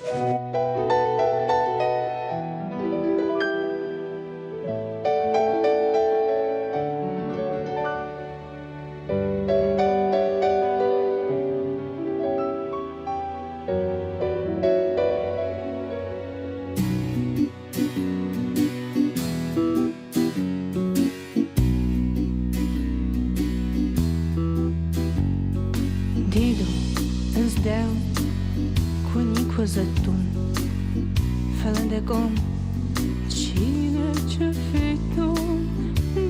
Дедо, ӕз дӕу ку никуы зыдтон, фӕлӕ дӕ ком чиныджы федтон.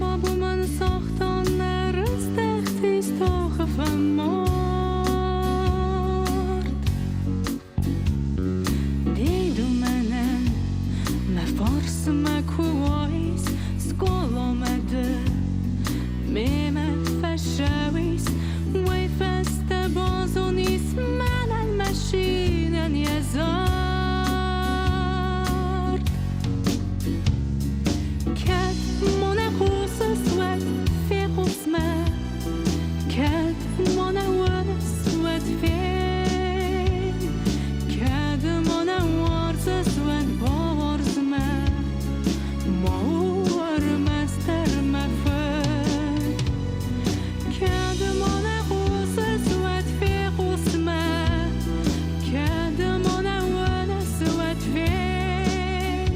Бабу мӕн цагъта нӕ рыздӕхтис тохы фӕмард. Деду мӕнӕн мӕ фарсмӕ куы уаис, скъоламӕ ды мемӕ фӕцӕуис, уый фӕстӕ базонис мӕнӕн машинӕн йӕ зард. Кӕд ма нӕ хъусыс, уӕд фехъус мӕ, кӕд ма нӕ уыныс, уӕд фен, кӕд ма нӕ уарзыс, уӕд бауарз мӕ, ма у ӕрмӕстдӕр мӕ фыд. Кӕд ма нӕ хъусыс, уӕд фехъус мӕ, кӕд ма нӕ уыныс, уӕд фен,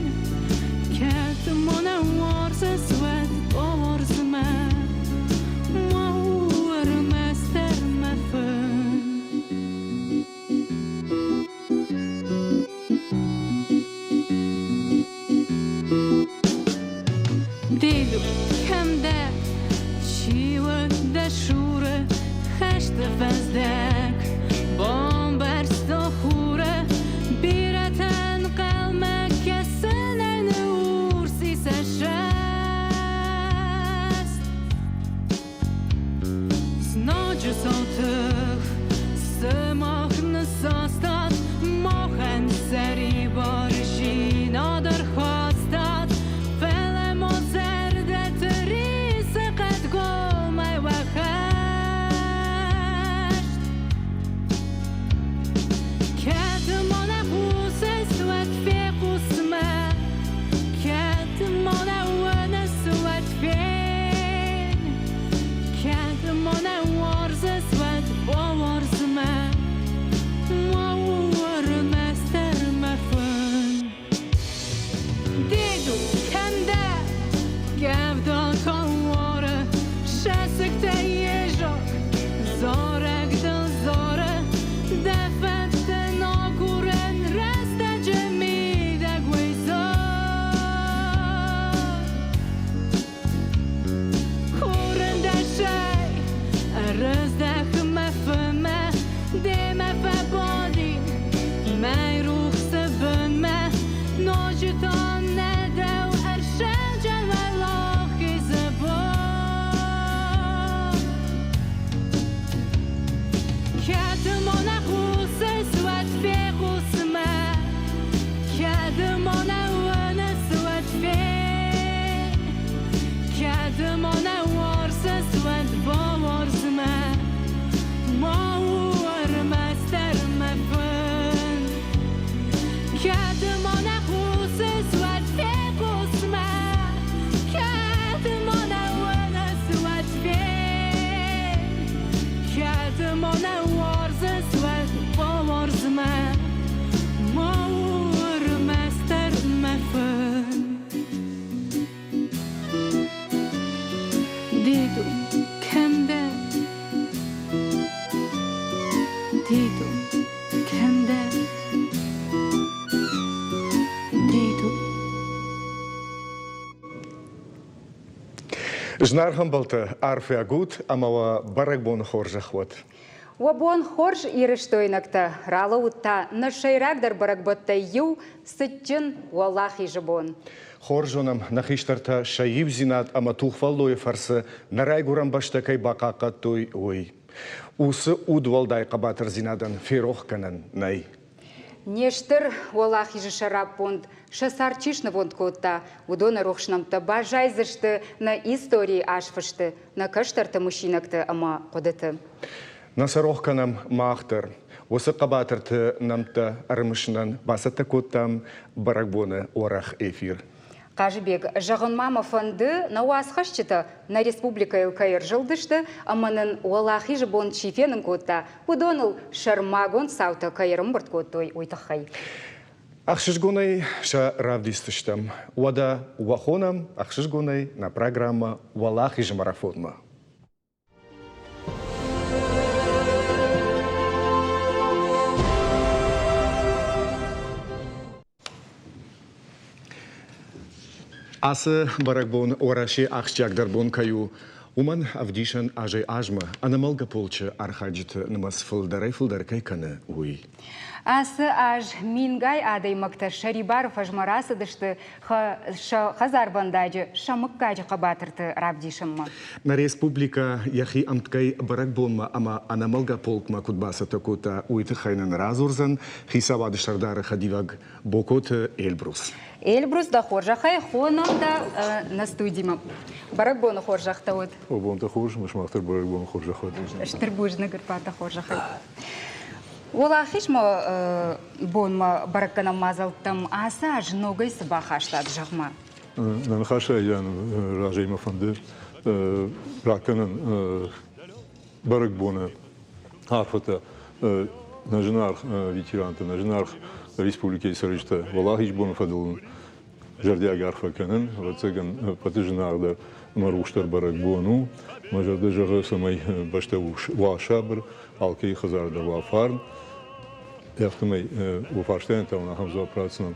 кӕд ма нӕ уарзыс, уӕд бауарз мӕ, ма у ӕрмӕстдӕр мӕ фын. Деду, кӕм дӕ? Чи уыд дӕ цуры хӕсты фӕздӕг? Бамбӕрзта хуры, бирӕтӕн хъӕлмӕ кӕсынӕн урс и сӕ саст. Знаджы сау тых сымах ныссастат, махӕн сӕрибар зинад ӕрхастат, фӕлӕ ма зӕрдӕты рисы хъӕдгомӕй уӕ хӕст. Кӕд ма нӕ хъусыс, уӕд фехъус мӕ, кӕд ма нӕ уыныс, уӕд фен. Кӕд ма нӕ уарзыс, уӕд бауарз мӕ, ма у ӕрмӕстдӕр мӕ фын. Деду, кӕм дӕ? Гӕвдатӕ уары, сӕ сыгтӕ езаг, зарӕг дыл зары, дӕ фӕдты агурӕн рӕстӕджы мидӕг уый зар. Курын дӕ сӕй, ӕрыздӕх мӕ фынмӕ, демӕ фӕбадин мӕйрухсы бынмӕ, ноджы та нӕ дӕу ӕрсӕджын уӕлахизы бон. Кӕд ма нӕ хъусыс, уӕд фехъус мӕ, кӕд ма нӕ уыныс, уӕд фен. Кӕд ма нӕ уарзыс, уӕд бауарз мӕ, ма у ӕрмӕстдӕр мӕ фын. Кӕд ма нӕ хъусыс, уӕд фехъус мӕ, кӕд ма нӕ уыныс, уӕд фен. Кӕд ма нӕ уарзыс, уӕд бауарз мӕ, ма у ӕрмӕстдӕр мӕ фын. Деду, кӕм дӕ? Деду, кӕм дӕ? Деду. Зынаргъ ӕмбӕлттӕ, арфӕ ут ӕмӕ уӕ бӕрӕгбоны хорзӕх уӕд! Уӕ бон хорз, ирыстойнӕгтӕ! Ралӕууыд та нӕ сӕйрагдӕр бӕрӕгбӕттӕй иу цытджын Уӕлахизы бон. Хорз зонӕм, нӕ хистӕртӕ сӕ иудзинад ӕмӕ тухфӕллойы фӕрцы нӕ райгуырӕн бӕстӕ кӕй бахъахъхъӕдтой, уый. Уыцы удуӕлдай хъӕбатырдзинадӕн ферох кӕнӕн нӕй. Не стыр Уӕлахизы сӕраппонд сӕ цард чи снывонд кодта, уыдоны рухс нӕмттӕ баззайдзысты нӕ историйы азфысты, нӕ кӕстӕрты мысинӕгты ӕмӕ хъуыдыты. Нӕ сӕ рох кӕнӕм мах дӕр. Уыцы хъӕбатырты нӕмттӕ ӕрымысынӕн бацӕттӕ кодтам бӕрӕгбоны уӕрӕх эфир. Хъазыбег, зӕгъын ма мӕ фӕнды, нӕ уацхӕсджытӕ нӕ республикӕйыл кӕй ӕрзылдысты ӕмӕ нын Уӕлахизы бон чи фенын кодта, уыдоныл сӕрмагонд цаутӕ кӕй ӕрӕмбырд кодтой, уый тыххӕй. Ӕхсызгонӕй сӕ равдисдзыстӕм. Уӕдӕ уӕ хонӕм ӕхсызгонӕй нӕ программӕ Уӕлахизы марафонмӕ. Ацы бӕрӕгбон Уӕрӕсе ахсджиагдӕр бон кӕй у, уымӕн ӕвдисӕн азӕй-азмӕ ӕнӕмӕлгӕ полчы архайджыты нымӕц фылдӕрӕй-фылдӕр кӕй кӕны, уый. Ацы аз мингай адӕймӕгтӕ сӕрибары фӕзмӕ рацыдысты сӕ хӕдзарвӕндаджы, сӕ мыггаджы хъӕбатырты равдисынмӕ. Нӕ республикӕ йӕхи ӕмткӕй бӕрӕгбонмӕ ӕмӕ ӕнӕмӕлгӕ полкмӕ куыд бацӕттӕ кодта, уый тыххӕй нын радзурдзӕн хицауады сӕрдары хӕдивӕг Бокоты Эльбрус. Эльбрус, дӕ хорзӕхӕй хонӕм дӕ нӕ студимӕ. Бӕрӕгбоны хорзӕхтӕ уӕд. О, бонтӕ хорз, сымах дӕр бӕрӕгбоны хорзӕх уӕд. Стыр бузныг, ӕрбадтӕ хорзӕхӕй. Уӕлахизмӕ бонмӕ бӕрӕггӕнӕн мадзӕлттӕм ацы аз ногӕй цы бахастат, зӕгъ-ма? Нӕ ныхасӕй разӕй мӕ фӕнды ракӕнын бӕрӕгбоны арфӕтӕ нӕ зынаргъ ветерантӕ, нӕ зынаргъ республикӕйы цӕрджытӕ Уӕлахизбоны фӕдыл зӕрдиаг арфӕ кӕнын. Ӕвӕццӕгӕн, ӕппӕты зынаргъдӕр ӕмӕ рухсдӕр бӕрӕгбон у. Мӕ зӕрдӕ зӕгъы, цӕмӕй бӕстӕ уа сабыр, алкӕйы хӕдзар дӕр уа фарн. Афтӕмӕй уӕ фарстайӕн та уын ахӕм дзуапп ратдзынӕн.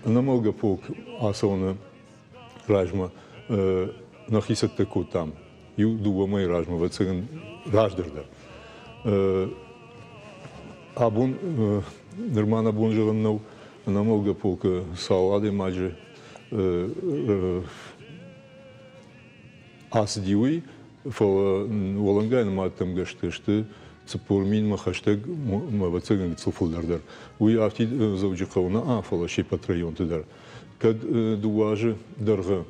Ӕнӕмӕлгӕ полк ацӕуыны размӕ нӕхи цӕттӕ кодтам. Иу-дыууӕ мӕйы размӕ, ӕвӕццӕгӕн, раздӕр дӕр. Абон нырма нӕ бон зӕгъын нӕу, ӕнӕмӕлгӕ полкы цал адӕймаджы ацыди, уый, фӕлӕ уӕлӕнгай нымадтӕм гӕсгӕ сты 40 минмӕ хӕстӕг, ӕвӕццӕгӕн, гыццыл фылдӕр дӕр. Уый афтид Дзӕуджыхъӕуы нӕ, фӕлӕ се ппӕт районты дӕр. Кӕд дыууӕ азы дӕргъы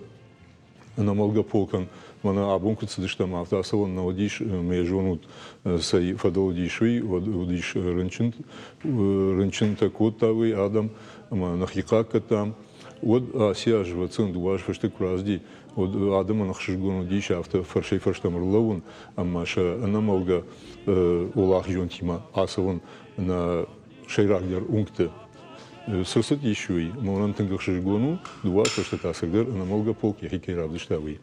ӕнӕмӕлгӕ полкӕн мӕнӕ абон куыд цыдыстӕм, афтӕ ацӕуӕн нӕ уыдис, мӕ зонут, цӕй фӕдыл уыдис уый, уӕд уыдис рынчын, рынчынтӕ кодта уый адӕм ӕмӕ нӕхи хъахъхъӕдтам. Уӕд аци аз, ӕвӕццӕгӕн, дыууӕ азы фӕстӕ куы рацыди, уӕд адӕмӕн ӕхсызгон уыдис афтӕ фӕрсӕй-фӕрстӕм ӕрлӕууын ӕмӕ сӕ ӕнӕмӕлгӕ уӕлахизонтимӕ ацӕуын нӕ сӕйрагдӕр уынгты. Цы рцыдис уый, мӕнӕн тынг ӕхсызгон у, дыууӕ фӕстӕ та ӕцӕгдӕр ӕнӕмӕлгӕ полк йӕхи кӕй равдыста, уый.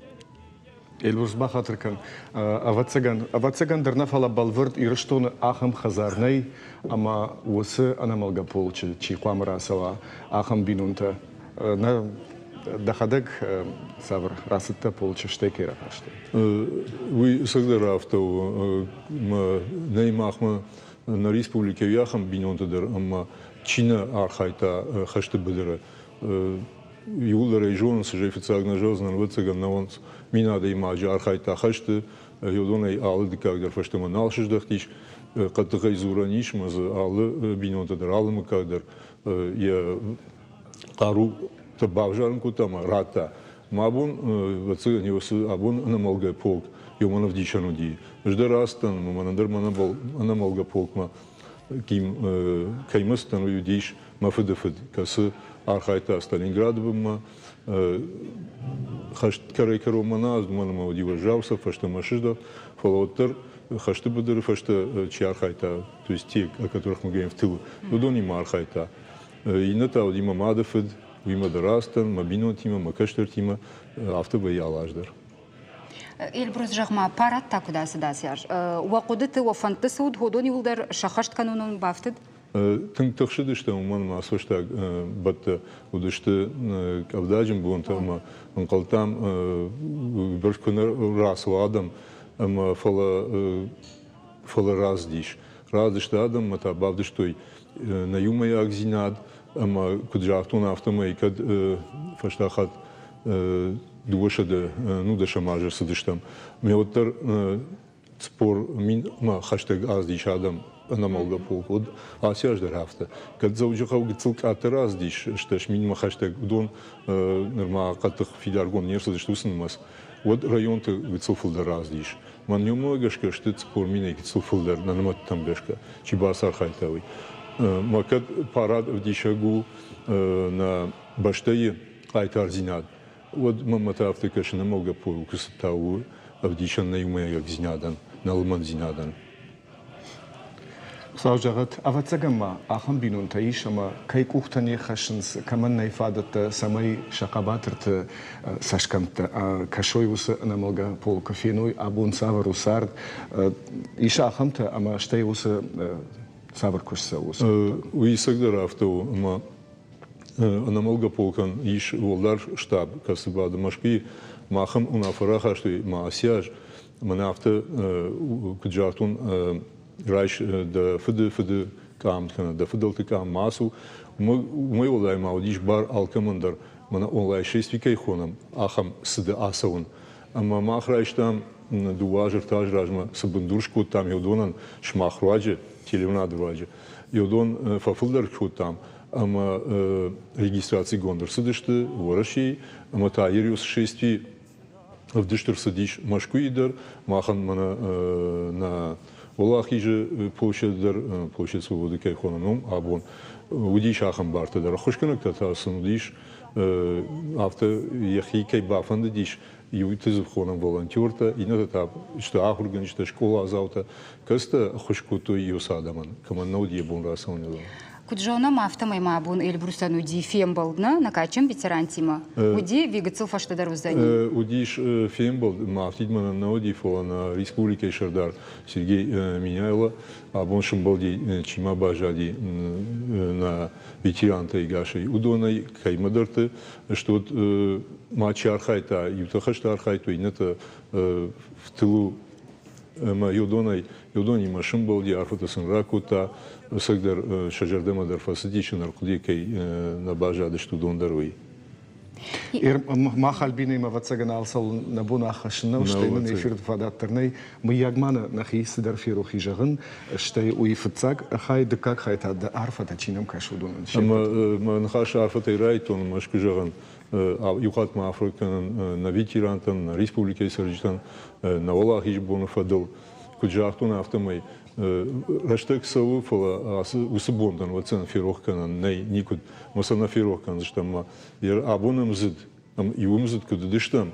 Эльбрус, бахатыр кӕн. Ӕвӕццӕгӕн, ӕвӕццӕгӕн дӕр нӕ, фӕлӕ бӕлвырд Ирыстоны ахӕм хӕдзар нӕй, ӕмӕ уыцы ӕнӕмӕлгӕ полчы чи хъуамӕ рацӕуа, ахӕм бинонтӕ. Нӕ дӕхӕдӕг цавӕр рацыдтӕ полчы, стӕй кӕй рахастай? Уый ӕцӕгдӕр афтӕ у. Нӕй махмӕ нӕ республикӕйы ахӕм бинонтӕ дӕр ӕмӕ чи нӕ архайдта хӕсты быдыры, иууылдӕр ӕй зонынц, ӕз ӕй фыццаг нӕ зӕгъдзынӕн, ӕвӕццӕгӕн, нӕуӕндз мин адӕймаджы архайдта хӕсты, уыдонӕй алы дыккаг дӕр фӕстӕмӕ нал сыздӕхтис. Хъӕддыхӕй дзурӕн ис, ӕмӕ дзы алы бинонтӕ дӕр, алы мыггаг дӕр йӕ хъарутӕ бавзарын кодта ӕмӕ радта. Мӕ абон, ӕвӕццӕгӕн, уыцы абон ӕнӕмӕлгӕ полк уымӕн ӕвдисӕн уыди. Ӕз дӕр ацыдтӕн, мӕнӕн дӕр ӕнӕмӕлгӕ полкмӕ кӕй мӕцыдтӕн, уый уыдис мӕ фыдыфыд, кӕцы архайдта Сталинграды бынмӕ. Хӕст кӕрӕй-кӕронмӕ нӕ ацыд, уымӕн ӕмӕ уыди уӕззау цӕф, фӕстӕмӕ сыздӕхт, фӕлӕ уӕддӕр хӕсты быдыры фӕстӕ чи архайдта, то есть те, о которых мы говорим в тылу, уыдонимӕ архайдта. Иннӕ та уыди мӕ мады фыд, уыимӕ дӕр ацыдтӕн, мӕ бинонтимӕ, мӕ кӕстӕртимӕ, афтӕ вӕййы алы аз дӕр. Эльбрус, зӕгъ-ма, парад та куыд ацыд ацы аз? Уӕ хъуыдыты, уӕ фӕндты цы уыд, уыдон иууылдӕр сӕххӕст кӕнынон бафтыд? Тынг тыхсыдыстӕм, уымӕн ӕмӕ ацы фӕстаг бӕттӕ уыдысты къӕвдаджын бонтӕ ӕмӕ ӕнхъӕлдтам, уыйбӕрц куы нӕ рацӕуа адӕм, ӕмӕ фӕлӕ фӕлӕ рацыдис. Рацыдысты адӕммӕ та бавдыстой нӕ иумӕйагдзинад ӕмӕ куыд загътон, афтӕмӕй кӕд фӕстаг хатт 219 азы цыдыстӕм, ме уӕддӕр 40 000-мӕ хӕстӕг ацыдис адӕм ӕнӕмӕлгӕ полк. Уӕд ацы аз дӕр афтӕ. Кӕд Дзӕуджыхъӕу гыццыл къаддӕр ацыдис, 8 000-мӕ хӕстӕг, уыдон нырма хъӕддых фидаргонд не рцыдысты уыцы нымӕц, уӕд районты гыццыл фылдӕр ацыдис. Мӕн гӕсгӕ сты 40 минӕй гыццыл фылдӕр нӕ нымӕттӕм гӕсгӕ, чи бацархайдта, уый. Мӕ кӕд парад ӕвдисӕг у нӕ бӕстӕйы хъайтардзинад, уӕд мӕнмӕ та афтӕ кӕсы, нӕмӕлгӕ полкы цыд та у ӕвдисӕн нӕ иумӕйагдзинадӕн, нӕ лымӕндзинадӕн. Хуыцау зӕгъӕд, ӕвӕццӕгӕн ма ахӕм бинонтӕ ис, ӕмӕ кӕй къухтӕ не ххӕссынц, кӕмӕн нӕй фадӕттӕ, цӕмӕй сӕ хъӕбатырты цӕсгӕмттӕ кӕсой уыцы ӕнӕмӕлгӕ полкы, феной, абон цавӕр у цард. Ис ахӕмтӕ, ӕмӕ стӕй уыцы цавӕр куыст цӕуы? Уый ӕцӕгдӕр афтӕ у, ӕмӕ ӕнӕмӕлгӕ полкӕн ис уӕлдӕр штаб, кӕцы бады Мӕскуыйы. Махӕн уынаффӕ рахастой ма ацы аз Мӕнӕ афтӕ куыд загътон, райс дӕ фыды фыды къам кӕнӕ дӕ фыдӕлты къам ма ацу. Уымӕй уӕлдай ма уыдис бар алкӕмӕн дӕр, мӕнӕ онлайн-шествие кӕй хонӕм, ахӕм цыды ацӕуын. Ӕмӕ мах райстам дыууӕ азы, ӕртӕ азы размӕ цы бындур скодтам уыдонӕн сымах руаджы, телеуынады руаджы, уыдон фӕфылдӕр кодтам ӕмӕ регистрацигонд ӕрцыдысты Уӕрӕсейы ӕмӕ та Ериос шествие ӕвдыст ӕрцыдис Мӕскуыйы дӕр, махӕн мӕнӕ нӕ Уӕлахизы площадь дӕр, площадь Свободы кӕй хонӕм, уым абон уыдис ахӕм бартӕ дӕр. Ӕххуысгӕнӕгтӕ та сын уыдис, афтӕ йӕхи кӕй бафӕндыдис, иуты дзы хонӕм волонтертӕ, иннӕтӕ та сты ахуыргӕнджытӕ, скъоладзаутӕ, кӕцытӕ ӕххуыс кодтой иу адӕмӕн, кӕмӕн нӕ уыд йӕ бон рацӕуын. Куыд зонӕм, афтӕмӕй ма абон Эльбрусӕн уыди фембӕлд нӕ нӕ кадджын ветерантимӕ. Уыди ӕви гыццыл фӕстӕдӕр уыдзӕни? Уыдис фембӕлд, ма афтид мӕнӕн нӕ уыди, фӕлӕ нӕ республикӕйы сӕрдар Сергей Меняйло абон сымбӕлди, чи ма баззади нӕ ветерантӕй гасӕй, уыдонӕй кӕимӕдӕрты стут ма чи архайдта, иутӕ хӕсты архайдтой, иннӕтӕ в тылу ӕмӕ уыдонӕй уыдонимӕ сымбӕлди, арфӕтӕ сын ракодта, ӕцӕгдӕр сӕ зӕрдӕмӕ дӕр фӕцыдис, ӕнӕрхъуыдыйӕ кӕй нӕ баззадысты, уыдон дӕр уый. Мах Альбинӕимӕ, ӕвӕццӕгӕн, алцӕуыл нӕ бон аххӕссын нӕу, стӕй нын эфиры фадат дӕр нӕй. Мыййаг ма нӕ нӕхи цыдӕр ферох и зӕгъын, стӕй уый фыццаг хай, дыккаг хай та дӕ арфӕтӕ чи нӕм кӕсы, уыдонӕн се Ӕмӕ мӕ ныхасы арфӕтӕй райдтон, Мӕскуы зӕгъын, иу хатт ма арфӕ кӕнын нӕ ветерантӕн, нӕ республикӕйы цӕрджытӕн, нӕ уӕлахизы боны фӕдыл. Куыд загътон, афтӕмӕй рӕстӕг цӕуы, фӕлӕ ацы уыцы бонтӕн уӕддӕр ферох кӕнӕн нӕй никуыд. Мӕ сӕ нӕ ферох кӕндзыстӕм ӕмӕ абон ӕмдзыд, иу ӕмдзыд куыд уыдыстӕм,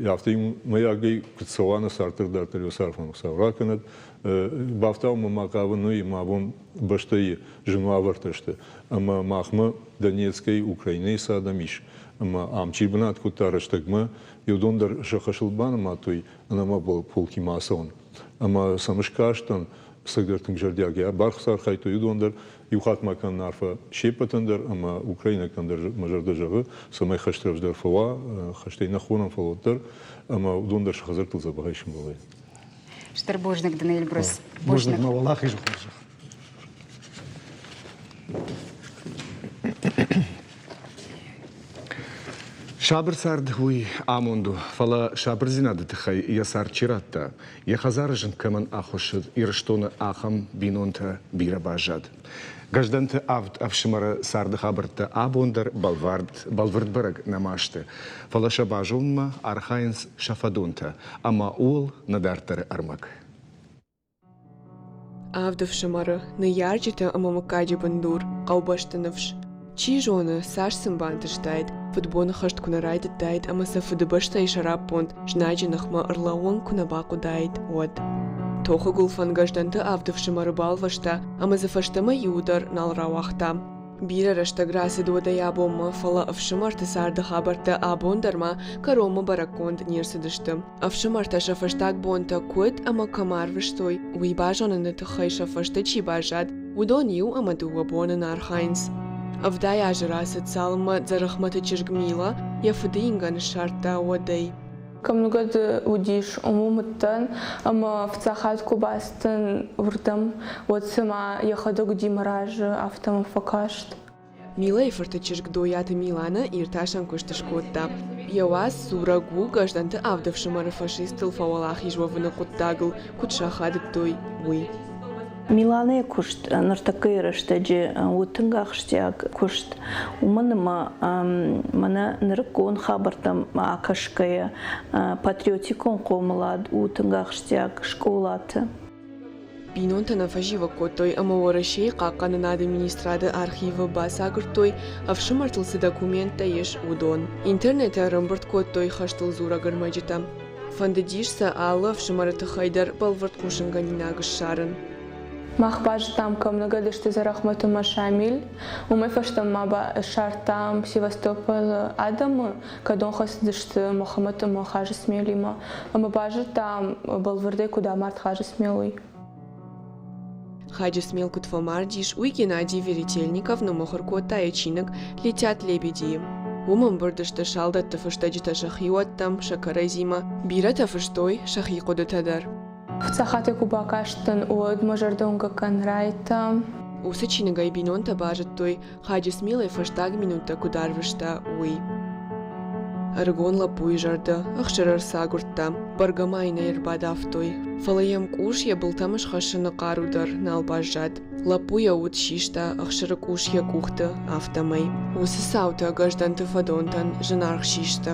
афтӕ иумӕйагӕй куыд цӕуа нӕ цард дӕр дарддӕр йӕ сӕрфӕн Хуыцау ракӕнӕд. Бафтауынмӕ ма хъавын уый, ӕмӕ абон бӕстӕйы зын уавӕртӕ сты. Ӕмӕ махмӕ Донецкӕй, Украинӕйы цы адӕм ис, ӕмӕ ам чи бынат кодта рӕстӕгмӕ, уыдон дӕр сӕ хӕсыл банымадтой ӕнӕмӕ полкимӕ ацӕуын. Ӕмӕ сӕм скастӕн, ӕцӕгдӕр тынг зӕрдиагӕй бархсархайдтой уыдон дӕр. Иу хатт ма кӕнын арфӕ се ппӕтӕн дӕр ӕмӕ украинӕгтӕн дӕр мӕ зӕрдӕ зӕгъы, цӕмӕй хӕст рӕвдздӕр фӕуа, хӕстӕй нӕ хонӕм, фӕлӕ уӕддӕр, ӕмӕ уыдон дӕр сӕ хӕдзӕрттыл дзӕбӕхӕй сымбӕлой. Стыр бузныг дын, Эльбрус. Бузныг, мӕ уӕлахизы хорзӕх. Сабыр цард уый амонд у, фӕлӕ сабырдзинады тыххӕй йӕ цард чи радта, йӕ хӕдзары зынг кӕмӕн ахуыссыд, Ирыстоны ахӕм бинонтӕ бирӕ баззад. Гӕздӕнты авд ӕфсымӕры царды хабӕрттӕ абон дӕр бӕлвырд, бӕлвырд бӕрӕг нӕма сты, фӕлӕ сӕ базонынмӕ архайынц сӕ фӕдонтӕ ӕмӕ ууыл нӕ дарддӕры ӕрмӕг. Авд ӕфсымӕры, ныййарджытӕ ӕмӕ мыггаджы бындур, хъӕубӕсты ныфс. Чи зоны, цас сын бантыстаид, фыдбоны хӕст куы нӕ райдыдтаид ӕмӕ сӕ фыдыбӕстӕйы сӕраппонд знаджы ныхмӕ ӕрлӕууӕн куы нӕ бахъуыдаид, уӕд. Тохы гуылфӕн Гӕздӕнты авд ӕфсымӕры балвӕста ӕмӕ дзы фӕстӕмӕ иуы дӕр нал рауагъта. Бирӕ рӕстӕг рацыд уӕдӕй абонмӕ, фӕлӕ ӕфсымӕрты царды хабӕрттӕ абон дӕр ма кӕронмӕ бӕрӕггонд не рцыдысты. Ӕфсымӕртӕ сӕ фӕстаг бонтӕ куыд ӕмӕ кӕм арвыстой, уый базоныны тыххӕй сӕ фӕстӕ чи баззад, уыдон иу ӕмӕ дыууӕ боны нӕ архайынц. 70 азы рацыд, цалынмӕ Дзӕрӕхмӕты чызг Мила йӕ фыды ингӕн ссардта, уӕдӕй. Кӕмныгӕд уыдис, уым уыдтӕн ӕмӕ фыццаг хатт куы бацыдтӕн уырдӕм, уӕд цыма йӕхӕдӕг уыди мӕ разы, афтӕ мӕм фӕкаст. Милайы фырты чызг Дойаты Миланӕ иртасӕн куыст скодта. Йӕ уац дзурӕг у, Гӕздӕнты авд ӕфсымӕры фашисттыл фӕуӕлахиз уӕвыны хъуыддагыл куыд сахадыдтой, уый. Миланӕйы куыст ныртӕккӕйы рӕстӕджы у тынг ахсджиаг куыст, уымӕн ӕмӕ мӕнӕ нырыккон хабӕрттӕм акӕсгӕйӕ патриотикон хъомылад у тынг ахсджиаг скъолаты. Бинонтӕ нӕ фӕзивӕг кодтой ӕмӕ Уӕрӕсейы Хъахъхъӕнынады министрады архивы бацагуырдтой, ӕфсымӕртыл цы документтӕ ис, уыдон. Интернеты ӕрӕмбырд кодтой хӕстыл дзурӕг ӕрмӕджытӕ. Фӕндыдис сӕ алы ӕфсымӕры тыххӕй дӕр бӕлвырд хъусынгӕнинаг ссарын. Мах базыдтам, кӕм ныгӕд сты Дзӕрӕхмӕт ӕмӕ Шамил. Уымӕй фӕстӕмӕ ссардтам Севастополы адӕмы, кӕдон хӕцыдысты Мӕхӕмӕт ӕмӕ Хазысмелимӕ. Ӕмӕ базыдтам, бӕлвырдӕй куыд амард Хазысмел, уый. Хаджисмел куыд фӕмардис, уый Геннадий Веретельников ныммыхуыр кодта йӕ чиныг «Летят лебеди-йы». Уым ӕмбырд сты салдӕтты фыстӕджытӕ сӕ хиуӕттӕм, сӕ кӕрӕдзимӕ, бирӕтӕ фыстой сӕхи хъуыдытӕ дӕр. Фыццаг куы бакастӕн, уӕд мӕ зӕрдӕ уынгӕггӕн райдта. Уыцы чиныгӕй бинонтӕ базыдтой, Хаджисмел ӕй фӕстаг минуттӕ куыд арвыста, уый. Ӕрыгон лӕппуйы зӕрдӕ ӕхсыр ӕрцагуырдта, бӕргӕ ма йын ӕй ӕрбадавтой, фӕлӕ йӕм къус йӕ былтӕм схӕссыны хъару дӕр нал баззад. Лӕппу йӕ уд систа, ӕхсыры къус йӕ къухты, афтӕмӕй. Уыцы цаутӕ Гӕздӕнты фӕдонтӕн зынаргъ систы.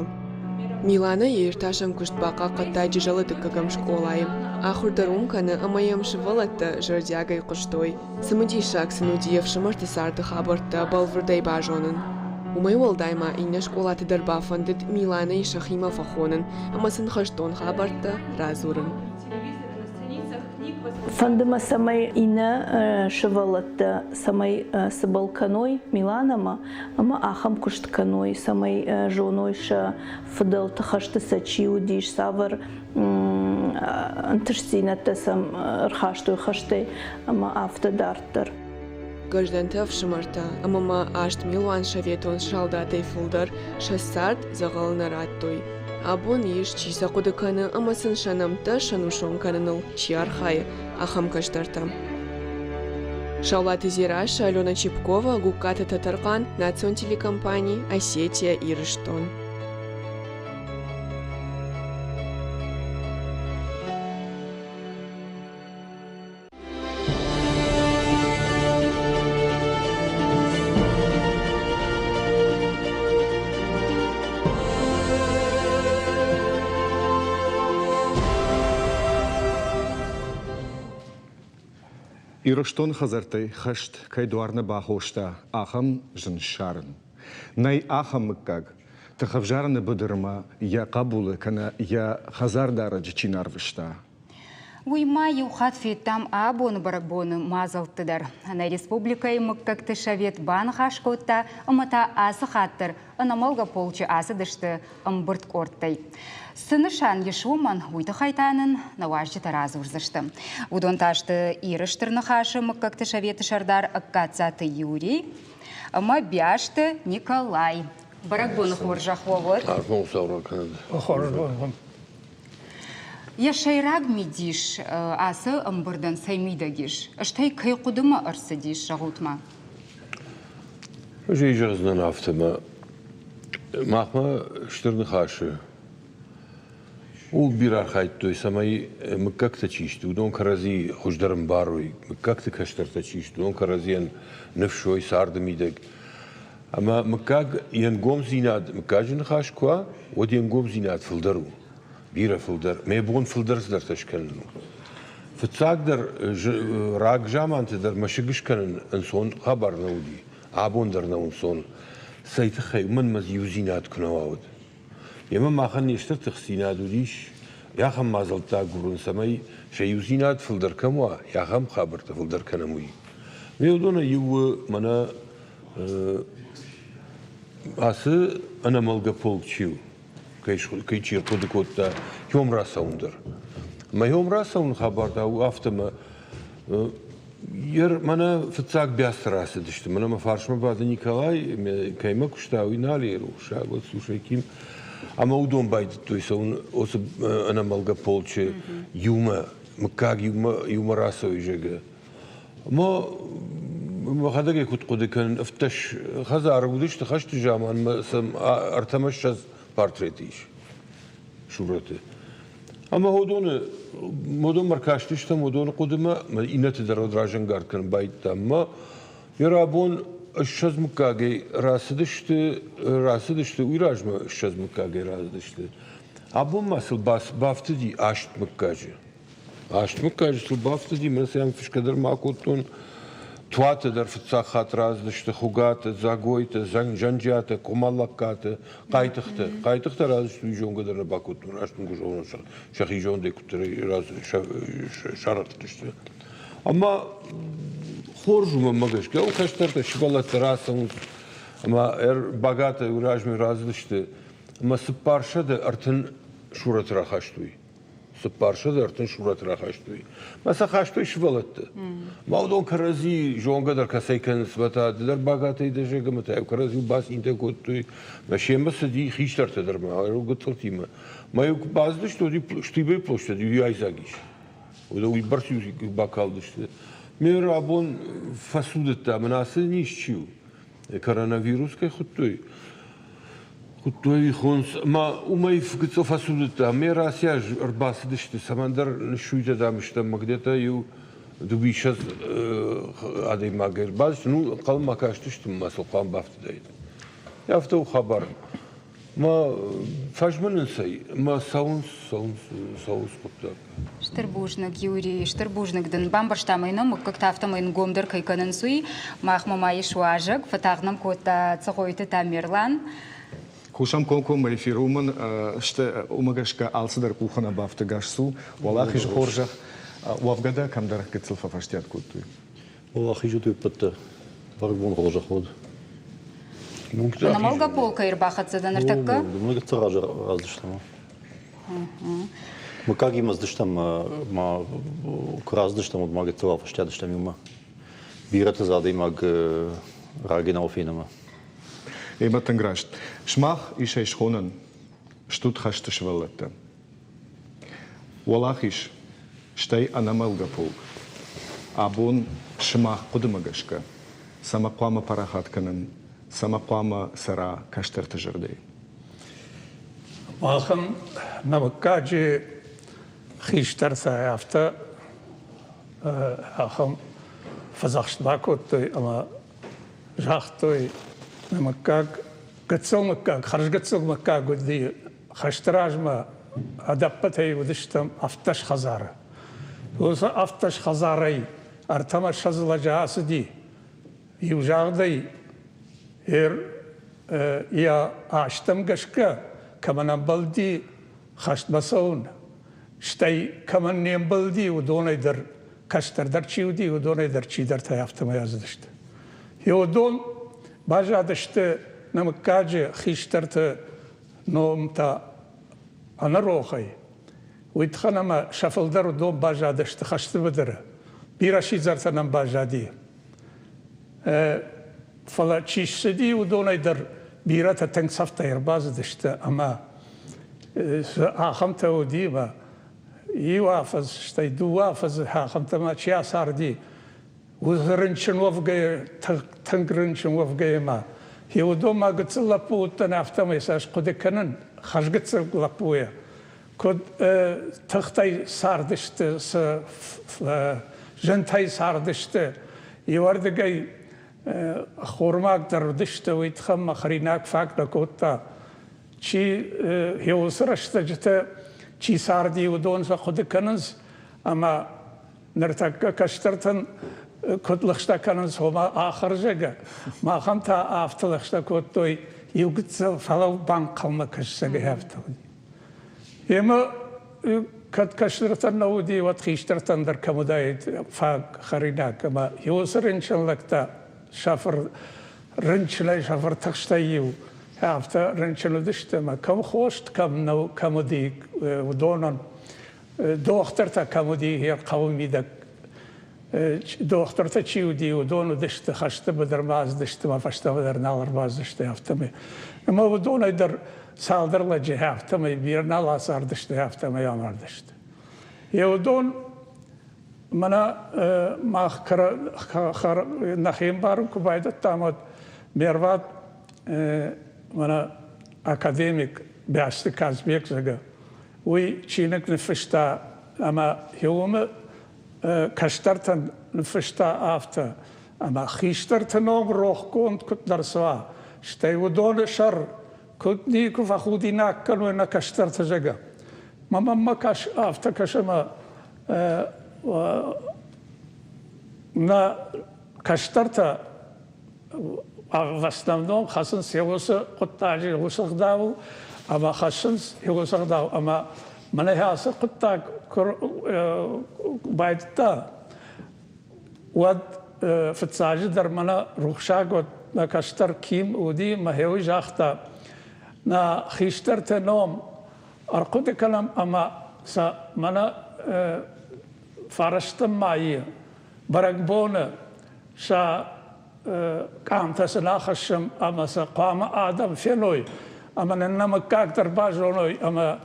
Миланӕ йӕ иртасӕн куыст бахъахъхъӕдта Джызӕлы дыккӕгӕм скъолайы. Ахуыр дӕр уым кӕны ӕмӕ йӕм сывӕллӕттӕ зӕрдиагӕй хъуыстой. Цымыдисаг сын уыди ӕфсымӕрты царды хабӕрттӕ бӕлвырдӕй базонын. Уымӕй уӕлдай ма иннӕ скъолаты дӕр бафӕндыд Миланӕйы сӕхимӕ фӕхонын ӕмӕ сын хӕстон хабӕрттӕ радзурын. Фӕнды мӕ, цӕмӕй иннӕ сывӕллӕттӕ цӕмӕй цыбӕл кӕной Миланӕмӕ ӕмӕ ахӕм куыст кӕной, цӕмӕй зоной сӕ фыдӕлты хӕсты сӕ чи уыдис, цавӕр ӕнтыстдзинӕдтӕ сӕм ӕрхастой хӕстӕй ӕмӕ афтӕ дарддӕр. Гӕздӕнты ӕфсымӕртӕ ӕмӕ ма 8 милуан советон салдатӕй фылдӕр сӕ цард дзӕгъӕл нӕ радтой. Абон ис, чи сӕ хъуыды кӕны ӕмӕ сын сӕ нӕмттӕ сӕнусон кӕныныл чи архайы, ахӕм кӕстӕртӕ. Саулаты Дзерассӕ, Алена Чепкова, Гугкаты Тӕтӕрхъан, национ телекомпани «Осетия Ирыстон». Ирыстоны хӕдзӕрттӕй хӕст кӕй дуар нӕ бахоста, ахӕм зын ссарын. Нӕй ахӕм мыггаг, тыхӕвзарыны быдырмӕ йӕ хъӕбулы кӕнӕ йӕ хӕдзардарӕджы чи нӕ арвыста. Уый ма иу хатт федтам абоны бӕрӕгбоны мадзӕлтты дӕр. Нӕ республикӕйы мыггӕгты совет баныхас кодта ӕмӕ та ацы хатт дӕр ӕнӕмӕлгӕ полчы ацыдысты ӕмбырд къордтӕй. Цы нысан ис уымӕн, уый тыххӕй та нын нӕ уазджытӕ радзурдзысты. Уыдон та сты Иры Стыр Ныхасы мыггӕгты советы сӕрдар Ӕгкацаты Юрий ӕмӕ Биасты Николай. Бӕрӕгбоны хорзӕх уӕ уӕд! Арфон Хуыцау ракӕнӕд. Хорз Йӕ сӕйраг мидис ацы ӕмбырдӕн цӕй мидӕг ис? Стӕй кӕй хъуыдымӕ ӕрцыдис, зӕгъут-ма? Ӕз ӕй зӕгъдзынӕн афтӕ, мӕ махмӕ Стыр Ныхасы ууыл бирӕ архайдтой, цӕмӕй мыггӕгтӕ чи сты, уыдон кӕрӕдзи хуыздӕр ӕмбарой, мыггӕгты кӕстӕртӕ чи сты, уыдон кӕрӕдзийӕн ныфс уой царды мидӕг. Ӕмӕ мыггаг йе нгомдзинад мыггаджы ныхас куы уа, уӕд йе нгомдзинад фылдӕр у, бирӕ фылдӕр. Мӕ бон фылдӕр цыдӕртӕ скӕнын у. Фыццагдӕр рагзаманты дӕр мӕсыг скӕнын ӕнцон хабар нӕ уыди, абон дӕр нӕу ӕнцон. Цӕй тыххӕй, уымӕн мӕ иудзинад куы нӕ уа, уӕд. Емӕ махӕн не стыр тыхстдзинад уыдис ахӕм мадзӕлттӕ агурын, цӕмӕй сӕ иудзинад фылдӕр кӕм уа, ахӕм хабӕрттӕ фылдӕр кӕнӕм, уый. Ме уыдонӕй иу у мӕнӕ ацы ӕнӕмӕлгӕ полк чи у, кӕй чи ӕрхъуыды кодта, хьом рацӕуын дӕр. Мӕ хьом рацӕуыны хабар та у афтӕ, мӕ мӕнӕ фыццаг бӕсты рацыдысты. Мӕнӕ мӕ фарсмӕ бады Николай, кӕимӕ куыста, уый нал и, рухсаг уӕд, слушай, Ким. Ӕмӕ уыдон байдыдтой цӕуын уыцы ӕнӕмӕлгӕ полчы иумӕ, мыггаг иумӕ рацӕуй, зӕгъгӕ. Ӕмӕ мӕхӕдӕг ӕй куыд хъуыды кӕнын, 17 хӕдзары уыдысты хӕсты заманмӕ сӕм ӕртӕмӕ 20 портреты ис сурӕты. Ӕмӕ уыдоны уыдонмӕ ӕркастыстӕм, уыдоны хъуыдымӕ ӕмӕ иннӕты дӕр уӕд разӕнгард кӕнын байдыдтам. Ӕмӕ йӕ рабон 20 мыггагӕй рацыдысты, рацыдысты, уый размӕ 20 мыггагӕй рацыдысты. Абон ма сыл бафтыди аст мыггаджы. Аст мыггаджы сыл бафтыди, мӕ сӕм фысгӕ дӕр ма кодтон. Туатӕ дӕр фыццаг хатт рацыдысты Хуыгаты, Дзагойты, Зӕнджиаты, Къуымӕллӕггаты, Хъайтыхъты. Хъайтыхътӕ рацыдысты, уый зонгӕ дӕр нӕ бакодтон, раст мын куы зонон, сӕхи зондӕй куыддӕр сарӕхстысты. Ӕмӕ хорз у мӕнмӕ гӕсгӕ, у кӕстӕртӕ, сывӕллӕттӕ рацӕуынц ӕмӕ Багатӕ размӕ рацыдысты ӕмӕ 430 сурӕты рахастой. 430 сурӕт рахастой. Мӕ сӕ хастой сывӕллӕтты. Ма уыдон кӕрӕдзи зонгӕ дӕр кӕцӕй кӕнынц, мӕ та ды дӕр Багатӕй дӕ зӕгъ, ӕмӕ та кӕрӕдзи бацинтӕ кодтой. Мӕ семӕ цыди хистӕртӕ дӕр ма, гыццылтимӕ. Мӕ-иу куы бацыдысты, уӕд Штыбӕй площадь уый айдзаг ис. Уыдон уыйбӕрц бакалдысты. Ме абон фӕцудыдта, мӕн ацы низ чи у? Коронавирус кӕй хуыдтой, хуыдтой хонц ӕмӕ уымӕй гыццыл фӕцудыдта. Ме раци аз ӕрбацыдысты, цӕмӕндӕр ныссуйтӕ дам стӕм, ӕмӕ где-то иу дыууиссӕдз адӕймагӕй ӕрбацыдысты. Ну, ӕнхъӕлмӕ кастысты, ӕмӕ сыл хъуамӕ бафтыдаид. Афтӕ у хабар. Мӕ фӕзмынынц ӕй, мӕ цӕуынц, цӕуынц, цӕуынц хъуыддаг. Стыр бузныг, Юрий, стыр бузныг дын. Бамбӕрстам ӕй ном, мыггӕгтӕ афтӕмӕй нгомдӕр кӕй кӕнынц, уый. Махмӕ ма ис уазӕг, фӕтагъд нӕм кодта Цӕгъойты Тамерлан. Кусӕм комкоммӕ эфир, уымӕн сты, уымӕ гӕсгӕ алцыдӕр къухы нӕ бафты гас цу. Уӕлахизы хорзӕх. Уӕвгӕ дӕ кӕмдӕр гыццыл фӕфӕстиат кодтой. Уӕлахиз уыд ӕппӕттӕ. Бӕрӕгбон хорзӕх уӕд. Ӕнӕмӕлгӕ полкӕй ӕрбахӕццӕ дӕ ныртӕккӕ? Мы гыццыл раздыстӕм. Мыггагимӕ цыдыстӕм, ма куы рацыдыстӕм, уӕд ма гыццыл афӕстиат иумӕ. Бирӕты дзы адӕймаг рагӕй нал фенӕмӕ. Ӕмӕ тынг раст. Сымах ис ӕй схонӕн, стут хӕсты сывӕллӕттӕ. Уӕлахиз, стӕй ӕнӕмӕлгӕ полк. Абон сымах хъуыдымӕ гӕсгӕ, цӕмӕ хъуамӕ парахат кӕнын, цӕмӕ хъуамӕ цӕра кӕстӕрты зӕрдӕйы? Махӕн нӕ мыггаджы хистӕртӕ афтӕ ахӕм фӕдзӕхст бакодтой ӕмӕ загътой, нӕ мыггаг гыццыл мыггаг, хӕрзгыццыл мыггаг уыди Хӕсты размӕ ӕдӕппӕтӕй уыдыстӕм 17 хӕдзары. Уыцы 17 хӕдзарӕй ӕртӕмӕ ссӕдз лӕджы ацыди. Иу загъдӕй, йӕ азтӕм гӕсгӕ кӕмӕн ӕмбӕлди хӕстмӕ цӕуын, стӕй кӕмӕн не мбӕлди, уыдонӕй дӕр кӕстӕрдӕр чи уыди, уыдонӕй дӕр чидӕртӕ афтӕмӕй ацыдысты. Уыдон баззадысты нӕ мыггаджы хистӕрты ном та ӕнӕрохӕй. Уый тыххӕн ӕмӕ сӕ фылдӕр уыдон баззадысты хӕсты быдыры. Бирӕ сидзӕртӕ нӕм баззади. Фӕлӕ чи ссыди, уыдонӕй дӕр бирӕтӕ тынг цӕфтӕй ӕрбацыдысты ӕмӕ ахӕмтӕ уыди ӕмӕ иу афӕдз, стӕй дыууӕ афӕдзы ахӕмтӕ ма чи ацарди, Уыцы рынчын уӕвгӕйӕ, тынг рынчын уӕвгӕйӕ ма, уыдон ма гыццыл лӕппу уыдтӕн, афтӕмӕй сӕ схъуыды кӕнын, хӕрзгыццыл лӕппуйӕ, куыд тыхтӕй цардысты, цы зынтӕй цардысты. Иуӕрдыгӕй ӕххормаг дӕр уыдысты, уый тыххӕй мӕ хӕринаг фаг нӕ кодта. Чи уыцы рӕстӕджыты чи царди, уыдон сӕ хъуыды кӕнынц, ӕмӕ Ныртӕккӕ кӕстӕртӕн куыд лӕгъстӕ кӕнынц, ома ахӕрзӕгӕ. Махӕн та афтӕ лӕгъстӕ кодтой, иу гыццыл фӕлӕу банхъӕлмӕ кӕссӕгӕй афтӕ уыди. Емӕ кӕд кӕстӕртӕн нӕ уыди, уӕд хистӕртӕн дӕр кӕм уыдаид фаг хӕринаг ӕмӕ уыцы рынчын лӕгтӕ сӕ рынчынӕй сӕ фыртыхстӕй-иу афтӕ рынчын уыдысты ӕмӕ кӕм хост, кӕм нӕ кӕм уыди, уыдонӕн Дохтыртӕ кӕм уыди, йӕ хъӕуы мидӕг дохтыртӕ чи уыди, уыдон уыдысты хӕсты быдырмӕ ацыдысты ӕмӕ фӕстӕмӕ дӕр нал ӕрбацыдысты, афтӕмӕй. Ӕмӕ уыдонӕй дӕр цалдӕр лӕджы афтӕмӕй бирӕ нал ацардысты, афтӕмӕй амардысты. Йе уыдон мӕнӕ мах нӕхи ӕмбарын куы байдыдтам, уӕд ме рвад мӕнӕ академик Бясты Казбек, зӕгъгӕ, Уый чиныг ныффыста ӕмӕ уымы кӕстӕртӕн ныффыста афтӕ, ӕмӕ хистӕрты ном рохгонд куыд нӕ рцӕуа, стӕй уыдоны сӕр куыд никуы фӕхудинаг кӕной нӕ кӕстӕрты, зӕгъгӕ. Мӕ мӕнмӕ кӕс, афтӕ кӕсы ӕмӕ нӕ кӕстӕртӕ в основном хӕцынц уыцы хъуыддаджы уыцы ӕгъдауыл ӕмӕ хӕссынц уыцы ӕгъдау ӕмӕ мӕнӕ ацы хъуыддаг куы байдыдта, уӕд фыццаджыдӕр мӕнӕ рухсаг уӕд нӕ кӕстӕр Ким уыди мӕ уый загъта, нӕ хистӕрты ном ӕрхъуыды кӕнӕм ӕмӕ сӕ мӕнӕ фарӕстӕм мӕйы бӕрӕгбоны сӕ къамтӕ сын ахӕссӕм ӕмӕ сӕ хъуамӕ адӕм феной ӕмӕ нын нӕ мыггаг дӕр базоной ӕмӕ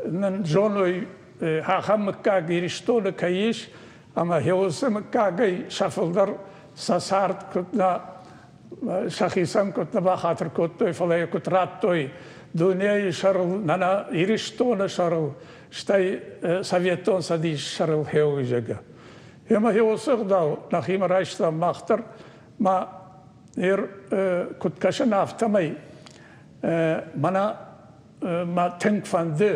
нын зоной, ахӕм мыггаг Ирыстоны кӕй ис, ӕмӕ уыцы мыггагӕй сӕ фылдӕр сӕ цард куыд нӕ сӕхицӕн куыд нӕ бахатыр кодтой, фӕлӕ йӕ куыд радтой дунейы сӕрыл, нӕ нӕ Ирыстоны сӕрыл, стӕй Советон Цӕдисы сӕрыл хеуызӕгӕ. Ӕмӕ уыцы ӕгъдау нӕхимӕ райстам мах дӕр. Ма ныр куыд кӕсын, афтӕмӕй мӕнӕ мӕ тынг фӕнды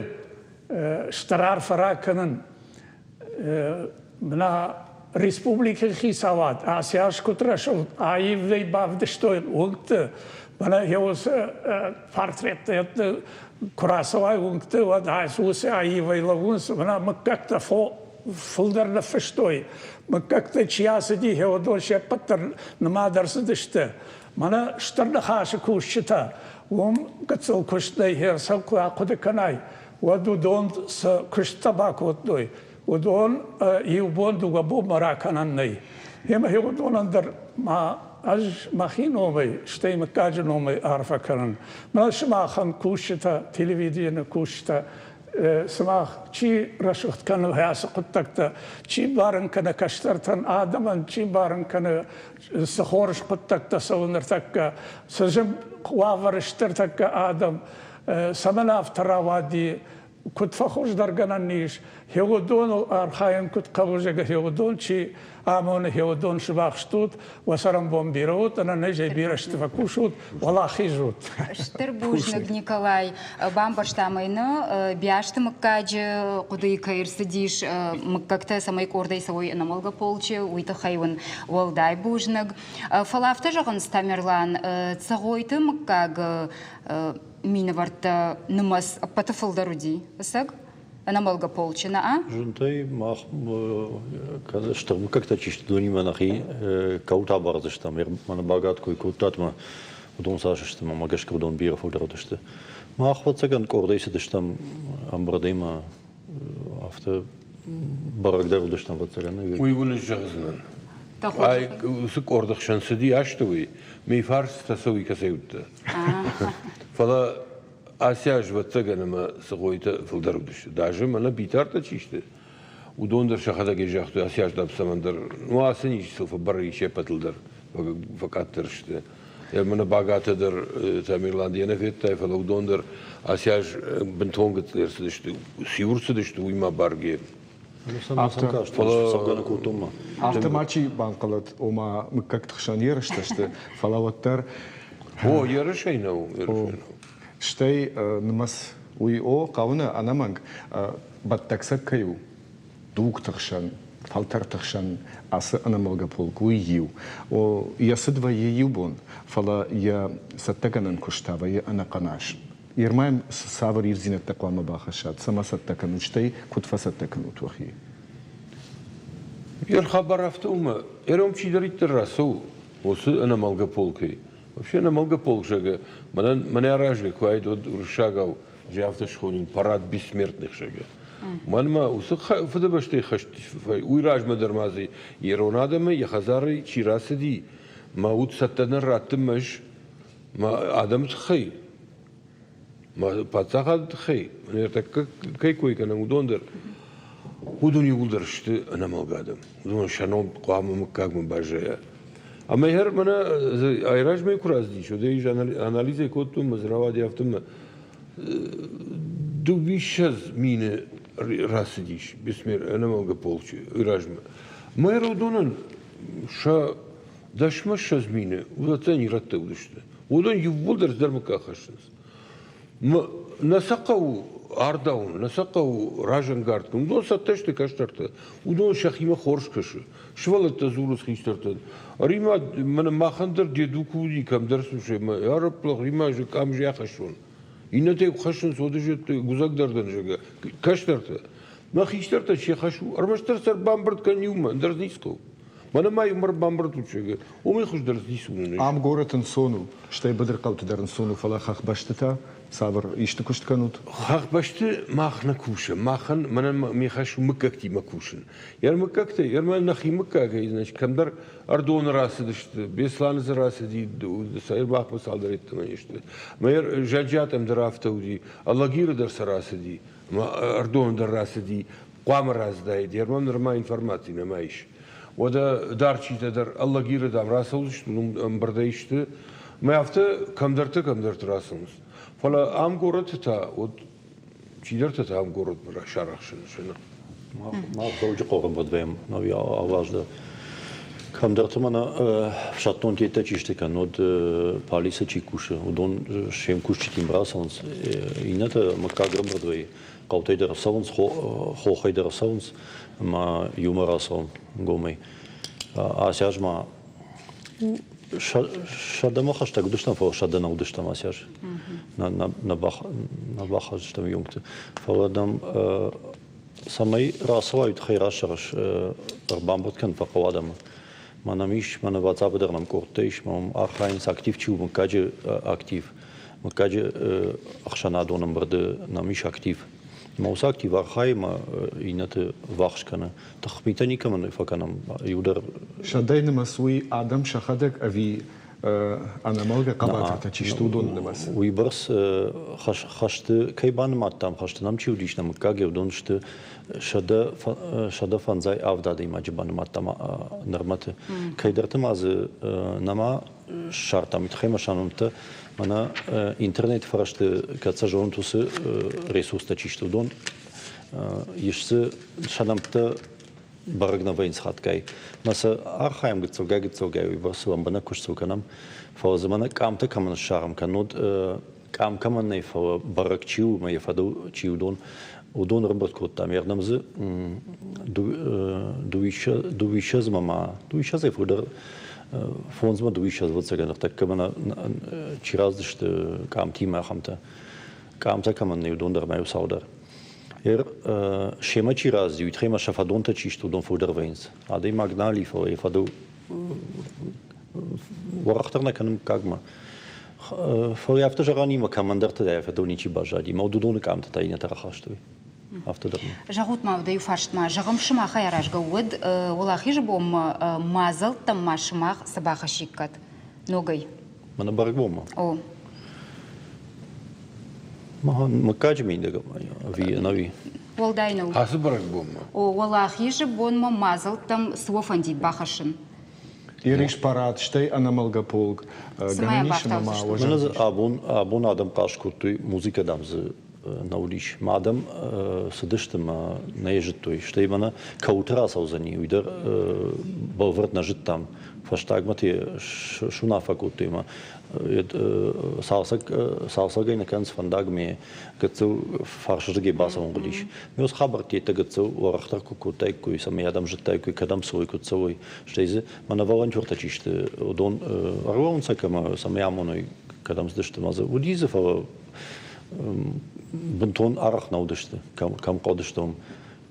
стыр арфӕ ракӕнын нӕ республикӕйы хицауад ацы аз куыд рӕсугъд аивӕй бавдыстой уынгты, мӕнӕ уыцы портреттӕ куы рацӕуай уынгты, уӕд уыцы аивӕй лӕууынц, мӕнӕ мыггӕгтӕ фылдӕр ныффыстой. Мыггӕгтӕ чи ацыди, уыдон се ппӕт дӕр нымад ӕрцыдысты. Мӕнӕ Стыр Ныхасы кусджытӕ, уым гыццыл куыст нӕй, сӕ куы ахъуыды кӕнай, уӕд уыдон цы куысттӕ бакодтой, уыдон иу бон, дыууӕ бонмӕ ракӕнӕн нӕй. Ӕмӕ уыдонӕн дӕр ма ӕз мӕхи номӕй, стӕй мыггаджы номӕй арфӕ кӕнын. Мӕнӕ сымахӕн кусджытӕ, телевиденийы кусджытӕ, сымах чи рӕсугъд кӕны ацы хъуыддӕгтӕ, чи барын кӕны кӕстӕртӕн, адӕмӕн чи барын кӕны, цы хорз хъуыддӕгтӕ цӕуы ныртӕккӕ, цы зын уавӕры сты ныртӕккӕ адӕм, цӕмӕн афтӕ рауади, куыд фӕхуыздӕргӕнӕн ис, хеуыдоныл архайын куыд хъӕуы, зӕгъгӕ, хеуыдон чи амоны, хеуыдон сывах стут, уӕ цӕрӕнбон бирӕ ут, ӕнӕнизӕй бирӕ сты фӕкусут, уӕлахиз ут. Стыр бузныг, Николай. Бамбӕрстам ӕй нӕ, Биасты мыггаджы хъуыдыйы кӕй ӕрцыдис мыггӕгтӕ, цӕмӕй къордӕй цӕуой ӕнӕмӕлгӕ полчы, уый тыххӕй уын уӕлдай бузныг. Фӕлӕ афтӕ зӕгъынц, Тамерлан, Цӕгъойты мыггаг минӕвӕрттӕ нымӕц ӕппӕты фылдӕр уыди, ӕцӕг? Ӕнӕмӕлгӕ полчы, нӕ? Зынтӕй мах кӕд стыр мыггӕгтӕ чи сты, уыдонимӕ нӕхи кӕуылты абардзыстӕм, мӕнӕ багат кой кодтат мӕ уыдон цас сты, мӕ гӕсгӕ уыдон бирӕ фылдӕр уыдысты. Мах, ӕвӕццӕгӕн, къордӕй цыдыстӕм ӕмбырдӕй ма афтӕ бӕрӕгдӕр уыдыстӕм, ӕвӕццӕгӕн. Уый уын ӕз зӕгъдзынӕн. Ай уыцы къорды хсӕн цыди астӕуӕй, ме фарстытӕ сӕ уый кӕцӕй уыдтӕ. Фӕлӕ ацы аз, ӕвӕццӕгӕн, ӕмӕ Цыгъойтӕ фылдӕр уыдысты. Даже мӕнӕ Битартӕ чи сты, уыдон дӕр сӕхӕдӕг ӕй загътой, ацы аз дам цӕмӕндӕр, ну ацы низ сыл фӕбӕрӕг ис се ппӕтыл дӕр фӕкъаддӕр сты. Мӕнӕ Багатӕ дӕр Тамерлан йӕ нӕ федтай, фӕлӕ уыдон дӕр ацы аз бынтон гыццыл ӕрцыдысты, сиур цыдысты, уый ма барге. Афтӕ мачи банхъӕлӕд, ома мыггӕгты хсӕн ерыстӕ сты, фӕлӕ уӕддӕр О, ерысӕй нӕу, ерысӕй нӕу. Стӕй нымӕц уый о, хъӕуы нӕ ӕнӕмӕнг бӕттӕг цӕг кӕй у дугты хсӕн, фӕлтӕрты хсӕн ацы ӕнӕмӕлгӕ полк, уый иу. О, йӕ цыд вӕййы иу бон, фӕлӕ йӕ цӕттӕгӕнӕн куыст та вӕййы ӕнӕхъӕн аз. Ермайӕн цавӕр ивддзинӕдтӕ хъуамӕ бахӕссат, цӕмӕ цӕттӕ кӕнут, стӕй куыд фӕцӕттӕ кӕнут уӕхи? Йе рхабар афтӕ у мӕ, Ером чидӕриддӕр рацӕуы, уыцы ӕнӕмӕлгӕ полкӕй. Вообще ӕнӕмӕлгӕ полк, зӕгъгӕ, мӕнӕн мӕнӕ аразгӕ куы уаид, уӕд уырыссагау ӕз афтӕ схонин парад бессмертных, зӕгъгӕ. Мӕнмӕ уыцы Фыдыбӕстӕйы хӕст уый размӕ дӕр ма дзы ирон адӕмы йӕ хӕдзарӕй чи рацыди, мӕ уд цӕттӕ нӕ раттынмӕ ӕз мӕ адӕмы тыххӕй, мӕ паддзахады тыххӕй, ныртӕккӕ кӕй кой кӕнӕм, уыдон дӕр, уыдон иууылдӕр сты ӕнӕмӕлгӕ адӕм. Уыдон сӕ ном хъуамӕ мыггагмӕ баззайа. Ӕмӕ ӕр мӕнӕ айразмӕ куы рацыдис, уӕд ӕй анализӕй кодтон, мӕ дзы рауади афтӕ мӕ. Дыууиссӕдз мины рацыдис Бессмер ӕнӕмӕлгӕ полчы размӕ. Мӕ уыдонӕн сӕ дӕсмӕ ссӕдз мины уыдӕттӕ ирӕттӕ уыдысты. Уыдон иууылдӕр цыдӕр мыггаг хӕссынц. Нӕ сӕ хъӕуы ардауын, нӕ сӕ хъӕуы разӕнгард кӕнын. Уыдон цӕттӕ сты кӕстӕртӕ. Уыдон сӕхимӕ хорз кӕсы. Сывӕллӕттӕ дзурынц хистӕртӕн. Ӕри-ма, мӕнӕ махӕн дӕр деду куы уыди кӕмдӕр сусӕгмӕ, ӕрӕпплӕгъ, рима, къам ахӕссон. Иннӕтӕ куы хӕссынц, уӕд ӕз гуыдзӕгдӕр дӕн, зӕгъгӕ. Кӕстӕртӕ. Мӕ хистӕртӕ се хӕс у, ӕрмӕстдӕр сӕ ӕрбамбырд кӕн иумӕ, ӕндӕр ницы хъӕуы. Мӕнӕ ма иумӕ ӕрбамбырд ут, зӕгъгӕ, уымӕй хуыздӕр ницы уынын ӕз. Ам горӕт ӕнцон у, стӕй быдырхъӕуты дӕр ӕнцон у, фӕлӕ хӕхбӕсты та цавӕр исты куыст кӕнут? Хӕхбӕсты мах нӕ кусӕм. Махӕн мӕнӕн ме хӕс у мыггӕгтимӕ кусын. Йӕ мыггӕгтӕ, йӕ нӕхи мыггагӕй, значит, кӕмдӕр Ӕрдоны рацыдысты, Беслӕны дзы рацыди, Сӕйрбахмӕ цалдӕр йеддӕмӕ не сты. Мӕ Зӕджиатӕм дӕр афтӕ уыди, Алагиры дӕр сӕ рацыди, ӕмӕ Ӕрдоны дӕр рацыди, хъуамӕ рацыдаид, ӕрмӕ нырма информаци нӕма ис. Уӕдӕ Дарчитӕ дӕр Алагиры, дам, рацӕудзысты, уым ӕмбырдӕй сты. Мӕ афтӕ кӕмдӕрты-кӕмдӕрты рацӕуынц. Фӕлӕ ам горӕты та вот чидӕртӕ та ам городмӕ сарӕхсынц. Мах Дзӕуджыхъӕуы ӕмбырд вӕййӕм ӕви алаз дӕр. Кӕмдӕрты мӕнӕ ӕфсӕддон теттӕ чи сты, кӕннод полици чи кусы, уыдон се мкусджытимӕ рацӕуынц. Иннӕтӕ мыггаг ӕмбырд вӕййы. Хъӕутӕй дӕр цӕуынц, хохӕй дӕр цӕуынц ӕмӕ иумӕ рацӕуӕм гомӕй. Ацы аз ма сӕдӕмӕ хӕстӕг уыдыстӕм, фӕлӕ сӕдӕ нӕ уыдыстӕм ацы аз. Нӕ бахаздыстӕм иунгты. Фӕлӕ дӕм цӕмӕй рацӕуай, уый тыххӕй расӕрыс ӕрбамбырд кӕн фӕхъӕуы адӕмы. Мӕнӕм ис, мӕнӕ WhatsApp-ы дӕр нӕм къордтӕ ис, мӕм архайынц актив чи у, мыггаджы актив. Мыггаджы ӕхсӕнадон ӕмбырды нӕм ис актив. Мӕ уыцы актив архайы мӕ иннӕты ввахс кӕны. Тыхмитӕ никӕмӕн фӕкӕнӕм, иу дӕр. Сӕдӕйы нымӕц уый адӕм сӕхӕдӕг ӕви ӕнӕмӕлгӕ хъӕбатыртӕ чи сты, уыдоны нымӕц? Уыйбӕрц хӕсты кӕй банымадтам, хӕсты нӕм чи уыдис, нӕ мыггаг уыдон сты 157 адӕймаджы банымадтам нырмӕты. Кӕйдӕрты ма дзы нӕма ссардтам, уый тыххӕй мӕ сӕ нӕмттӕ мӕнӕ интернет фӕрӕзты кӕд сӕ зонут, уыцы ресурстӕ чи сты, уыдон ис дзы сӕ нӕмттӕ бӕрӕг нӕ вӕййынц хатгай. Мӕ сӕ архайӕм гыццылгай-гыццылгай уыйбӕрц лӕмбынӕг куыст сыл кӕнӕм. Фӕлӕ дзы мӕнӕ къамтӕ кӕмӕн ссарӕм, кӕннод къам кӕмӕн нӕй, фӕлӕ бӕрӕг чи у, мӕ йӕ фӕдыл чи уыдон, уыдон ӕрӕмбырд кодтам. Ӕрдӕм дзы дыууиссӕдзмӕ ма, дыууиссӕдзӕй фылдӕр фондзмӕ дыууиссӕдз ӕвӕццӕгӕн ныртӕккӕ мӕнӕ чи раздысты къамтимӕ ахӕмтӕ. Къамтӕ кӕмӕн нӕй, уыдон дӕр ма иу цалдӕр. Семӕ чи рацыди, уый тыххӕй ма сӕ фӕдонтӕ чи сты, уыдон фылдӕр вӕййынц. Адӕймаг нал и, фӕлӕ йӕ фӕдыл уӕрӕхдӕр нӕ кӕны мыггагмӕ. Фӕлӕ афтӕ зӕгъӕн и, мӕ кӕмӕндӕрты йӕ фӕдыл ничи баззади, мӕ уыдоны къамтӕ та иннӕтӕ рахастой. Афтӕ дӕр. Зӕгъут ма уӕдӕ иу фарст ма. Зӕгъӕм, сымахӕй аразгӕ уӕд Уӕлахизы бонмӕ мадзӕлттӕм ма сымах цы бахӕссиккат ногӕй? Мӕнӕ бӕрӕгбонмӕ? О. Мыггаджы мидӕг ӕви ӕнӕуи? Уӕлдай нӕу. Ацы бӕрӕгбонмӕ? О, Уӕлахизы бонмӕ мадзӕлттӕм цы уӕ фӕндид бахӕссын? Ерис парад, стӕй ӕнӕмӕлгӕ полк. Гӕнӕн ис ӕмӕ ма Мӕнӕ дзы абон, абон адӕм хъаст кодтой, музыкӕ, дам, дзы нӕ уыдис. Мӕ адӕм цыдысты мӕ нӕ йӕ зыдтой. Стӕй мӕнӕ кӕуылты рацӕудзӕни, уый дӕр бӕлвырд нӕ зыдтам. Фӕстагмӕ та суынаффӕ кодтой ӕмӕ цалцӕг, цалцӕгӕй нӕ кӕнынц фӕндагмӕ гыццыл фарсырдыгӕй бацӕуын хъуыдис. Ме уыцы хабӕрттӕ гыццыл уӕрӕхдӕр куы кодтаиккой, цӕмӕй адӕм зыдтаиккой, кӕдӕм цӕуой, куыд цӕуой. Стӕй дзы мӕнӕ волонтертӕ чи сты, уыдон ӕрлӕууынц сӕ кӕмӕ, цӕмӕй амоной, кӕдӕм цыдысты. Ӕмӕ дзы уыди дзы, фӕлӕ бынтон арӕх нӕ уыдысты, кӕм хъуыдысты, уым.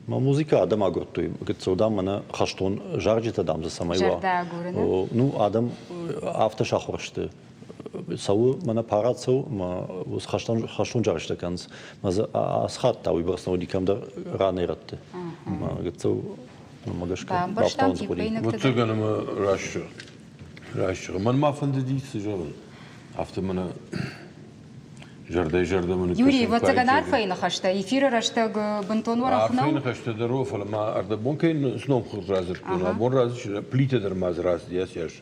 Мӕ музыкӕ адӕм агуырдтой, гыццыл, дам, мӕнӕ хӕстон зарджытӕ, дам, дзы цӕмӕй уа. Ну, адӕм афтӕ сахуыр сты. Цӕуы, мӕнӕ парад цӕуы, мӕ уыцы хӕстон, хӕстон зарджытӕ кӕнынц. Мӕ дзы ацы хатт та уыйбӕрц нӕ уыди кӕмдӕр ранӕй-рӕтты. Мӕ гыццыл, мӕ гӕсгӕ, бафтауын дзы хъуыди. Ӕвӕццӕгӕн ӕмӕ раст зӕгъ. Раст зӕгъ. Мӕн ма фӕндыди цы зӕгъын, афтӕ мӕнӕ зӕрдӕй-зӕрдӕмӕ ныккӕсын. Юрий, ӕвӕццӕгӕн арфӕйы ныхӕстӕ эфиры рӕстӕг бынтон уӕрӕх нӕу? Арфӕйы ныхӕстӕ дӕр о, фӕлӕ ма ӕрдӕбон кӕй номхыгъд радзырдтон, абон радзырдтон, Плитӕ дӕр ма дзы рацыди ацы аз.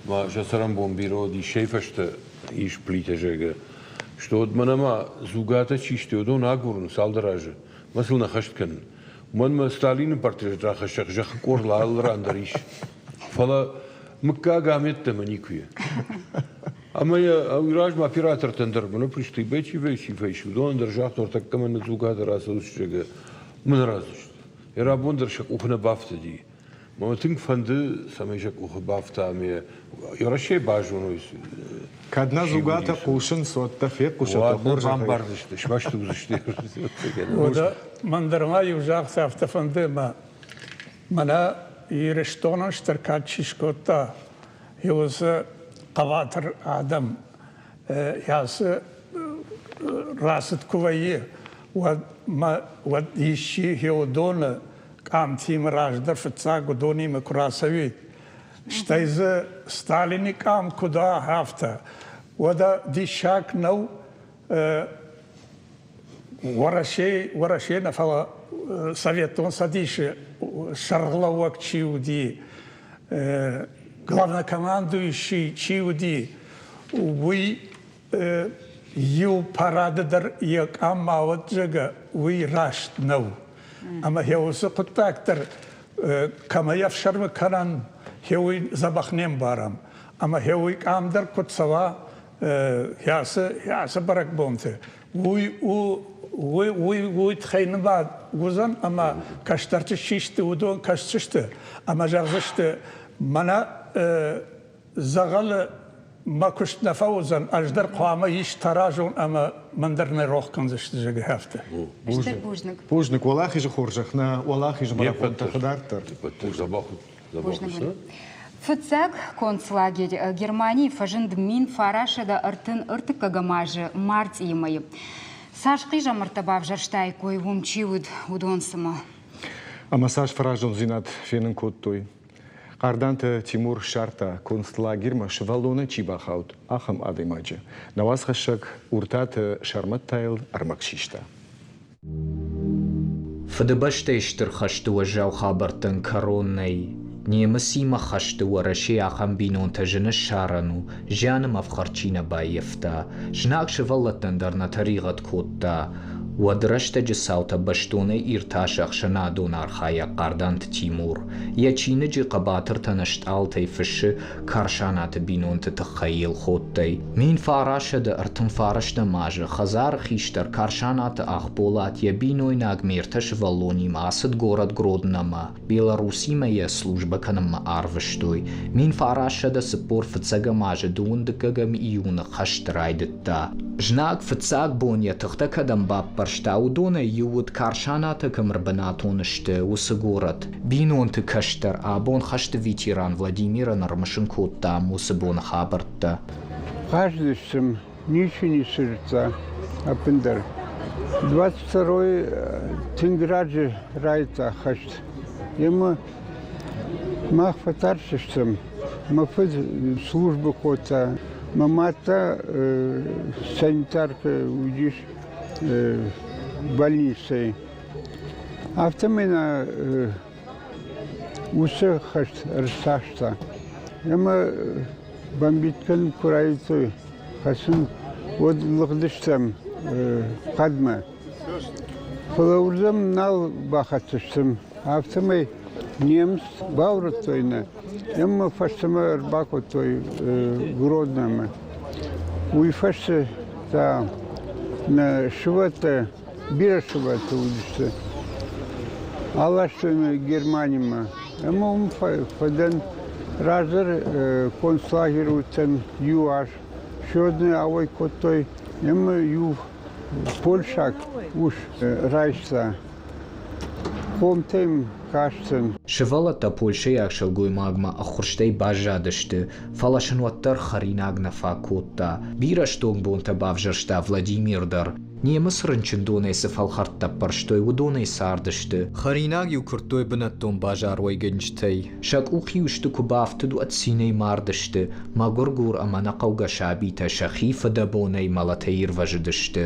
Ма сӕ цӕрӕнбон бирӕ уыди, сӕй фӕстӕ ис Плитӕ, зӕгъгӕ. Стод мӕнӕ ма Дзугатӕ чи сты, уыдон агурын цалдӕр азы. Мӕ сыл нӕ хӕст кӕнын. Уымӕн мӕ Сталины портрет рахӕссӕг зӕххы къордыл алы ран дӕр ис. Фӕлӕ мыггаг амӕдтӕмӕ никуы и. Ӕмӕ йӕ уый размӕ оператортӕн дӕр мӕнӕ пристыйбӕй чи вӕййы, чи уыдонӕн дӕр загътон, ӕртӕккӕ мӕ Дзугатӕ рацӕудзысты, зӕгъгӕ, мын разысты. Йӕ рабон дӕр сӕ къухы нӕ бафтыди. Мӕ тынг фӕнды, цӕмӕй сӕ къухы бафта ӕмӕ Уӕрӕсейы базоной. Кӕд нӕ Дзугатӕ хъусынц, уӕд дӕ фехъусӕд Уӕд нӕ бамбардзысты, смӕсты уыдзысты. Уӕдӕ мӕн дӕр ма иу загъта, афтӕ фӕнды ӕмӕ мӕнӕ Ирыстонӕн стыр кад чи скодта, уыцы хъӕбатыр адӕм ацы рацыд куы вӕййы, уӕд уӕд исчи Хеодоны къамтимӕ раздӕр фыццаг уыдонимӕ куы рацӕуид, стӕй дзы Сталины къам куыд афтӕ, уӕдӕ диссаг нӕу, Уӕрӕсе, Уӕрӕсе нӕ, фӕлӕ Советон Цӕдисы сӕргълӕууӕг чи уыди, главнокомандующий чи уыди, уый иу парады дӕр йӕ къам ма уӕд, зӕгъгӕ, уый раст нӕу. Ӕмӕ йӕ уыцы хъуыддаг дӕр кӕмӕй ӕфсӕрмы кӕнӕм, гъе уый дзӕбӕх не мбарӕм. Ӕмӕ гъе уый къам дӕр куыд цӕуа ацы бӕрӕгбонты, уый у уый, уый, уый тыххӕй нымад уыдзӕн ӕмӕ кӕстӕрты систы, уыдон кӕсдзысты ӕмӕ зӕгъдзысты, мӕнӕ дзӕгъӕлы мӕ куыст нӕ фӕуыдзӕн, ӕз дӕр хъуамӕ ист аразон ӕмӕ мӕн дӕр нӕ рох кӕндзысты, зӕгъы афтӕ. Стыр бузныг. Бузныг. Уӕлахизы хорзӕх нӕ уӕлахизы марафонтӕ дарддӕр. Бузныг. Фыццаг концлагерь Германийы фӕзынд 1933 азы мартъийы мӕйы. Цас хъизӕмӕрттӕ бавзӕрстаиккой, уым чи уыд, уыдон цымӕ? Ӕмӕ цас фӕразондзинад фенын кодтой. Хъарданты Тимур ссардта, концлагермӕ сывӕллонӕй чи бахауд, ахӕм адӕймаджы. Нӕ уацхӕссӕг Уртаты Сӕрмӕт та йыл ӕрмӕг систа. Фыдыбӕстӕйы Стыр хӕсты уӕззау хабӕрттӕн кӕрон нӕй. Немыцимӕ хӕсты Уӕрӕсе ахӕм бинонтӕ зын ссарӕн у, зианы ӕфхӕрд чи нӕ баййӕфта. Знаг сывӕллӕттӕн дӕр нӕ тӕригъӕд кодта. Уӕд рӕстӕджы цаутӕ бӕстонӕй иртасы ӕхсӕнадон архайӕг Хъарданты Тимур. Йӕ чиныджы хъӕбатыртӕн ӕстъалтӕй фыссы Карсанаты бинонты тыххӕй Елхоттӕй. 1939 азы хӕдзары хистӕр Карсанаты Ахболат йӕ бинойнаг ме ртӕ сывӕллонимӕ ацыд горӕт Гродномӕ, Белоруссимӕ йӕ службӕ кӕнынмӕ арвыстой. 1945 азы дыууын дыккӕгӕм июны хӕст райдыдта. Знаг фыццаг бон йӕ тыхтӕ кӕдӕм баппӕрста, уыдонӕй иу уыд Карсанаты кӕм ӕрбынатон сты, уыцы горӕт. Бинонты кӕстӕр, абон хӕсты ветеран Владимирӕн ӕрымысын кодта уыцы боны хабӕрттӕ. Хъазыдыстӕм, ничи ницы зыдта ӕппындӕр. 22 тынг раджы райдыдта хӕст. Емӕ мах фӕтарстыстӕм. Мӕ фыд службӕ кодта, мӕ мад та санитаркӕ уыдис больницӕйы. Афтӕмӕй нӕ уыцы хӕст ӕрцахста. Ӕмӕ бомбиткӕн куы райдыдтой хӕцын, уӕд лыгъдыстӕм хъӕдмӕ. Фӕлӕ уырдӕм нал бахӕццӕ стӕм. Афтӕмӕй немыц баурӕдтой нӕ ӕмӕ фӕстӕмӕ ӕрбакодтой Гродномӕ. Уый фӕстӕ та нӕ сывӕллӕттӕ бирӕ сывӕллӕттӕ уыдысты. Аластой нӕ Германимӕ. Ӕмӕ уым фӕдӕн раздӕр концлагеры уыдтӕн иу аз. Сёдны ауӕй кодтой ӕмӕ иу польшаг ус райста. Хомтӕм кастӕн. Сывӕллӕттӕ польшӕйаг сылгоймагмӕ ӕххуырстӕй баззадысты, фӕлӕ сын уӕддӕр хӕринаг нӕ фаг кодта. Бирӕ стонг бонтӕ бавзӕрста Владимир дӕр. Немыц рынчындонӕй цы фӕлхӕрдтӕ ӕппӕрстой, уыдонӕй цардысты. Хӕринаг-иу куырдтой бынӕттон базаруӕйгӕнджытӕй. Сӕ къух-иу сты куы бафтыд, уӕд цинӕй мардысты. Мӕгуыргур ӕмӕ ӕнӕхъӕугӕ сабитӕ сӕхи фыдӕбонӕй мӕлӕтӕй ирвӕзыдысты.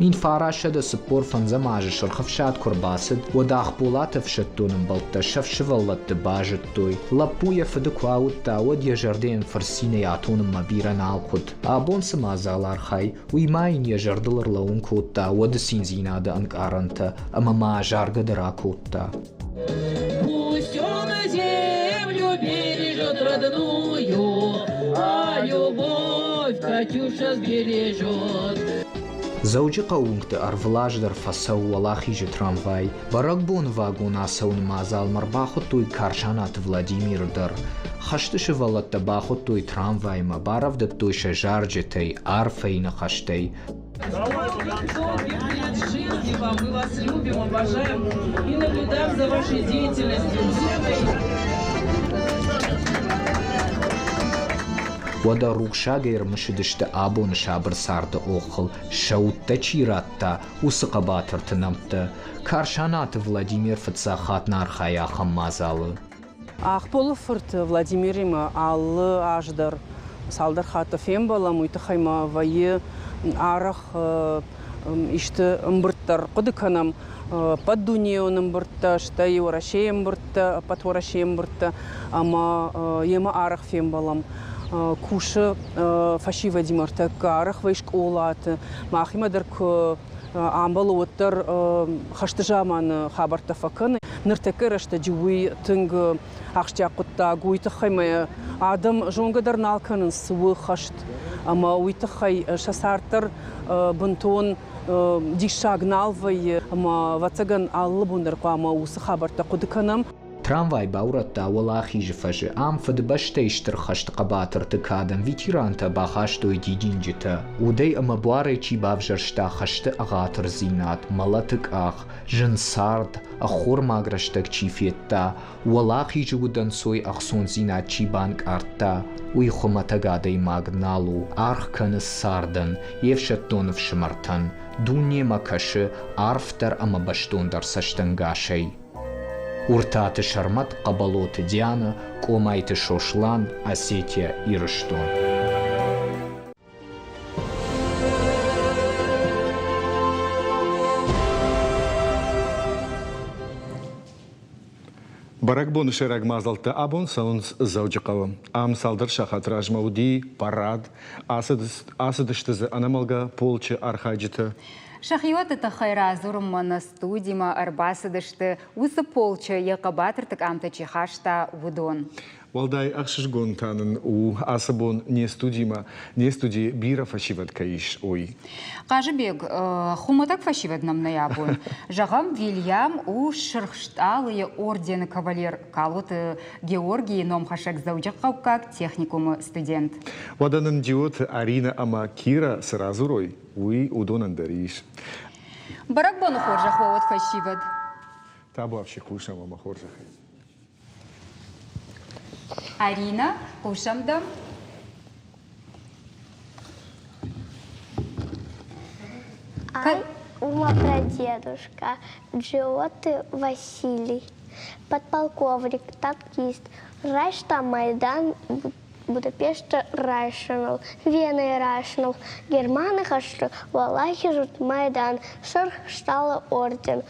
1945 азы Сырх Ӕфсад куы рбацыд, уӕд Ахболаты ӕфсӕддон ӕмбӕлттӕ сӕ сывӕллӕтты базыдтой. Лӕппу йӕ фыды куы ауыдта, уӕд йӕ зӕрдӕйӕн фырцинӕй атонынмӕ бирӕ нал хъуыд. Абон цы мадзал архайы, уый ма йын йӕ зӕрдыл ӕрлӕууын кодта уӕды циндзинады ӕнкъарӕнтӕ ӕмӕ ма заргӕ дӕр акодта. Пусть он землю бережет родную, а любовь Катюша сбережет. Дзӕуджыхъӕуы уынгты ӕрвылаз дӕр фӕцӕуы Уӕлахизы трамвай. Бӕрӕгбоны вагон ацӕуыны мадзалмӕ ӕрбахуыдтой Карсанаты Владимиры дӕр. Хӕсты сывӕллӕттӕ бахуыдтой трамваймӕ, барӕвдыдтой сӕ зарджытӕй, арфӕйы ныхӕстӕй. Долгих лет жизни вам, мы вас любим, обожаем и наблюдаем за вашей деятельностью. Уӕдӕ рухсагӕй ӕрымысыдысты абоны сабыр царды оххыл, сӕ удтӕ чи радта, уыцы хъӕбатырты нӕмттӕ. Карсанаты Владимир фыццаг хатт нӕ архайы ахӕм мадзалы. Ахполы фырт Владимиримӕ алы аз дӕр цалдӕр хатты фембӕлӕм, уый тыххӕй ма вӕййы арӕх исты ӕмбырд дӕр хъуыды кӕнӕм. Ӕппӕтдунейон ӕмбырдтӕ, стӕй Уӕрӕсейы ӕмбырдтӕ, ӕппӕт Уӕрӕсейы ӕмбырдтӕ ӕмӕ йемӕ арӕх фембӕлӕм. Кусы фӕсивӕдимӕ ӕртӕккӕ, арӕх вӕййы скъолаты. Махимӕ дӕр куы амбӕлы, уӕддӕр хӕсты заманы хабӕрттӕ фӕкӕны. Ныртӕккӕ рӕстӕджы уый тынг ахсджиаг хъуыддаг у. Уый тыххӕй мӕ адӕм зонгӕ дӕр нал кӕнынц, цы у хӕст. Ӕмӕ уый тыххӕй сӕ цард дӕр бынтон диссаг нал вӕййы. Ӕмӕ, ӕвӕццӕгӕн, алы бон дӕр хъуамӕ уыцы хабӕрттӕ хъуыды кӕнӕм. Трамвай баурӕдта Уӕлахизы фӕзы. Ам Фыдыбӕстӕйы Стыр хӕсты хъӕбатырты кадӕн ветерантӕ бахастой дидинджытӕ. Удӕй ӕмӕ буарӕй чи бавзӕрста хӕсты ӕгъатырдзинад, мӕлӕты къах, зын цард, ӕххормаг рӕстӕг чи федта, Уӕлахизы удӕнцой ӕхцондзинад чи банкъардта, уый хуымӕтӕг адӕймаг нал у, аргъ кӕны цардӕн, йе фсӕддон ӕфсымӕртӕн, дунемӕ кӕсы арфдӕр ӕмӕ бӕстондӕр цӕстӕнгасӕй. Уртаты Сӕрмӕт, Хъӕбӕлоты Диана, Къомайты Сослан, Осетия, Ирыстон. Бӕрӕгбоны сӕйраг мадзӕлттӕ абон цӕуынц Дзӕуджыхъӕуы. Ам цалдӕр сахат размӕ уыди парад, ацыдысты дзы ӕнӕмӕлгӕ полчы архайджытӕ. Сӕхиуӕтты тыххӕй радзурынмӕ нӕ студимӕ ӕрбацыдысты, уыцы полчы йӕ хъӕбатырты къамтӕ чи хаста, уыдон. Уӕлдай ӕхсызгон та нын у ацы бон не студимӕ, не студийы бирӕ фӕсивӕд кӕй ис, уый. Хъазыбег, хуымӕтӕг фӕсивӕд нӕм нӕй абон. Зӕгъӕм, Вильям у Сырх Стъалыйы ордены кавалер Калоты Георгийы номхӕссӕг Дзӕуджыхъӕуккаг техникумы студент. Уӕдӕ нын Джиоты Аринӕ ӕмӕ Кира цы радзурой, уый уыдонӕн дӕр ис. Бӕрӕгбоны хорзӕх уӕ уӕд, фӕсивӕд! Табуафси хъусӕм ӕмӕ хорзӕхӕй. Арина, хъусӕм дӕм. Ай у мой прадедушка Джиоты Василий, подполковник, танкист. Райста Майдан Будапешта райсыныл, Венайы райсыныл, Германы хӕсты Уӕлахизы майдан, Сырх Стъалы орден.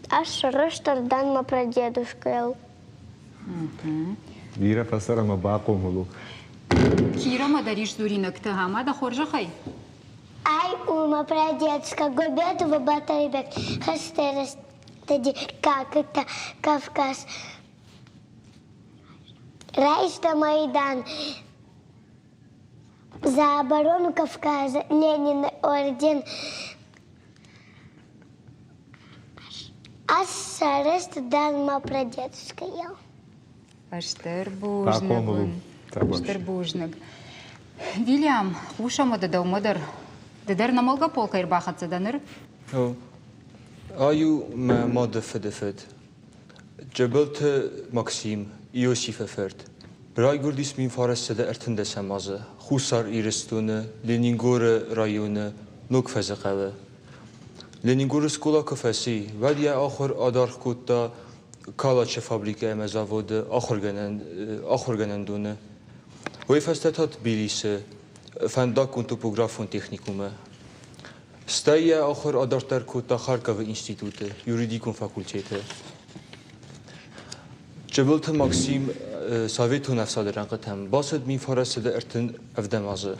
Ӕз сӕрыстыр дӕн мӕ прадедушкайыл. Бирӕ фӕцӕр ӕмӕ бахъомыл у. Кирамӕ дӕр ис дзуринӕгтӕ, ӕмӕ дӕ хорзӕхӕй? Ай у мӕ прадедушка Гобетова Батарбек, хӕсты рӕстӕджы какытӕ Кавказ. Райста Майдан за оборону Кавказа Ленина орден. Ӕз сӕрыстыр дӕн мӕ прадедушкайыл. Стыр бузныг. Стыр бузныг. Вильям, хъусӕм уӕдӕ дӕумӕ дӕр. Ды дӕр нӕмӕлгӕ полкӕй ӕрбахӕццӕ дӕ ныр? Ай у мӕ мады фыдыфыд. Джыбылты Максим, Иосифы фырт, райгуырдис 1913 азы Хуссар Ирыстоны Ленингоры районы Ногфӕзы хъӕуы. Ленингоры скъола куы фӕци, уӕд йӕ ахуыр адаргъ кодта Калачы фабрикӕ ӕмӕ заводы ахуыргӕнӕндоны. Уый фӕстӕ та Тбилисы фӕндаггон топографон техникумы. Стӕй йӕ ахуыр адарддӕр кодта Харьковы институты юридикон факультеты. Чыбылты Максим Советон ӕфсады рӕнхъытӕм бацыд 1937 азы.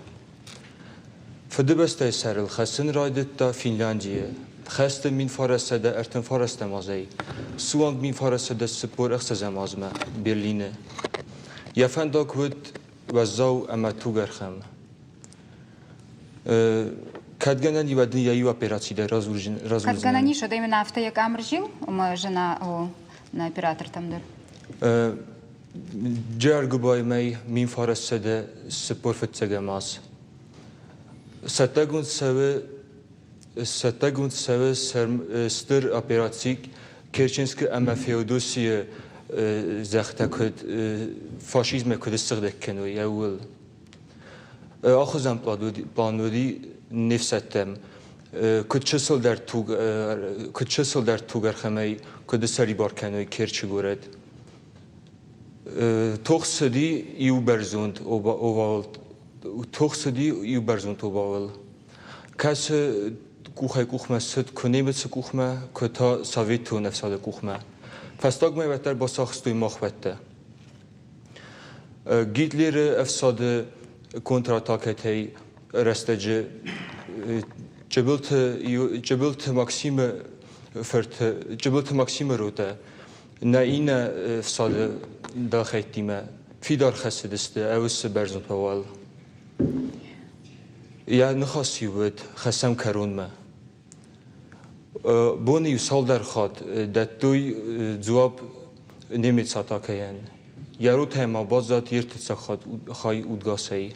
Фыдыбӕстӕйы сӕрыл хӕцын райдыдта Финляндийы. Хӕсты 1939 азӕй суанг 1946 азмӕ Берлины. Йӕ фӕндаг уыд уӕззау ӕмӕ тугӕрхӕм. Кӕд гӕнӕн и, уӕд ын йӕ иу операци дӕр разурдзынӕн. Кӕд гӕнӕн ис, уӕд ӕй мын афтӕ йӕ къам ӕрзил, ӕмӕ зына нӕ оператортӕм дӕр. Джиаргуыбайы мӕй 1945 аз. Цӕттӕгонд цӕуы цӕттӕгонд цӕуы стыр операци Керченскы ӕмӕ Феодосийы зӕхтӕ куыд фашизмӕй куыд ссыгъдӕг кӕной, ууыл. Ахуыдзӕн план уыди не фсӕдтӕм, куыд чысылдӕр туг, куыд чысылдӕр тугӕрхӕмӕй куыд ссӕрибар кӕной Керчы горӕт. Тох цыди иу бӕрзонд овал, тох цыди иу бӕрзонд обауыл, кӕцы къухӕй-къухмӕ цыд куы немыцы къухмӕ, куы та советон ӕфсады къухмӕ. Фӕстагмӕ уӕддӕр бацахстой махуӕттӕ. Гитлеры ӕфсады контратакӕтӕй рӕстӕджы Чыбылты, Чыбылты Максимы фырты, Чыбылты Максимы ротӕ нӕ иннӕ фсады дӕлхӕйттимӕ фидар хӕцыдысты ӕвыцы бӕрзонд уал. Йӕ ныхас-иу уыд хӕцӕм кӕронмӕ. Бон-иу цалдӕр хатт дӕттой дзуапп немец атакӕйӕн. Йӕ ротӕ ма баззад йе ртыццаг хай удгасӕй.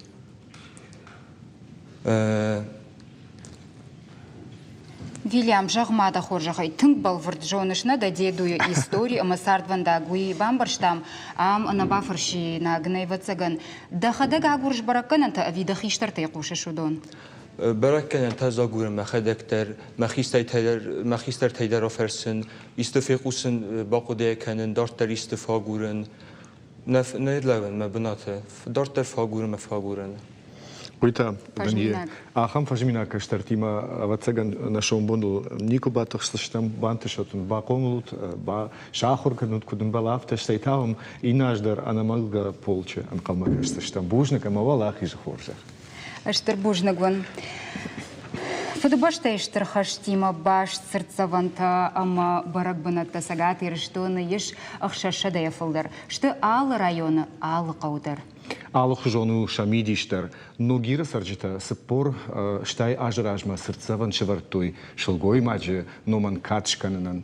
Вильям, зӕгъ-ма дӕ хорзӕхӕй, тынг бӕлвырд зоныс нӕ дӕ дедуйы истори ӕмӕ цардвӕндаг, уый бамбӕрстам, ам ӕнӕбафӕрсинаг нӕй, ӕвӕццӕгӕн. Дӕхӕдӕг агурыс бӕрӕггӕнӕнтӕ ӕви дӕ хистӕртӕй хъусыс уыдон? Бӕрӕггӕнӕнтӕ ӕз агурын мӕхӕдӕг дӕр, мӕ хистӕртӕй дӕр афӕрсын, исты фехъусын, бахъуыды кӕнын, дарддӕр исты фӕагурын. Нӕ лӕууын мӕ бынаты, дарддӕр фӕагурын мӕ фӕагурын. Уый та ахӕм фӕзминаг кӕстӕртимӕ, ӕвӕццӕгӕн, нӕ сомбоныл никуы батыхсдзыстӕм, бантысӕт уын, бахъомыл ут, сахуыр кӕнут, куыд ӕмбӕлы, афтӕ, стӕй та уӕм иннӕ аз дӕр ӕнӕмӕлгӕ полчы ӕнхъӕлмӕ кӕсдзыстӕм. Бузныг ӕмӕ уӕлахизы хорзӕх! Стыр бузныг уын. Фыдыбӕстӕйы Стыр хӕстимӕ баст цыртдзӕвӕнтӕ ӕмӕ бӕрӕг бынӕттӕ Цӕгат Ирыстоны ис 600-ӕй фылдӕр. Сты алы районы, алы хъӕуы дӕр. Алыхуызон у сӕ мидис дӕр. Ногиры цӕрджытӕ 40 азы размӕ цыртдзӕвӕн сӕвӕрдтой сылгоймаджы номӕн кад скӕнынӕн.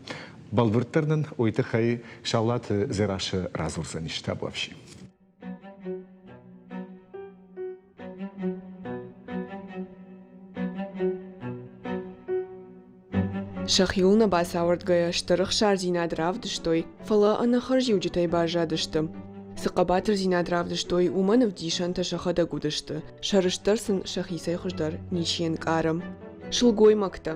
Бӕлвырддӕр нын уый тыххӕй Саулаты Дзерассӕ радзурдзӕнис табуафси. Сӕхиуыл нӕ бацауӕрдгӕйӕ стыр ӕхсардзинад равдыстой, фӕлӕ ӕнӕхӕрзиуджытӕй баззадысты. Цы хъӕбатырдзинад равдыстой, уымӕн ӕвдисӕнтӕ сӕхӕдӕг уыдысты, сӕрыстыр сын сӕхицӕй хуыздӕр ничи ӕнкъары. Сылгоймӕгтӕ.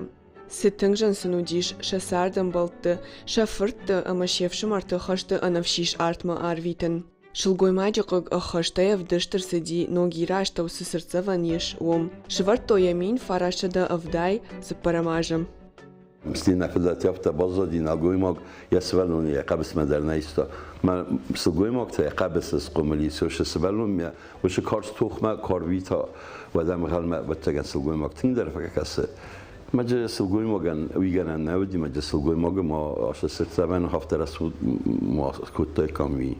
Цы тынг зын сын уыдис сӕ цардӕмбӕлтты, сӕ фыртты ӕмӕ се фсымӕрты хӕсты ӕнӕфсис артмӕ арвитын. Сылгоймаджы хъыг ӕххӕстӕй ӕвдыст ӕрцыди Ногиры астӕу цы цыртдзӕвӕн ис, уым. Сӕвӕрдтой йӕ 1974 азы. Стена фыдӕлтӕ афтӕ баззади, нӕлгоймаг йӕ сывӕллоны йӕ хъӕбысмӕ дӕр нӕ иста. Мӕ сылгоймаг та йӕ хъӕбысы схъомыл ис, уыцы сывӕллонмӕ уыцы карз тохмӕ куы арвита, уӕд ӕнхъӕлмӕ, ӕвӕццӕгӕн, сылгоймаг тынгдӕр фӕкӕсы. Мӕджы сылгоймагӕн уый гӕнӕн нӕ уыди, мӕджы сылгоймагы ма ацы цыртдзӕвӕны афтӕ рӕсугъд ма скодтаиккам уый.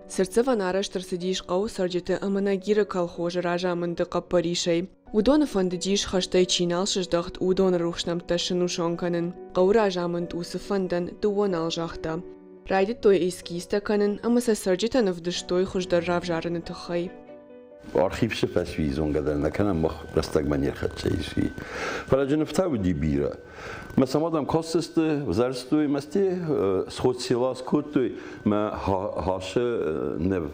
Цыртдзӕвӕн арӕзт ӕрцыдис хъӕуы цӕрджыты ӕмӕ Ногиры колхозы разамынды хъӕппӕрисӕй. Уыдоны фӕндыдис, хӕстӕй чи нал сыздӕхт, уыдоны рухс нӕмттӕ сынусон кӕнын. Хъӕуы разамынд уыцы фӕндӕн дыууӕ нал загъта. Райдыдтой эскизтӕ кӕнын ӕмӕ сӕ цӕрджытӕн ӕвдыстой хуыздӕр равзарыны тыххӕй. Архив фӕсви зонгӕ дӕр нӕ кӕнӕм, мах рӕстӕгмӕ не рхӕццӕ ис, уый. Фӕлӕ джы нывтӕ уыди бирӕ. Мӕ сӕм адӕм кастысты, взӕрстой, мӕсти сход села скодтой, мӕ хасы ныв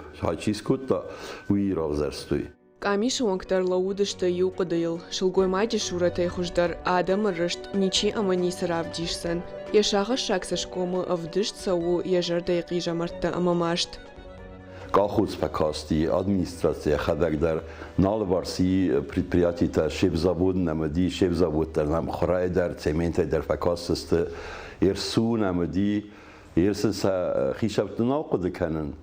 чи скодта, уый равзӕрстой. Къамисы уӕнгтӕ ӕрлӕууыдысты иу хъуыдыйыл: сылгоймаджы сурӕтӕй хуыздӕр адӕмы рыст ничи ӕмӕ ницы равдисдзӕн. Йӕ сагъӕссаг цӕсгомы ӕвдыст цӕуы йӕ зӕрдӕйы хъизӕмӕрттӕ ӕмӕ маст. Колхоз фӕкасти, администраци йӕхӕдӕг дӕр нӕ алыварс и предприятитӕ, шефзавод нӕм уыди, шефзавод дӕр нӕм хурӕй дӕр, цементӕй дӕр фӕкастысты. Ерсу нӕм уыди, Ерсы сӕ хицӕутты нал хъуыды кӕнын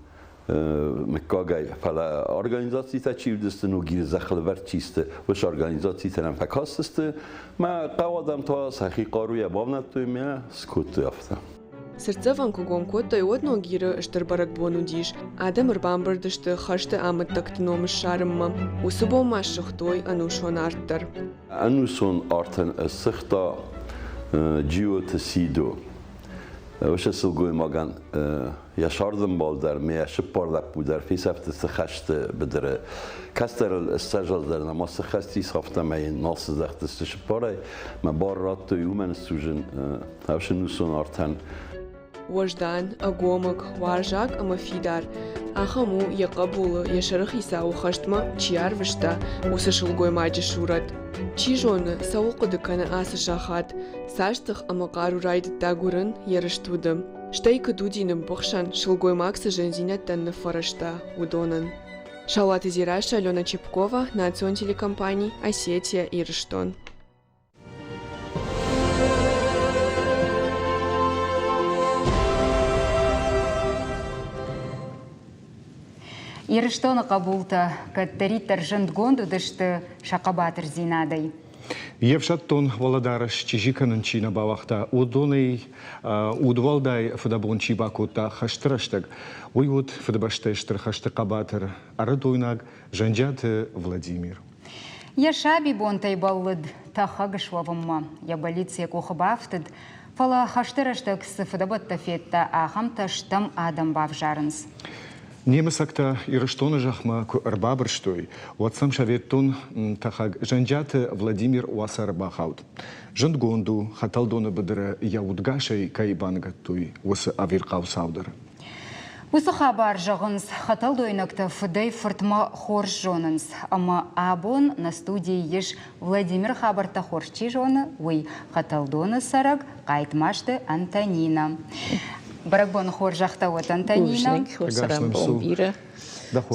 мыггагӕй, фӕлӕ организацитӕ чи уыдысты, ногиры зӕххыл ӕвӕрд чи сты, уыцы организацитӕ нӕм фӕкастысты. Мӕ хъӕуы адӕм та сӕхи хъаруйӕ бавнӕдтой мӕ скодтой афтӕ. Цыртдзӕвӕн куы гом кодтой, уӕд Ногиры стыр бӕрӕгбон уыдис. Адӕм ӕрбамбырд сты хӕсты амӕттӕгты ном ссарынмӕ. Уыцы бон ма ссыгътой ӕнусон арт дӕр. Ӕнусон артӕн ссыгъта Джиоты Сидо. Уыцы сылгоймагӕн йӕ сӕрдынбал дӕр ме йӕ цыппар лӕппу дӕр фесӕфтысты хӕсты быдыры. Кӕстӕрыл ссӕдз дӕр нӕма сыххӕст ис, афтӕмӕй йын нал сыздӕхтысты цыппарӕй. Мӕ бар радтой уымӕн ссузын ӕфсынусон артӕн. Уӕздан, ӕгомыг, уарзаг ӕмӕ фидар. Ахӕм у йӕ хъӕбулы, йӕ сӕрыхицауы хӕстмӕ чи арвыста, уыцы сылгоймаджы сурӕт. Чи зоны, цӕуыл хъуыды кӕны ацы сахат, цас тых ӕмӕ хъару райдыдта гуырын йӕ рыст уды. Стӕй куыд уыди ныббыхсӕн, сылгоймаг цы зындзинӕдтӕн ныффӕрӕзта, уыдонӕн. Шалаты Зираша, Алена Чепкова, национ телекомпани «Осетия, Ирыстон». Ирыстоны хъӕбултӕ кӕддӕриддӕр зындгонд уыдысты сӕ хъӕбатырдзинадӕй. Йе фсӕддон уӕлӕдарӕс чъизи кӕнын чи нӕ бауагъта, уыдонӕй удуӕлдай фыдӕбон чи бакодта хӕсты рӕстӕг, уый уыд Фыдыбӕстӕйы Стыр хӕсты хъӕбатыр ӕрыдойнаг Зӕнджиаты Владимир. Йӕ сабибонтӕй бӕллыд тӕхӕг суӕвынмӕ. Йӕ бӕллиц йӕ къухы бафтыд, фӕлӕ хӕсты рӕстӕг цы фыдӕбӕттӕ федта, ахӕмтӕ стӕм адӕм бавзарынц. Немыцӕгтӕ Ирыстоны зӕхмӕ куы ӕрбабырстой, уӕд сӕм советтон тӕхӕг Зӕнджиаты Владимир уацары бахауд. Зындгонд у, Хӕтӕлдоны быдыры йӕ удгасӕй кӕй баныгӕдтой, уыцы ӕвирхъау цау дӕр. Уыцы хабар, зӕгъынц, хӕтӕлдойнӕгтӕ фыдӕй-фыртмӕ хорз зонынц. Ӕмӕ абон нӕ студийы ис Владимиры хабӕрттӕ хорз чи зоны, уый, Хӕтӕлдоны цӕрӕг Хъайтмазты Антонинӕ. Бӕрӕгбоны хорзӕхтӕ уӕд, Антонинӕ. Цӕрӕнбон бирӕ.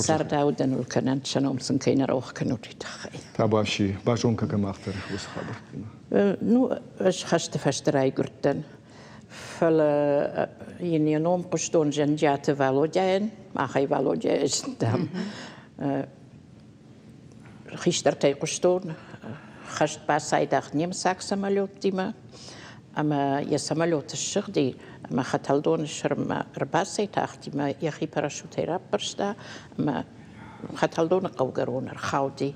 Цардаудӕн уыл кӕнӕнт, сӕ ном сын кӕй нӕ рох кӕнут, уый тыххӕй. Табуафси, базонгӕ кӕм автор уыцы хабӕрттимӕ? Ну, ӕз хӕсты фӕстӕ райгуырдтӕн. Фӕлӕ йын йӕ ном хъуыстон Зӕнджиаты Валодяйӕн, махӕй Валодяйы зыдтам. Хистӕртӕй хъуыстон, хӕст бацайдагъ немыцаг самолеттимӕ ӕмӕ йӕ самолет ссыгъди ӕмӕ Хӕтӕлдоны сӕрмӕ ӕрбацӕйтахти ӕмӕ йӕхи парашютӕй раппӕрста ӕмӕ Хӕтӕлдоны хъӕугӕрон ӕрхауди.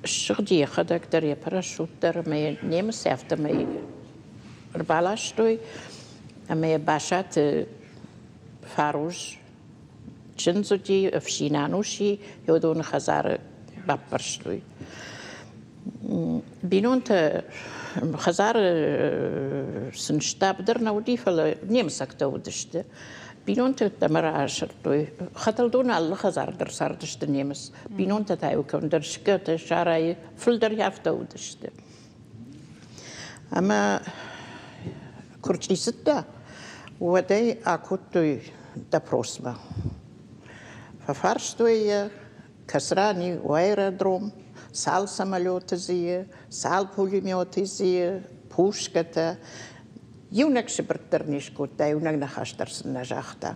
Ссыгъди йӕхӕдӕг дӕр, йӕ парашют дӕр ӕмӕ йӕ немыц афтӕмӕй ӕрбаластой ӕмӕ йӕ Басаты Фаруз чындз уыди, ӕфсин Ануси, уыдоны хӕдзары баппӕрстой. Бинонтӕ хӕдзары сын штаб дӕр нӕ уыди, фӕлӕ немыцӕгтӕ уыдысты. Бинонтӕ ӕддӕмӕ расырдтой. Хӕтӕлдоны алы хӕдзар дӕр цардысты немыц. Бинонтӕ та-иу кӕмдӕр скӕты, сарайы фылдӕр афтӕ уыдысты. Ӕмӕ куы рчъицыдта, уӕд ӕй акодтой допросмӕ. Фӕфарстой йӕ, кӕцы ран и аэродром, цал самолеты дзы и, цал пулеметы дзы и, пушкӕтӕ. Иунӕг сыбыртт дӕр не скодта, иунӕг ныхас дӕр сын нӕ загъта.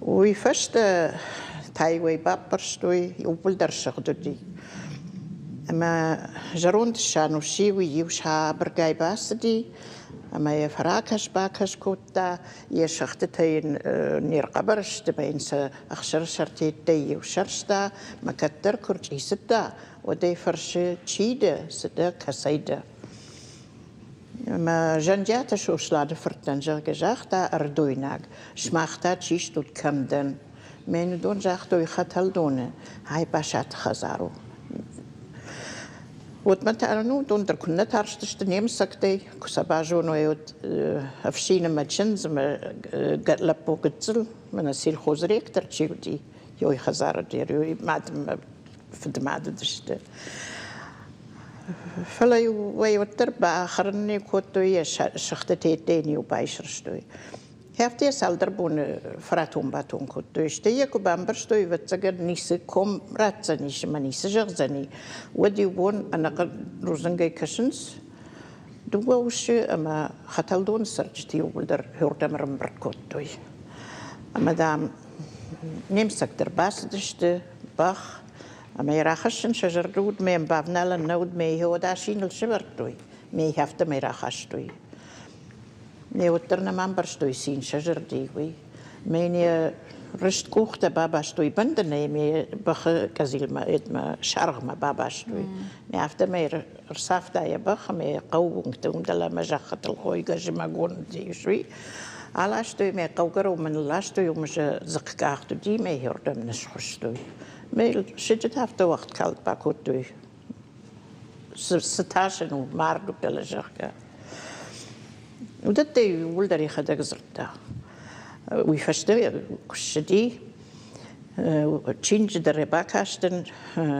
Уый фӕстӕ та-иу ӕй баппӕрстой, иууылдӕр сыгъд уыди. Ӕмӕ зӕронд Сануси уый-иу сабыргай бацыди ӕмӕ йӕ фӕракӕс-бакӕс кодта, йӕ сӕгътытӕ йын не рхъӕбӕр сты ӕмӕ йын сӕ ӕхсырысӕртӕй иу сӕрста, мӕ кӕддӕр куы рчъицыдта, уӕд ӕй фӕрсы, чи дӕ, цы дӕ, кӕцӕй дӕ? Ӕмӕ Зӕнджиаты Сосланы фырттӕн, зӕгъгӕ, загъта ӕрдойнаг, сымах та чи стут, кӕм дӕн? Мӕн уыдон загътой Хӕтӕлдоны, ай Басаты хӕдзар у. Уӕдмӕ та ну, уыдон дӕр куыннӕ тарстысты немыцӕгтӕй, куы сӕ базоной, уӕд ӕфсин ӕмӕ чындз ӕмӕ лӕппу гыццыл, мӕнӕ сельхозы ректор чи уыди, йой хӕдзары дӕр, йой мад ӕмӕ фыдымад уыдысты. Фӕлӕ-иу ӕй уӕддӕр бахӕрын не кодтой, йӕ сыхтытӕ йын-иу байсӕрстой. Афтӕ цалдӕр боны фӕратон-батон кодтой. Стӕй йӕ куы бамбӕрстой, ӕвӕццӕгӕн, ницы ком ратдзӕнис ӕмӕ ницы зӕгъдзӕни, уӕд иу бон ӕнӕхъӕн рудзынгӕй кӕсынц дыууӕ усы ӕмӕ Хӕтӕлдоны цӕрджыты иууылдӕр уырдӕм ӕрӕмбырд кодтой. Ӕмӕ, дам, немыцӕгтӕ ӕрбацыдысты, бӕх, ӕмӕ йӕ рахӕссын сӕ зӕрды уыд, мӕ йӕм бавналӕн нӕ уыд, мӕ йӕ уӕд асиныл сӕвӕрдтой, мӕ йӕ афтӕмӕй рахастой. Ме уӕддӕр нӕма ӕмбӕрстой цин сӕ зӕрдӕй, уый. Мӕ йын йӕ рыст къухтӕ бабастой бӕндӕнӕй ӕмӕ йӕ бӕхы къӕдзилмӕ, едмӕ саргъмӕ бабастой. Мӕ афтӕмӕй ӕрцавта йӕ бӕх ӕмӕ йӕ хъӕуы уынгты уым дӕлӕмӕ зӕххытыл хойгӕ зымӕгон уыдис, уый. Аластой мӕ хъӕугӕронмӕ нылластой, уым сӕ дзыхъхъ къахт уыди мӕ йӕ уырдӕм нысхуыстой. Мӕ сыджыт афтӕ уӕгъд калд бакодтой. Цы тас ын у, мард у, дӕлӕ, зӕгъгӕ. Уыдӕттӕ иууылдӕр йӕхӕдӕг дзырдта. Уый фӕстӕ куы ссыди, чиныджы дӕр бакастӕн,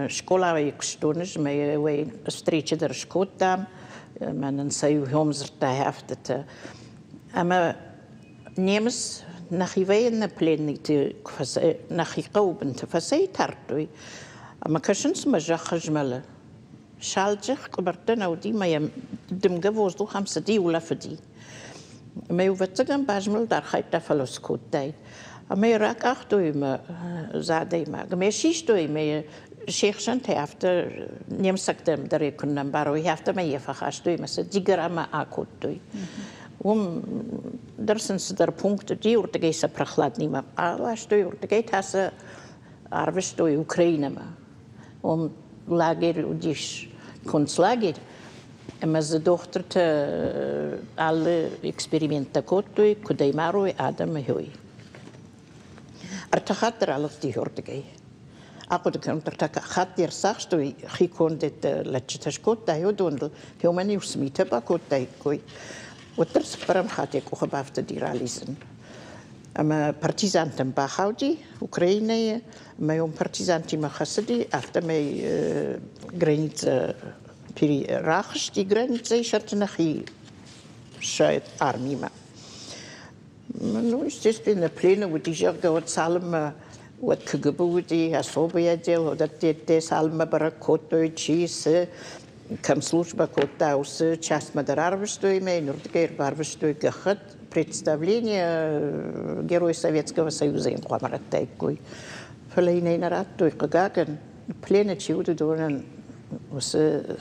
скъолайы куыстон ӕз ӕмӕ встреча дӕр скодтам, ӕмӕ нын сӕ иу хом дзырдта афтӕтӕ. Ӕмӕ немыц нӕхи военнопленныйты нӕхи хъӕуы бынты фӕцӕйтардтой, ӕмӕ кӕсынц мӕ зӕхх змӕлы. Салдзӕх къуыбӕрттӕ нӕ уыди мӕ йӕм дымгӕ воздух ӕм цыди, улӕфыди. Ӕмӕ ӕвӕццӕгӕн базмӕлд архайдта, фӕлӕ скодтаид. Ӕмӕ йӕ ракъахтой мӕ дзы адӕймаг. Ӕмӕ йӕ систой ӕмӕ йӕ се хсӕнтӕй афтӕ немыцӕгтӕм дӕр ӕй куыннӕ ӕмбарой, афтӕмӕй йӕ фӕхастой ӕмӕ сӕ Дигорамӕ акодтой. Уым дӕр сын цыдӕр пункт уыди, уырдыгӕй сӕ прохладныймӕ аластой, уырдыгӕй та сӕ арвыстой Украинӕмӕ. Уым лагерь уыдис, концлагерь, ӕмӕ дзы дохтыртӕ алы эксперименттӕ кодтой, куыд ӕй марой адӕмы, уый. Ӕртӕ хатты ралыгъди уырдыгӕй. Ахъуыды кӕнут, ӕртӕ хатты ӕрцахстой, хикондӕттӕ лӕджджытӕ скодтай уыдоныл, уымӕн-иу цы митӕ бакодтаиккой, уӕддӕр цыппӕрӕм хатт йӕ къухы бафтыди ралидзын. Ӕмӕ партизантӕм бахауди Украинӕйы, ӕмӕ уым партизантимӕ хӕцыди, афтӕмӕй границӕ рахызти границӕйы сӕрты нӕхи сӕ армимӕ. Ну, естественно, плены уыди, зӕгъгӕ, уӕд цалынмӕ уӕд КГБ уыди, особый отдел, уыдӕтты цалынмӕ бӕрӕг кодтой, чи цы, кӕм службӕ кодта, уыцы частмӕ дӕр арвыстой мӕ йын уырдыгӕй ӕрбарвыстой гӕххӕтт, представление Герой Советского Союза йын хъуамӕ радтаиккой. Фӕлӕ йын ӕй нӕ радтой, хъыгагӕн, плены чи уыд, уыдонӕн уыцы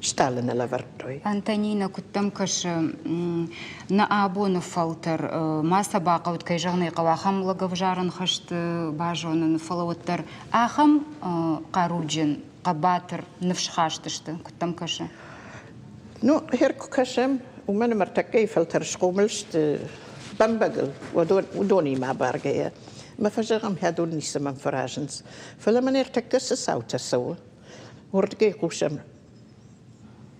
стъалы нӕ лӕвӕрдтой. Антонина, куыд дӕм кӕсы, нӕ абоны фӕлтӕр ма сӕ бахъӕуд, кӕй зӕгъын ӕй хъӕуы, ахӕм лӕгӕвзарӕн хӕсты базонын, фӕлӕ уӕддӕр ахӕм хъаруджын, хъӕбатыр, ныфсхаст сты, куыд дӕм кӕсы? Ну, хер куы кӕсӕм, уымӕн ӕмӕ ӕртӕккӕйы фӕлтӕр схъомыл сты бӕмбӕгыл, уыдонимӕ абаргӕйӕ. Мӕ фӕзӕгъӕм, хӕдон ницӕмӕн фӕразынц. Фӕлӕ мӕн ӕртӕккӕ цы цаутӕ цӕуы, уырдыгӕй хъусӕм.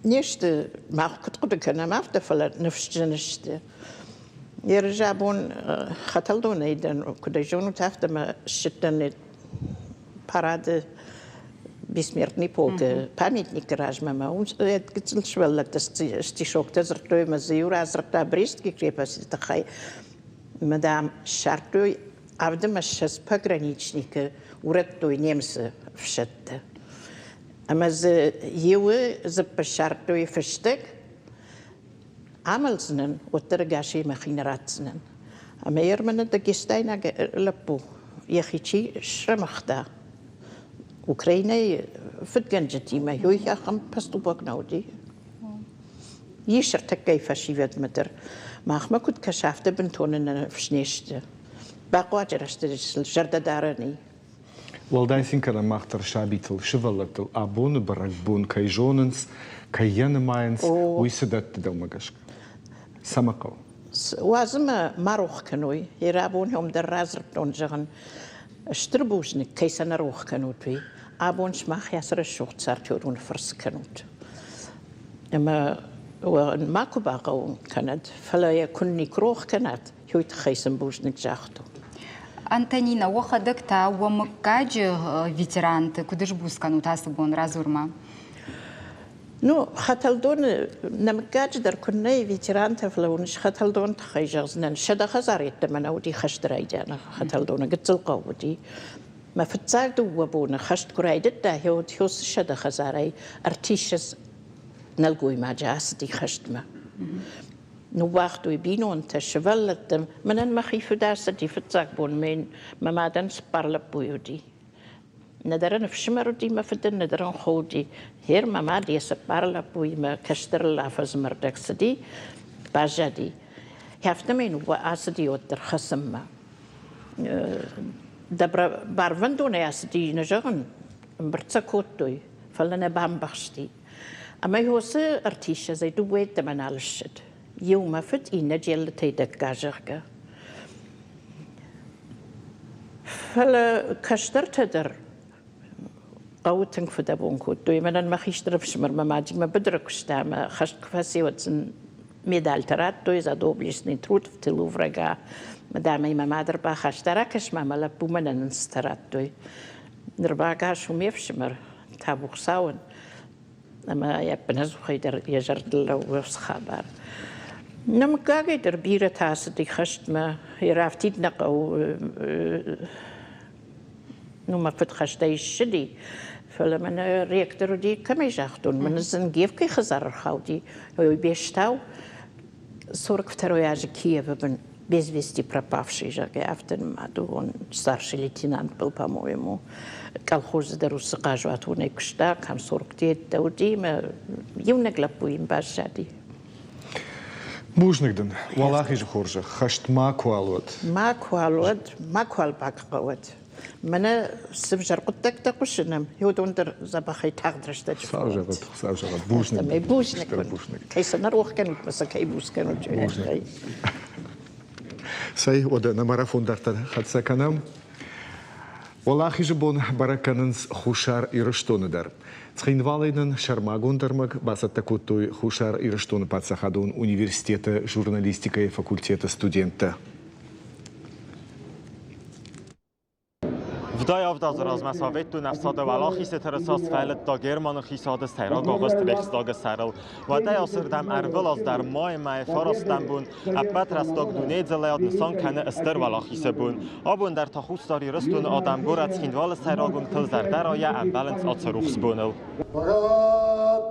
Не сты, мах куыд хъуыды кӕнӕм, афтӕ, фӕлӕ ныфсджын сты. Ерыс абон Хӕтӕлдонӕй дӕн, куыд ӕй зонут, афтӕ мӕ ссыдтӕн парады Бессмертный полк-ы памятникы размӕ мӕ уым гыццыл сывӕллӕттӕ стишоктӕ дзырдтой ӕмӕ дзы иу радзырдта Брестский крепосты тыххӕй. Ӕмӕ, дам, ссардтой 27 пограничникы, урӕдтой немыцы ӕфсӕдтӕ. Ӕмӕ дзы иуы дзыппы ссардтой фыстӕг, амӕлдзынӕн, уӕддӕр ӕгасӕй мӕхи нӕ ратдзынӕн. Ӕмӕ йӕ ӕрмӕнӕ дагестайнаг лӕппу йӕхи чи срӕмыгъта Украинӕйы фыдгӕнджытимӕ, уый ахӕм поступок нӕ уыди. Ис ӕртӕккӕйы фӕсивӕдмӕ дӕр. Махмӕ куыд кӕсы, афтӕ бынтон ӕнӕныфс не сты. Бахъуаджы рӕстӕджы сыл зӕрдӕ дарӕн и. Уӕлдай цин кӕнӕм мах дӕр сабитыл, сывӕллӕттыл абоны бӕрӕгбон кӕй зонынц, кӕй йӕ нымайынц, уый цы дӕтты дӕумӕ гӕсгӕ? Цӕмӕ хъӕуы? Уадз ӕмӕ ма рох кӕной. Йӕ рабон уым дӕр радзырдтон, зӕгъын, стыр бузныг, кӕй сӕ нӕ рох кӕнут, уый. Абон сымах ацы рӕсугъд цардтӕ фӕрцы кӕнут. Ӕмӕ уӕ макуы бахъӕуын кӕнӕд, фӕлӕ йӕ куы никуы рох кӕнат, уый тыххӕй сын бузныг загътон. Антонина, уӕхӕдӕг та уӕ мыггаджы ветеранты куыд сбуц кӕнут ацы бон? Радзур-ма. Ну, Хӕтӕлдоны нӕ мыггаджы дӕр куыннӕ и ветерантӕ, фӕлӕ уын Хӕтӕлдоны тыххӕй зӕгъдзынӕн. 100 хӕдзары йеддӕмӕ нӕ уыди хӕсты райдианы Хӕтӕлдоны, гыццыл хъӕу уыди. Мӕ фыццаг дыууӕ боны хӕст куы райдыдта, уӕд уыцы 100 хӕдзарӕй ӕртиссӕдз нӕлгоймаджы ацыди хӕстмӕ. Ныууагътой бинонтӕ, сывӕллӕттӕ. Мӕнӕн мӕхи фыд ацыди фыццаг бон, мӕ мадӕн цыппар лӕппуйы уыди. Нӕдӕр ын ӕфсымӕр уыди мӕ фыдӕн, нӕдӕр ын хо уыди. Гъер мӕ мад йӕ цыппар лӕппуимӕ кӕстӕрыл афӕдзмӕ рдӕг цыди, баззади. Афтӕмӕй ацыди уӕддӕр хӕцынмӕ. Барвӕндонӕй ацыди, нӕ зӕгъын, ӕмбырд сӕ кодтой, фӕлӕ нӕ бамбӕхсти. Ӕмӕ уыцы ӕртиссӕдзӕй дыууӕ йеддӕмӕ нал ссыд. Иу мӕ фыд, иннӕ Джеллытӕй Дӕгка, зӕгъгӕ. Фӕлӕ кӕстӕртӕ дӕр хъӕуы тынг фыдӕбон кодтой. Мӕнӕн мӕ хистӕр ӕфсымӕр мӕ мадимӕ быдыры куыста ӕмӕ хӕст куы фӕци, уӕд сын медальтӕ радтой за доблестный труд в тылу врага. Дам ӕй мӕ мад ӕрбахаста, ракӕс-ма, мӕ лӕппу мӕнӕн ын цытӕ радтой. Ныр багас у ме фсымӕр, табу Хуыцауӕн. Ӕмӕ ӕппынӕдзухӕй дӕр йӕ зӕрдыл лӕууы уыцы хабар. Нӕ мыггагӕй дӕр бирӕтӕ ацыди хӕстмӕ, йӕ рафтид нӕ хъӕуы ну, мӕ фыд хӕстӕй ссыди, фӕлӕ мӕнӕ ректор уыди, кӕмӕй загътон, мӕнӕ Зынгевкӕйы хӕдзар ӕрхауди, ой, Бестау, 42 азы Киевы бын без вести пропавший, зӕгъгӕ, афтӕ нымад у, он старший лейтенант был, по-моему. Колхозы дӕр уыцы хъазуатонӕй куыста, комсоргтӕ уыди, ӕмӕ иунӕг лӕппу йын баззади. Бузныг дын, уӕлахизы хорзӕх, хӕст макуал уӕд. Макуал уӕд, макуал бахъӕуӕд. Мӕнӕ цы взӕр хъуыддӕгтӕ хъуысы нӕм, уыдон дӕр дзӕбӕхӕй тагъд рӕстӕджы Хуыцау зӕгъӕд, Хуыцау зӕгъӕд. Бузныг. Бузныг. Бузныг. Кӕй сӕ нӕ рох кӕнут, мӕ сӕ кӕй буц кӕнут. Бузныг. Цӕй, уӕдӕ нӕ марафон дарддӕр хӕццӕ кӕнӕм. Уӕлахизы бон бӕрӕг кӕнынц Хуссар Ирыстоны дӕр. Цхинвалӕй нын сӕрмагонд ӕрмӕг бацӕттӕ кодтой Хуссар Ирыстоны паддзахадон университеты журналистикӕйы факультеты студенттӕ. Вдай азы размӕ Советон ӕфсады уӕлахизы тырыса сфӕлыдта Германы хицауады сӕйраг агъуыст Рейхстагы сӕрыл. Уӕдӕй ацырдӕм ӕрвылаз дӕр майы мӕйы фарастӕм бон ӕппӕт рӕстаг дунейы дзыллӕйад нысан кӕны стыр уӕлахизы бон. Абон дӕр та Хуссар Ирыстоны адӕм горӕт Цхинвалы сӕйраг уынгтыл зӕрдӕрайӕ ӕмбӕлынц ацы рухс боныл. Парад!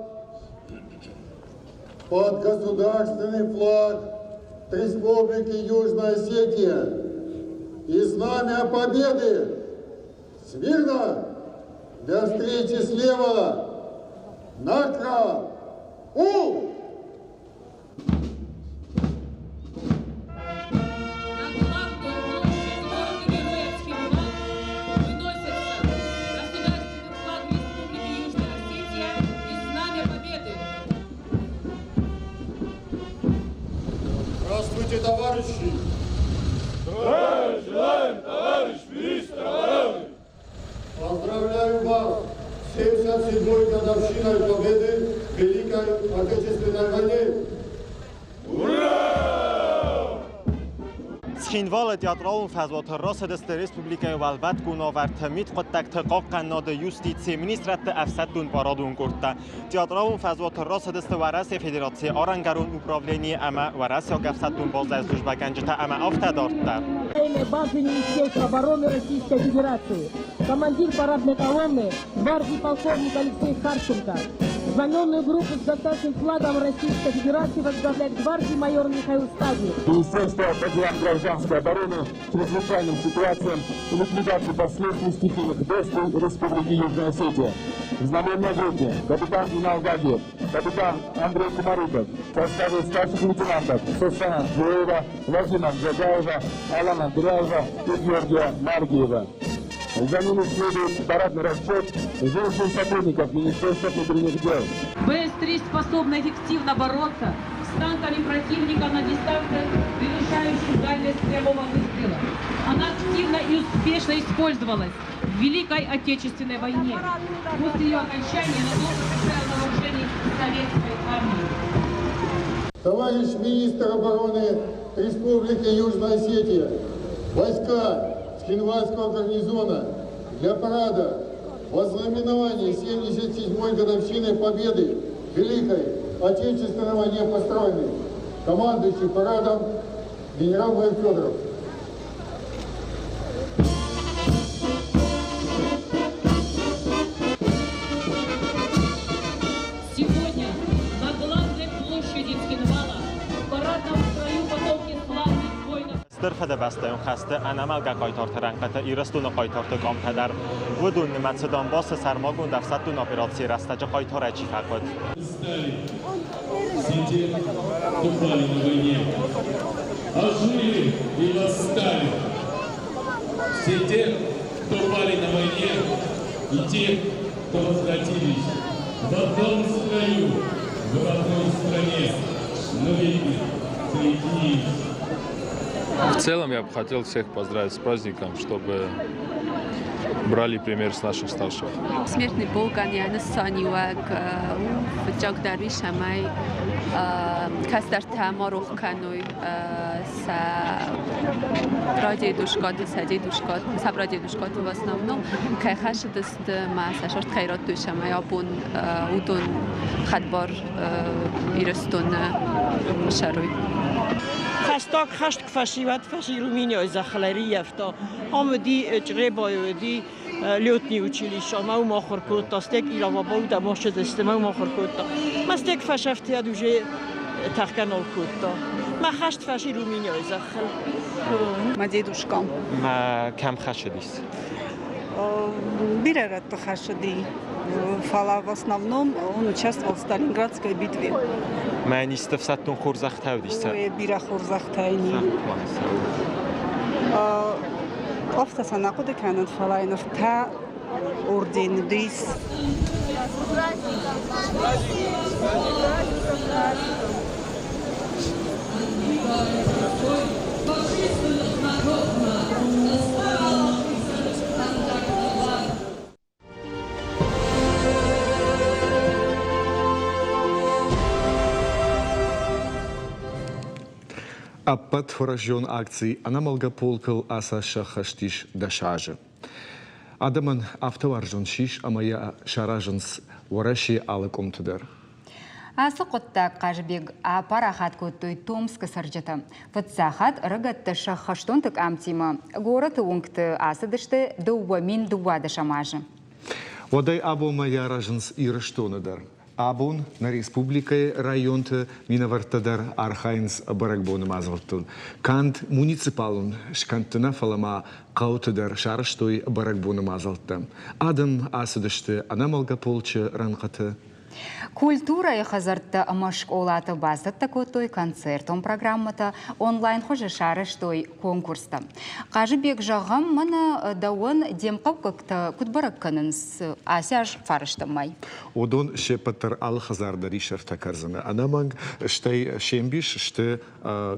Под государственный флаг Республики Южная Осетия и Знамя Победы! Смирно! Для встречи слева! На У! Здравствуйте, товарищи! Здравия желаем, товарищ министр обороны! Поздравляю вас с 77-й годовщиной Победы в Великой Отечественной войне! Ура! Цхинвалы театралон фӕзуаты рацыдысты республикӕйы уӕлвӕткон уавӕрты мидхъуыддӕгты хъахъхъӕнынады юстицийы министрадты ӕфсӕддон парадон къордтӕ. Театралон фӕзуаты рацыдысты Уӕрӕсейы Федерацийы арӕнгӕрон управленийы ӕмӕ уӕрӕсейаг ӕфсӕддон базӕйы службӕгӕнджытӕ ӕмӕ афтӕ дарддӕр. Базы Министерства обороны Российской Федерации, командир парадной колонны, гвардии полковник Алексей Харченко. Знаменную группу с государственным флагом Российской Федерации возглавляет гвардии майор Михаил Стадник. Министерство по делам гражданской обороны, чрезвычайным ситуациям и ликвидации последствий стихийных бедствий Республики Южная Осетия. В знаменной группе капитан Инал Гагиев, капитан Андрей Кумарыков, в составе старших лейтенантов Сусана Джуева, Владимира Джагаева, Алана Андреева и Георгия Маргиева. За ними следует парадный расчет женщин сотрудников Министерства внутренних дел. БС-3 способна эффективно бороться с танками противника на дистанциях, превышающих дальность прямого выстрела. Она активно и успешно использовалась в Великой Отечественной войне. После ее окончания надолго состояла на вооружении советской армии. Товарищ министр обороны Республики Южная Осетия, войска Цхинвальского гарнизона для парада в ознаменовании 77-й годовщины Победы в Великой Отечественной войне построены. Командующий парадом генерал-майор Федоров. Сегодня на главной площади Цхинвала в парадном строю потомки славных воинов. Стыр Фыдыбӕстӕйон хӕсты ӕнӕмӕлгӕ хъайтарты рӕнхъыты Ирыстоны хъайтарты къамтӕ дӕр. Уыдон нымӕцы Донбассы сӕрмагонд ӕфсӕддон операцийы рӕстӕджы хъайтарӕй чи фӕхъуыд. Все те, кто пали на войне, а жили и восстали. Все те, кто пали на войне, и те, кто возвратились в одном строю, в родной стране, навеки соединились. В целом я бы хотел всех поздравить с праздником, чтобы брали пример с наших старших. Смертный полкӕн йӕ нысаниуӕг у фыццагдӕр ис, цӕмӕй кӕстӕртӕ ма рох кӕной сӕ прадедушкаты, сӕ дедушкаты, сӕ прадедушкаты в основном кӕй хӕссыдысты ӕмӕ сӕ сӕрт кӕй радтой, цӕмӕй абон уыдон хӕдбар Ирыстоны сӕрой. Фӕстаг хӕст куы фӕсивӕд фӕсируминӕй зӕххыл ӕрыййӕфта. Ам уыди Чъребайы уыди летный училище, ӕмӕ уым ахуыр кодта. Стӕг Илавабауд ӕмӕ ссыдысты, ӕмӕ уым ахуыр кодта. Мӕ стӕг фӕсӕфтиад уже тӕхгӕ нал кодта. Мӕ хӕст фӕсируминӕй зӕххыл. Мӕ дедушка. Мӕ кӕм хӕссыдис? Бирӕ рӕтты хӕссыди, фӕлӕ в основном он участвовал в Сталинградской битве. Мӕ исты ӕфсӕддон хорзӕхтӕ уыдис? Ой, бирӕ хорзӕхтӕ ин. Афтӕ сӕ нӕ хъуыды кӕнын, фӕлӕ йын ӕртӕ орден уыдис. Ӕппӕтуӕрӕсеон акци Ӕнӕмӕлгӕ полкыл ацы сӕххӕст ис дӕс азы. Адӕмӕн афтӕ уарзон сис ӕмӕ йӕ саразынц Уӕрӕсейы алы къуымты дӕр. Ацы хъуыддаг Хъазыбег апарахат кодтой Томскы цӕрджытӕ. Фыццаг ӕрыгӕттӕ сӕ хӕстонты къамтимӕ горӕты уынгты ацыдысты 2012 азы. Уӕдӕй абонмӕ йӕ аразынц Ирыстоны дӕр. Абон нӕ республикӕйы районты минӕвӕрттӕ дӕр архайынц бӕрӕгбоны мадзӕлттыл. Канд муниципалон скӕндты нӕ, фӕлӕ ма хъӕуты дӕр сарӕзтой бӕрӕгбоны мадзӕлттӕ. Адӕм ацыдысты ӕнӕмӕлгӕ полчы рӕнхъыты. Культурӕйы хӕдзӕрттӕ ӕмӕ скъолаты бацӕттӕ кодтой концертон программӕтӕ, онлайн хуызы сарӕзтой конкурстӕ. Хъазыбег, зӕгъӕм, мӕнӕ дӕуӕн де мхъӕуккӕгтӕ куыд бӕрӕг кӕнынц ацы аз фарӕстӕм май? Уыдон се ппӕт дӕр алы хӕдзар дӕр ис ӕртӕ кӕрдзыны. Ӕнӕмӕнг, стӕй се мбис сты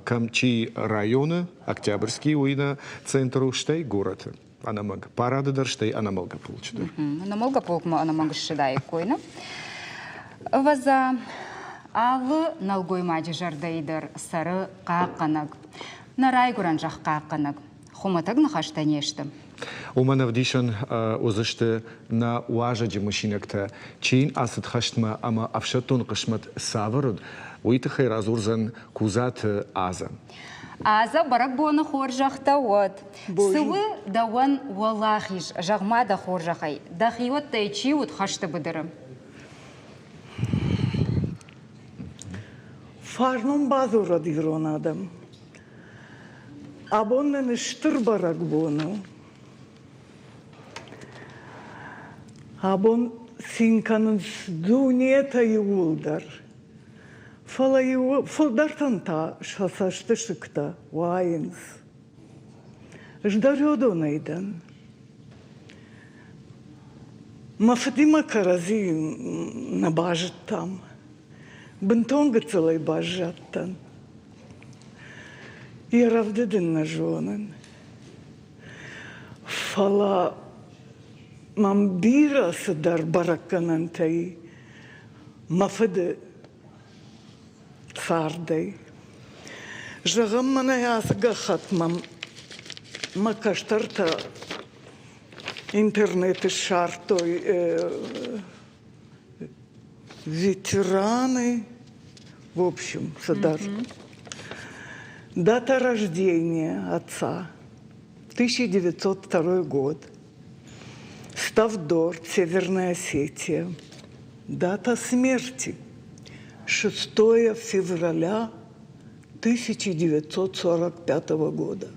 кӕм чи районы, Октябрьский уый нӕ центр у, стӕй горӕты. Ӕнӕмӕнг. Парады дӕр, стӕй ӕнӕмӕлгӕ полчы дӕр. Ӕнӕмӕлгӕ полкмӕ ӕнӕмӕнг ссыдаиккой, нӕ? Ӕвӕдза, алы нӕлгоймаджы зӕрдӕйы дӕр цӕры хъахъхъӕнӕг. Нӕ райгуырӕн зӕхх хъахъхъӕнӕг. Хуымӕтӕг ныхӕстӕ не сты. Уымӕн ӕвдисӕн уыдзысты нӕ уазӕджы мысинӕгтӕ. Чи йын ацыд хӕстмӕ ӕмӕ ӕфсӕддон хъысмӕт цавӕр уыд, уый тыххӕй радзурдзӕн Кудзаты Азӕ. Азӕ, бӕрӕгбоны хорзӕхтӕ уӕд! Цы у дӕуӕн уӕлахиз, зӕгъ-ма дӕ хорзӕхӕй, дӕхиуӕттӕй чи уыд хӕсты быдыры? Фарнон бадзурӕд ирон адӕм. Абон нын стыр бӕрӕгбон у. Абон цин кӕнынц дунетӕ иууылдӕр. Фӕлӕ иу фылдӕртӕн та сӕ цӕстысыгтӕ уайынц. Ӕз дӕр уыдонӕй дӕн. Мӕ фыдимӕ кӕрӕдзийы нӕ базыдтам. Бынтон гыццылӕй баззадтӕн. Йӕ рӕвдыд ын нӕ зонын. Фӕлӕ мӕм бирӕ цыдӕр бӕрӕггӕнӕнтӕ и мӕ фыды цардӕй. Зӕгъӕм, мӕнӕ ацы гӕххӕтт мӕм мӕ кӕстӕртӕ интернеты ссардтой. Ветераны, в общем, цыдӕр. Дата рождения отца 1902 год. Ставдор, Северная Осетия. Дата смерти 6 февраля 1945 года.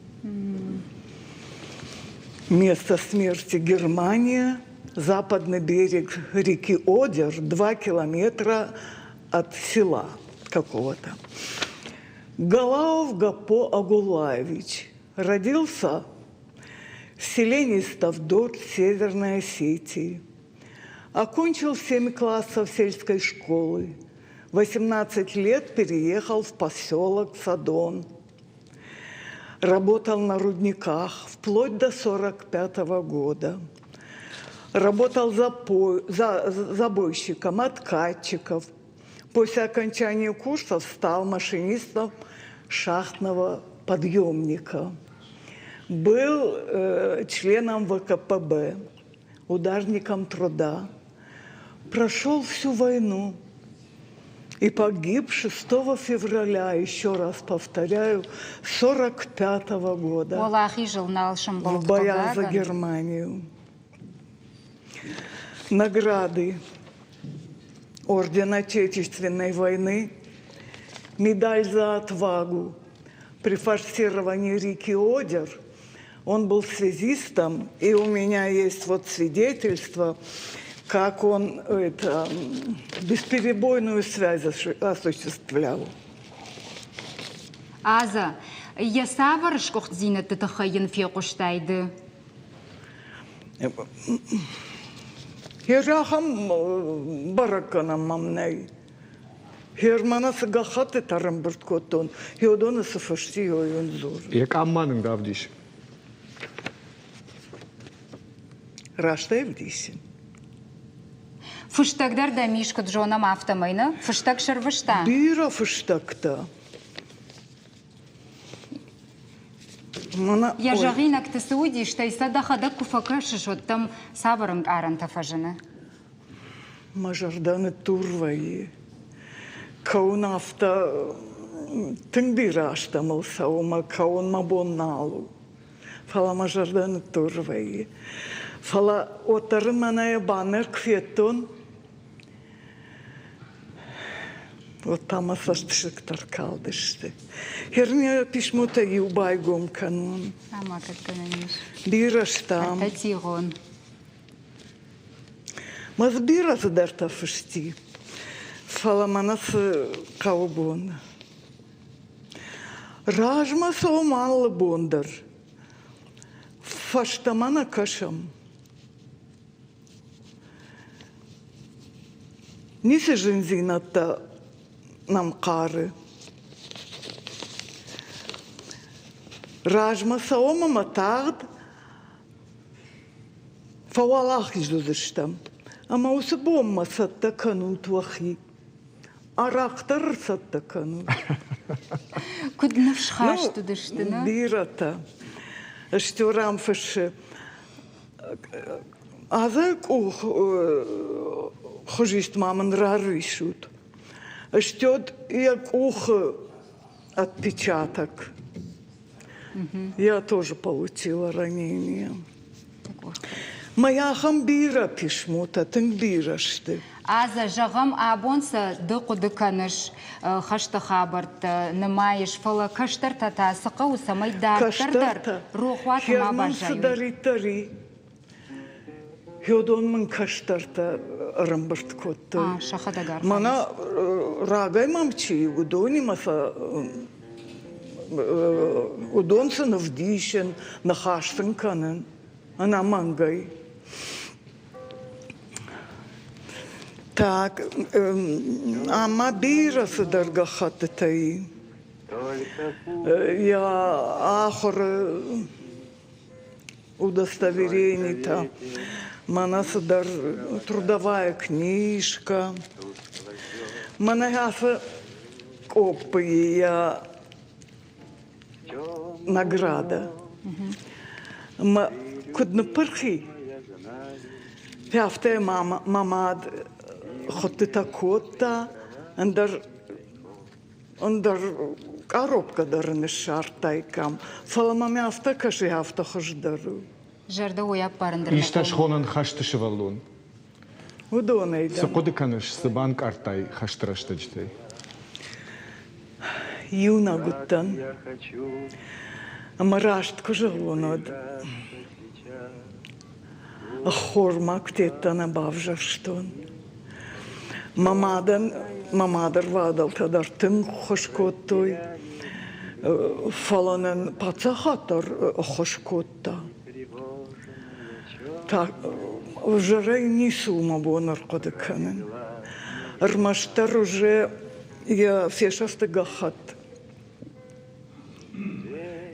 Место смерти Германия, западный берег реки Одер, 2 километра от села какого-то. Галаов Гапо Агулаевич родился в селении Ставдор Северной Осетии. Окончил 7 классов сельской школы. 18 лет переехал в поселок Садон. Работал на рудниках вплоть до 45 года. Работал забойщиком, откатчиков. После окончания курсов стал машинистом шахтного подъемника. Был членом ВКПБ, ударником труда. Прошел всю войну и погиб 6 февраля, еще раз повторяю, 45 года. В боях за Германию. Награды. Орден Отечественной войны, медаль за отвагу. При форсировании реки Одер он был связистом, и у меня есть вот свидетельство, как он это, бесперебойную связь осуществлял. Азӕ, йӕ цавӕр сгуыхтдзинӕдты тыххӕй йын фехъуыстай ды? Ахӕм бӕрӕггӕнӕн мӕм нӕй. Германы цы гӕххӕттытӕ ӕрӕмбырд кодтон, уыдоны цы фысти, уый уын дзурын. Йӕ къам ма нын равдис. Раст ӕй ӕвдисын. Фыстӕг дӕр дӕм ис, куыд зонӕм, афтӕмӕй, нӕ? Фыстӕг сӕрвыста? Бирӕ фыстӕгтӕ. Йӕ зӕгъинӕгты цы уыди, стӕй сӕ дӕхӕдӕг куы фӕкӕсыс, уӕд дӕм цавӕр ӕнкъарӕнтӕ фӕзыны? Мӕ зӕрдӕ ныддур вӕййы. Кӕуын афтӕ тынг бирӕ азтӕ мыл цӕуы, мӕ кӕуын мӕ бон нал у. Фӕлӕ мӕ зӕрдӕ ныддур вӕййы. Фӕлӕ уӕддӕр мӕнӕ йӕ баннер куы федтон, Уӕд та мӕ цӕстысыгтӕ ркалдысты. Херня писмотӕ иу байгом кӕнон. Ӕмӕ кӕд гӕнӕн ис? Бирӕ стӕм. Ӕртӕтигъон. Мӕ дзы бирӕ цыдӕртӕ фысти, фӕлӕ мӕнӕ цы хъӕуы бон. Размӕ цӕуӕм алы бон дӕр. Фӕстӕмӕ нӕ кӕсӕм. Ницы зындзинӕдтӕ нӕм хъары. Размӕ цӕуӕм ӕмӕ тагъд фӕуӕлахиз уыдзыстӕм. Ӕмӕ уыцы бонмӕ цӕттӕ кӕнут уӕхи. Арахъ дӕр ӕрцӕттӕ кӕнут. Куыд ныфсхаст уыдысты, нӕ? Бирӕтӕ. Стюрам фыссы, Азы къух хуызист ма мын рарвисут. Стёд йӕ къухы отпечаток. Я тоже получила ранение. Мӕ ахӕм бирӕ писмотӕ, тынг бирӕ сты. Азӕ, зӕгъӕм, абон сӕ ды хъуыды кӕныс хӕсты хабӕрттӕ, нымайыс, фӕлӕ кӕстӕртӕ та цы хъӕуы, цӕмӕй дарддӕр дӕр рохуаты ма баззайой? цыдӕриддӕр и, уыдон мын кӕстӕртӕ ӕрӕмбырд кодтой. Сӕхӕдӕг Мӕнӕ рагӕй мӕм чи, уыдонимӕ сӕ уыдон сын ӕвдисын, ныхас сын кӕнын ӕнӕмӕнгӕй. Так, ӕмӕ бирӕ цыдӕр гӕххӕттытӕ и. Йӕ ахуыры удостоверенитӕ, мӕнӕ цыдӕр трудовая книжка. Мӕнӕ ацы къоппы йӕ награда. Мӕ куыд ныппырх и, афтӕ мӕ мад Хуыдтытӕ кодта, ӕндӕр ӕндӕр къаробкӕ дӕр ын ссардтаиккам. Фӕлӕ мӕм афтӕ кӕсы, афтӕ хуыздӕр у. Зӕрдӕ уый ӕппарын дӕр. Истӕ схонӕн хӕсты сывӕллон. Уыдонӕй Цы хъуыды кӕныс, цы банкъардтай хӕсты рӕстӕджытӕй? Иунӕг уыдтӕн. Ӕмӕ раст куы зӕгъон, уӕд ӕххормаг тедтӕ нӕ бавзӕрстон. Мӕ мадӕн мӕ мадырвадӕлтӕ дӕр тынг ӕххуыс кодтой, фӕлӕ нын паддзахад дӕр ӕххуыс кодта. Ӕвзӕрӕй ницы у мӕ бон ӕрхъуыды кӕнын. Ӕрмӕстдӕр уже йӕ фесӕфты гӕххӕтт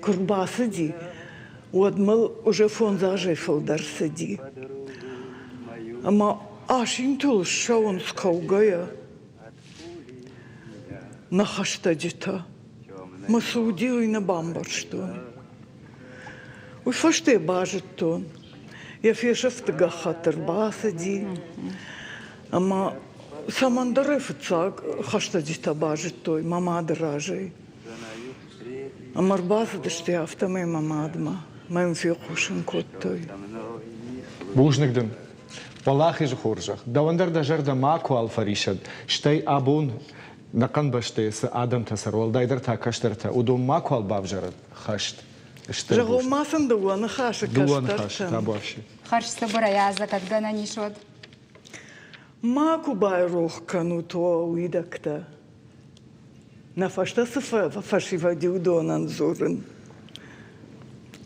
куы рбацыди, уӕд мыл уже фондз азӕй фылдӕр цыди. Ӕмӕ асинтыл ссӕуынц кӕугӕйӕ нӕ хӕстӕджытӕ. Мӕ цы уыди, уый нӕ бамбӕрстон. Уый фӕстӕ базыдтон, йӕ фесӕфты гӕххӕтт ӕрбацыди, ӕмӕ цӕмӕндӕр ӕй фыццаг хӕстӕджытӕ базыдтой мӕ мады разӕй. Ӕмӕ ӕрбацыдысты афтӕмӕй мӕ мадмӕ, мӕ йын фехъусын кодтой. Бузныг дын. Уӕлахизы хорзӕх. Дӕуӕн дӕр дӕ зӕрдӕ макуал фӕрисӕд, стӕй абон нӕхъӕн бӕстӕйы цы адӕмтӕ цӕры, уӕлдайдӕр та кӕстӕртӕ, уыдон макуал бавзарӕд хӕст. Зӕгъон ма сын дыууӕ ныхасы Дыууӕ ныхасы, табуафси. Хӕрзцыбырӕй азӕкӕдгӕнӕн ис уӕд? Макуы байрох кӕнут уӕ уидӕгтӕ. Нӕ фӕстӕ цы фӕсивӕд и, уыдонӕн дзурын.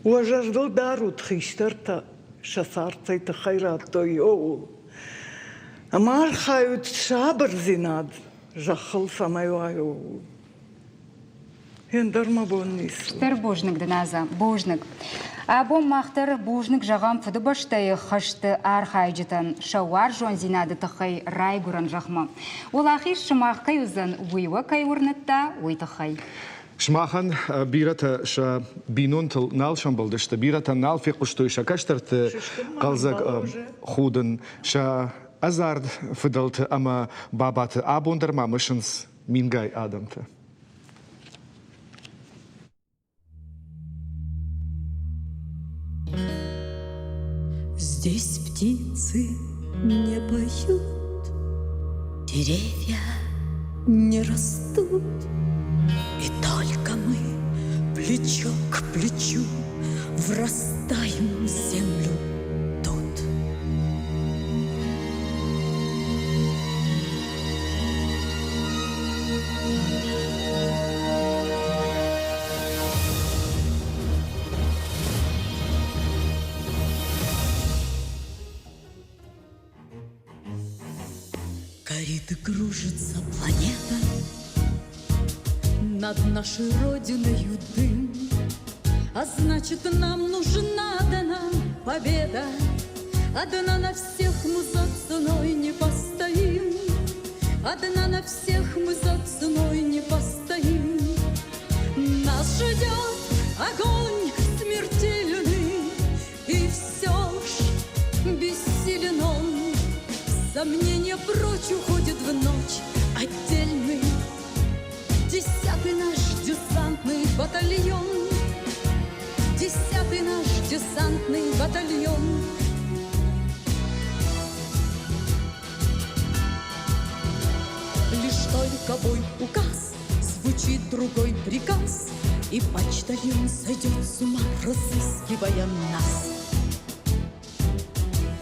Уӕ зӕрдыл дарут, хистӕртӕ сӕ цард цӕй тыххӕй радтой, ууыл. Ӕмӕ архайут сабырдзинад зӕххыл цӕмӕй уа, ууыл. Ӕндӕр мӕ бон ницы. Стыр бузныг дын, Аза, бузныг. Абон мах дӕр бузныг зӕгъӕм Фыдыбӕстӕйы хӕсты архайджытӕн сӕ уарзондзинады тыххӕй райгуырӕн зӕхмӕ. Уӕлахиз сымах кӕй уыдзӕн, уый уӕ кӕй уырныдта, уый тыххӕй. Сымахӕн бирӕтӕ сӕ бинонтыл нал сӕмбӕлдысты, бирӕтӕ нал фехъуыстой сӕ кӕстӕрты хъӕлдзӕг худын, сӕ ӕдзард фыдӕлты ӕмӕ бабаты абон дӕр ма мысынц мингай адӕмтӕ. Здесь птицы не поют, деревья не растут, И только мы плечо к плечу врастаем в землю тут. Горит и кружится планета, Над нашей Родиною дым. А значит, нам нужна одна победа, Одна на всех мы за ценой не постоим, Одна на всех мы за ценой не постоим. Нас ждет огонь смертельный, И все ж бессилен он. Сомнения прочь уходит в ночь отдельный Десятый наш десантный батальон, Десятый наш десантный батальон. Лишь только бой указ, звучит другой приказ, И почтальон сойдет с ума, разыскивая нас.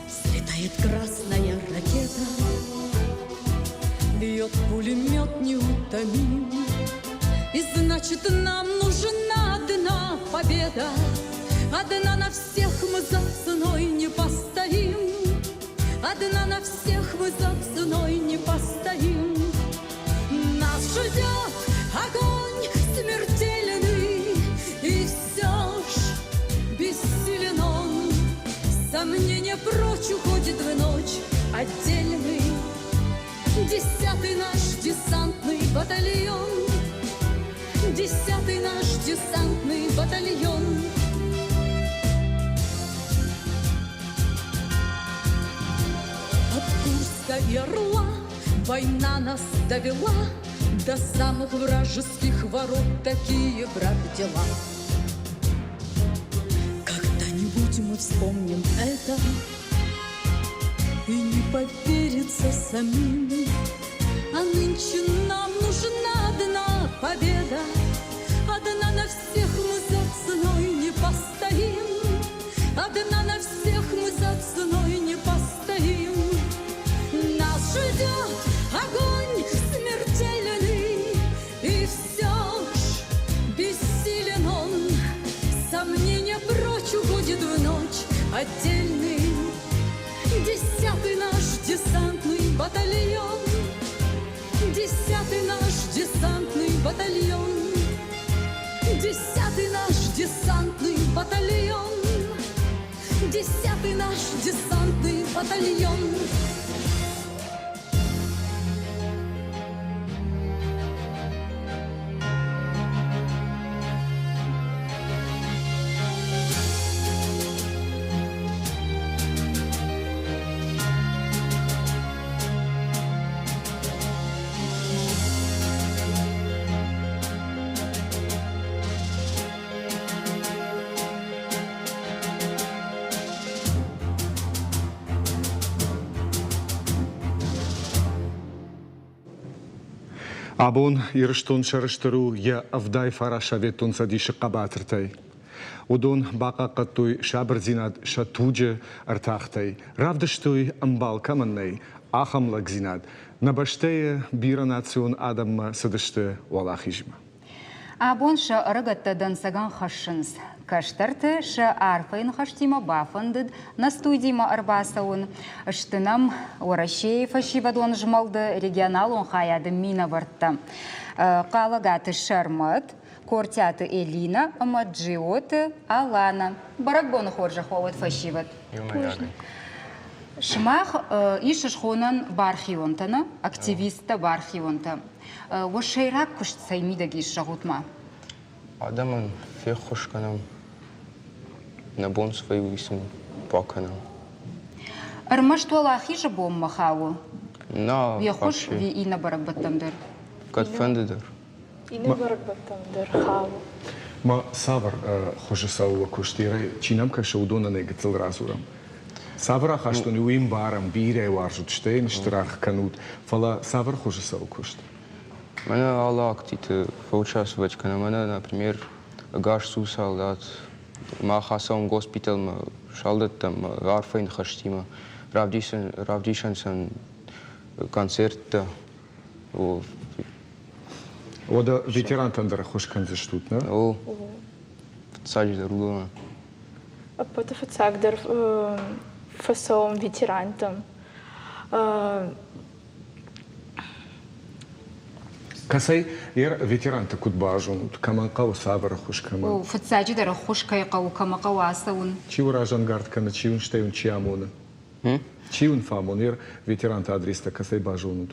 Взлетает красная ракета, Бьет пулемет неутомим. И значит, нам нужна одна победа, Одна на всех мы за ценой не постоим. Одна на всех мы за ценой не постоим. Нас ждет огонь смертельный, И все ж бессилен он. Сомнение прочь уходит в ночь отдельный. Десятый наш десантный батальон, Десятый наш десантный батальон. От Курска и Орла Война нас довела до самых вражеских ворот. Такие, брат, дела. Когда-нибудь мы вспомним это и не поверится самим. А нынче нам нужна одна победа, Одна на всех мы за ценой не постоим, Одна на всех мы за ценой не постоим. Нас ждет огонь смертельный, И все ж бессилен он. Сомнения прочь уходит в ночь отдельный. Десятый наш десантный батальон, Десятый наш десантный батальон, Десятый наш десантный батальон, Десятый наш десантный батальон. Абон Ирыстон сӕрыстыр у йӕ ӕвдай фара Советон Цӕдисы хъӕбатыртӕй. Уыдон бахъахъхъӕдтой сабырдзинад сӕ туджы ӕртӕхтӕй, равдыстой, ӕмбал кӕмӕн нӕй, ахӕм лӕгдзинад. Нӕ бӕстӕйы бирӕнацион адӕммӕ цыдысты уӕлахизмӕ. Абон сӕ ӕрыгӕттӕ дӕнцӕгӕн хӕссынц. Кӕстӕрты сӕ арфӕйы ныхӕстимӕ бафӕндыд нӕ студимӕ ӕрбацӕуын. Сты нӕм Уӕрӕсейы фӕсивӕдон змӕлды регионалон хайады минӕвӕрттӕ. Хъалӕгаты Сӕрмӕт, Кортиаты Элина ӕмӕ Джиоты Алана. Бӕрӕгбоны хорзӕх уӕ уӕд, фӕсивӕд! Сымах ис схонӕн бархионтӕ, нӕ? Активисттӕ, бархионтӕ. Уӕ сӕйраг куыст цӕй мидӕг ис, зӕгъут-ма? Адӕмӕн феххуыс кӕнӕм, нӕ бон цы вӕййы, уый сын бакӕнӕм. Ӕрмӕст Уӕлахизы бонмӕ хауы? Нӕ, Уе ххуыс ӕви иннӕ бӕрӕгбӕттӕм дӕр? Кӕдфӕнды дӕр. Иннӕ бӕрӕгбӕттӕм дӕр хауы. Ма цавӕр хуызы цӕуы уӕ куыст? Чи нӕм кӕсы, уыдонӕн ӕй гыццыл радзурӕм. Цавӕр ахастон уый ӕмбарӕм, бирӕ уарзут, стӕй йын стыр аргъ кӕнут, фӕлӕ цавӕр хуызы цӕуы куыст? Мӕнӕ алы акциты фӕучаствовать кӕнӕм. Мӕнӕ, например, ӕгас цу салдат. Мах ацӕуӕм госпиталмӕ салдӕттӕм арфӕйы ныхӕстимӕ, равдисӕн сын концерттӕ. Уӕдӕ ветерантӕн дӕр ӕххуыс кӕндзыстут, нӕ? О, фыццаджыдӕр уыдонӕн. Ӕппӕты фыццагдӕр фӕцӕуӕм ветерантӕм. Кӕцӕй ветеранты куыд базонут, кӕмӕн хъӕуы цавӕр ӕххуыс кӕмӕн? Фыццаджыдӕр ӕххуыс кӕй хъӕуы, кӕмӕ хъӕуы ацӕуын? Чи у разӕнгард кӕны, чи уын стӕй уын чи амоны? Чи уын фӕамоны, ер ветеранты адрестӕ кӕцӕй базонут?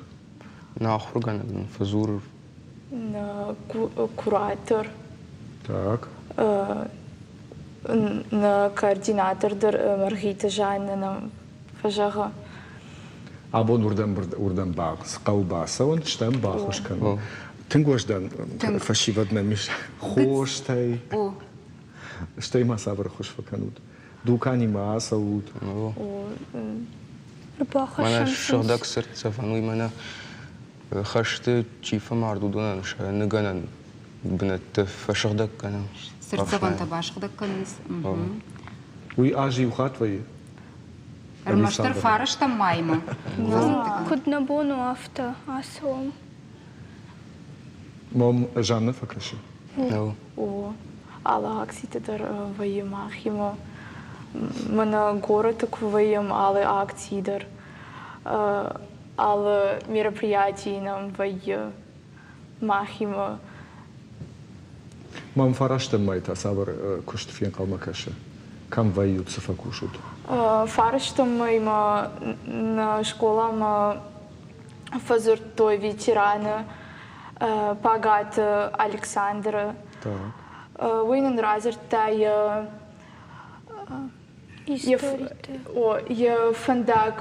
Нӕ ахуыргӕнӕг нын фӕдзуры. Нӕ куратор. Так. Нӕ координатор дӕр Мӕргъиты Жаннӕ нӕм фӕзӕгъы. Абон уырдӕм уырдӕм хъӕуы бацӕуын, стӕм баххуыс кӕнын. Тынг уӕздан фӕсивӕд нӕм ис хостӕй. Стӕй ма цавӕр ӕххуыс фӕкӕнут? Дуканимӕ ацӕут. Мӕнӕ сыгъдӕг цыртдзӕвӕн, уый мӕнӕ хӕсты чи фӕмард, уыдонӕн сӕ ныгӕнӕн бынӕтты фӕсыгъдӕг кӕнӕм. Цыртдзӕвӕнтӕ басыгъдӕг кӕнынц. Уый аз иу хатт вӕййы? Ӕрмӕстдӕр фарӕстӕм маймӕ. Куыд нӕ бон у, афтӕ ацӕуӕм. Мом Жанна фӕкӕсы? О, алы акциты дӕр вӕййы махимӕ. Мӕнӕ горӕты куы вӕййӕм алы акцийы дӕр, алы мероприятийы нӕм вӕййы махимӕ. Мӕм фарӕстӕм мӕй та цавӕр куыст фенхъӕлмӕ кӕсы? Кӕм вӕййут, цы фӕкусут? Фарӕстӕм мӕймӕ нӕ скъоламӕ фӕдзырдтой ветераны Пагаты Александры. Уый нын радзырдта йӕ йӕ фӕндаг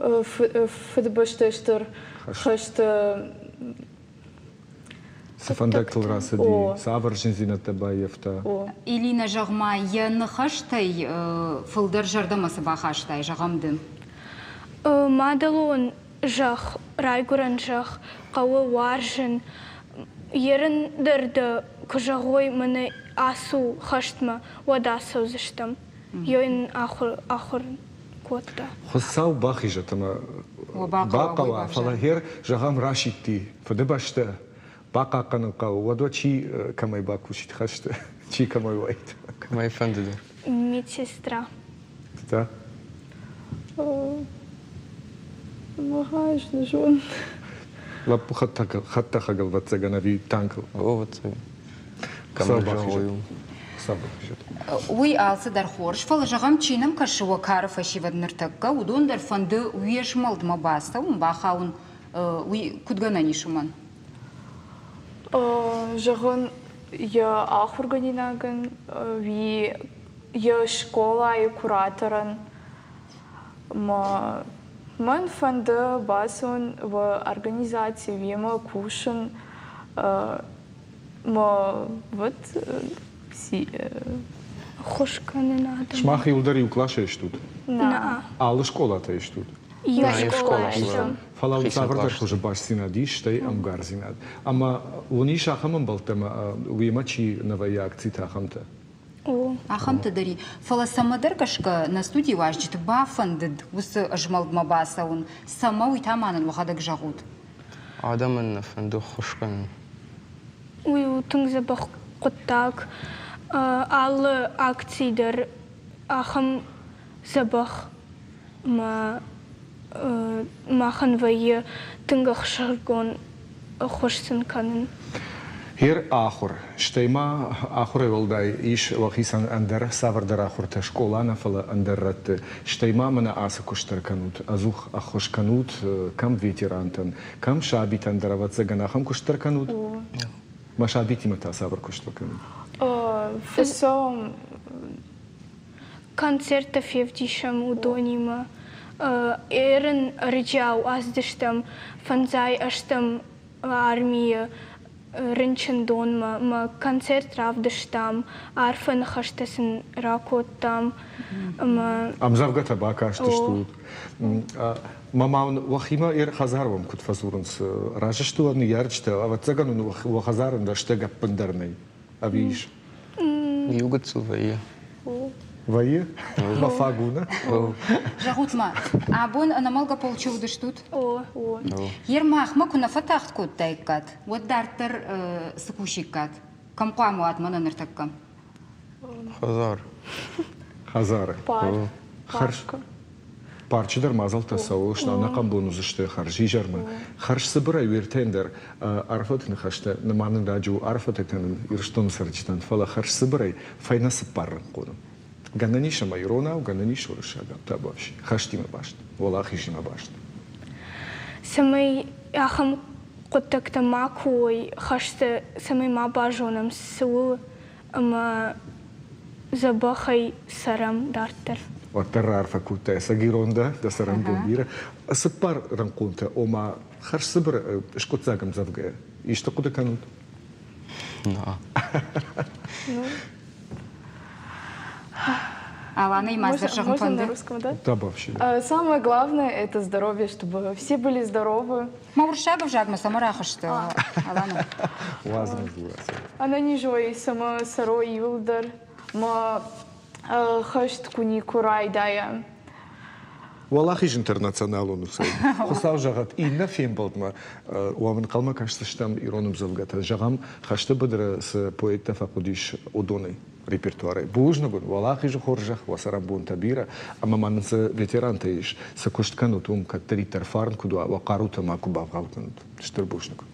Фыдыбӕстӕйы Стыр хӕсты Цы фӕндӕгтыл рацыди, цавӕр зындзинӕдтӕ баййӕфта? Элина, зӕгъ-ма, йӕ ныхӕстӕй фылдӕр зӕрдӕмӕ цы бахастай, зӕгъӕм ды? Мадӕлон зӕхх, райгуырӕн зӕхх хъӕуы уарзын. Ерын дӕр дӕ куы зӕгъой, мӕнӕ ацу хӕстмӕ, уӕд ацӕудзыстӕм. Йын ахуыр, ахуыр кодта. Хуыцау бахизӕд ӕмӕ бахъӕуа, фӕлӕ гъер, зӕгъӕм, расидти Фыдыбӕстӕ бахъахъхъӕнын хъӕуы, уӕд уӕ чи кӕмӕй бакусид хӕсты, чи кӕмӕй уаид? Кӕмӕй фӕнды дӕр. Медсестра. Да? Махаш не зон. Лӕппу хӕдтӕхӕгыл ӕвӕццӕгӕн ӕви танкыл? Ӕвӕццӕгӕн. Хуыцау бахизӕд. Хуыцау бахизӕд. Уый алцыдӕр хорз, фӕлӕ зӕгъӕм, чи нӕм кӕсы уӕ кары фӕсивӕд ныртӕккӕ, уыдон дӕр фӕнды уе змӕлдмӕ бацӕуын, бахауын, уый куыд гӕнӕн ис уымӕн? Зӕгъын, йӕ ахуыргӕнинагӕн, уый йӕ скъолайы кураторӕн ма мӕн фӕнды бацӕуын в организаци, уемӕ кусын, ма вот ӕххуыс кӕнын адӕмӕн. Сымах иуылдӕр иу къласӕй стут? Нӕ. Алы скъолатӕй стут? Иу скъолайы. Фӕлӕ уын цавӕрдӕр хуызы бастдзинад ис, стӕй ӕмгардзинад. Ӕмӕ уын ис ахӕм ӕмбӕлттӕ ӕмӕ уемӕ чи нӕ вӕййы акциты, ахӕмтӕ? О, ахӕмтӕ дӕр и. Фӕлӕ цӕмӕдӕр гӕсгӕ нӕ студийы уазджыты бафӕндыд уыцы змӕлдмӕ бацӕуын. Цӕмӕ, уый та ма нын уӕхӕдӕг зӕгъут. Адӕмӕн нӕ фӕнды ххуыс кӕнын. Уый у тынг дзӕбӕх хъуыддаг. Алы акци дӕр ахӕм дзӕбӕх ӕмӕ махӕн вӕййы тынг ӕхсызгон ӕххуыс сын кӕнын. Гъер ахуыр, стӕй ма ахуырӕй уӕлдай ис уӕхицӕн ӕндӕр цавӕрдӕр ахуыртӕ скъола нӕ, фӕлӕ ӕндӕр рӕтты. Стӕй ма мӕнӕ ацы куыст дӕр кӕнут, ӕдзух ӕххуыс кӕнут кӕм ветерантӕн, кӕм сабитӕн дӕр, ӕвӕццӕгӕн, ахӕм куыст дӕр кӕнут? Мӕ сабитимӕ та цавӕр куыст фӕкӕнут? Фыссӕм концерттӕ февдисӕм уыдонимӕ. Ерын ӕрӕджиау ацыдыстӕм фӕндзай ӕстӕм армийы рынчындонмӕ мӕ концерт равдыстам, арфӕ ныхӕстӕ сын ракодтам ӕмӕ Ӕмдзӕвгӕтӕ бакастыстут. Мӕ ма уын уӕхимӕ хӕдзар уӕм куыд фӕдзурынц? Разы сты уӕ ныййарджытӕ? Ӕвӕццӕгӕн уын уӕ хӕдзары рӕстӕг ӕппындӕр нӕй. Ӕви ис? Иу гыццыл вӕййы. Вӕййы? Мӕ фаг у, нӕ? Зӕгъут-ма, абон ӕнӕмӕлгӕ полчы уыдыстут? О. О. Ер махмӕ куы нӕ фӕтагъд кодтаиккат, уӕд дарддӕр цы кусиккат? Кӕм хъуамӕ уат мӕнӕ ныртӕккӕ? Хӕдзар. Хӕдзары. Парк. Хӕрз Парчы дӕр мадзӕлттӕ цӕуы, ӕнӕхъӕн бон уыдзысты хӕрзизӕрмӕ. Хӕрзцыбырӕй уертӕн дӕр арфӕты ныхӕстӕ нымайын раджы у арфӕтӕ кӕнын Ирыстоны цӕрджытӕн, фӕлӕ хӕрзцыбырӕй фӕйнӕ цыппаррӕнхъоны. Гӕнӕн ис ӕмӕ иронау, гӕнӕн ис уырыссагау табуафси, хӕстимӕ баст, уӕлахизимӕ баст. Цӕмӕй ахӕм хъуыддӕгтӕ макуы уой хӕсты, цӕмӕй ма базонӕм, цы у ӕмӕ дзӕбӕхӕй цӕрӕм дарддӕр. Уӕддӕр раарфӕ кодтай ӕцӕг ирон дӕ, дӕ цӕрӕнбон бирӕ. Цыппар рӕнхъонтӕ, ома хӕрзцыбыр скъуыддзаг ӕмдзӕвгӕ исты хъуыды кӕнут? Алана, и Можно на русском, да? Да, Самое главное – это здоровье, чтобы все были здоровы. Ма уырыссаг ӕвзагмӕ цӕмӕ рахызт, Алана? Уадзын дзурӕ. Ӕнӕнизуй сӕмӕ цӕрой иуылдӕр, ма хӕст ку никуы райдайа. Уӕлахиз интернационалон усӕй. Хуыцау зӕгъӕд, иннӕ фембӕлдмӕ уӕм ӕнхъӕлмӕ кӕсдзыстӕм ирон ӕмдзӕвгӕтӕ. Зӕгъӕм, хӕсты быдыры цы поэттӕ фӕхъуыдис, уыдонӕй репертуарӕй. Бузныг уын, уӕлахизы хорзӕх, уӕ цӕрӕнбонтӕ бирӕ, ӕмӕ ма нын цы ветерантӕ ис, цы куыст кӕнут, уым кӕддӕриддӕр фарн куыд уа, уӕ хъарутӕ макуы бавгъау кӕнут. Стыр бузныг.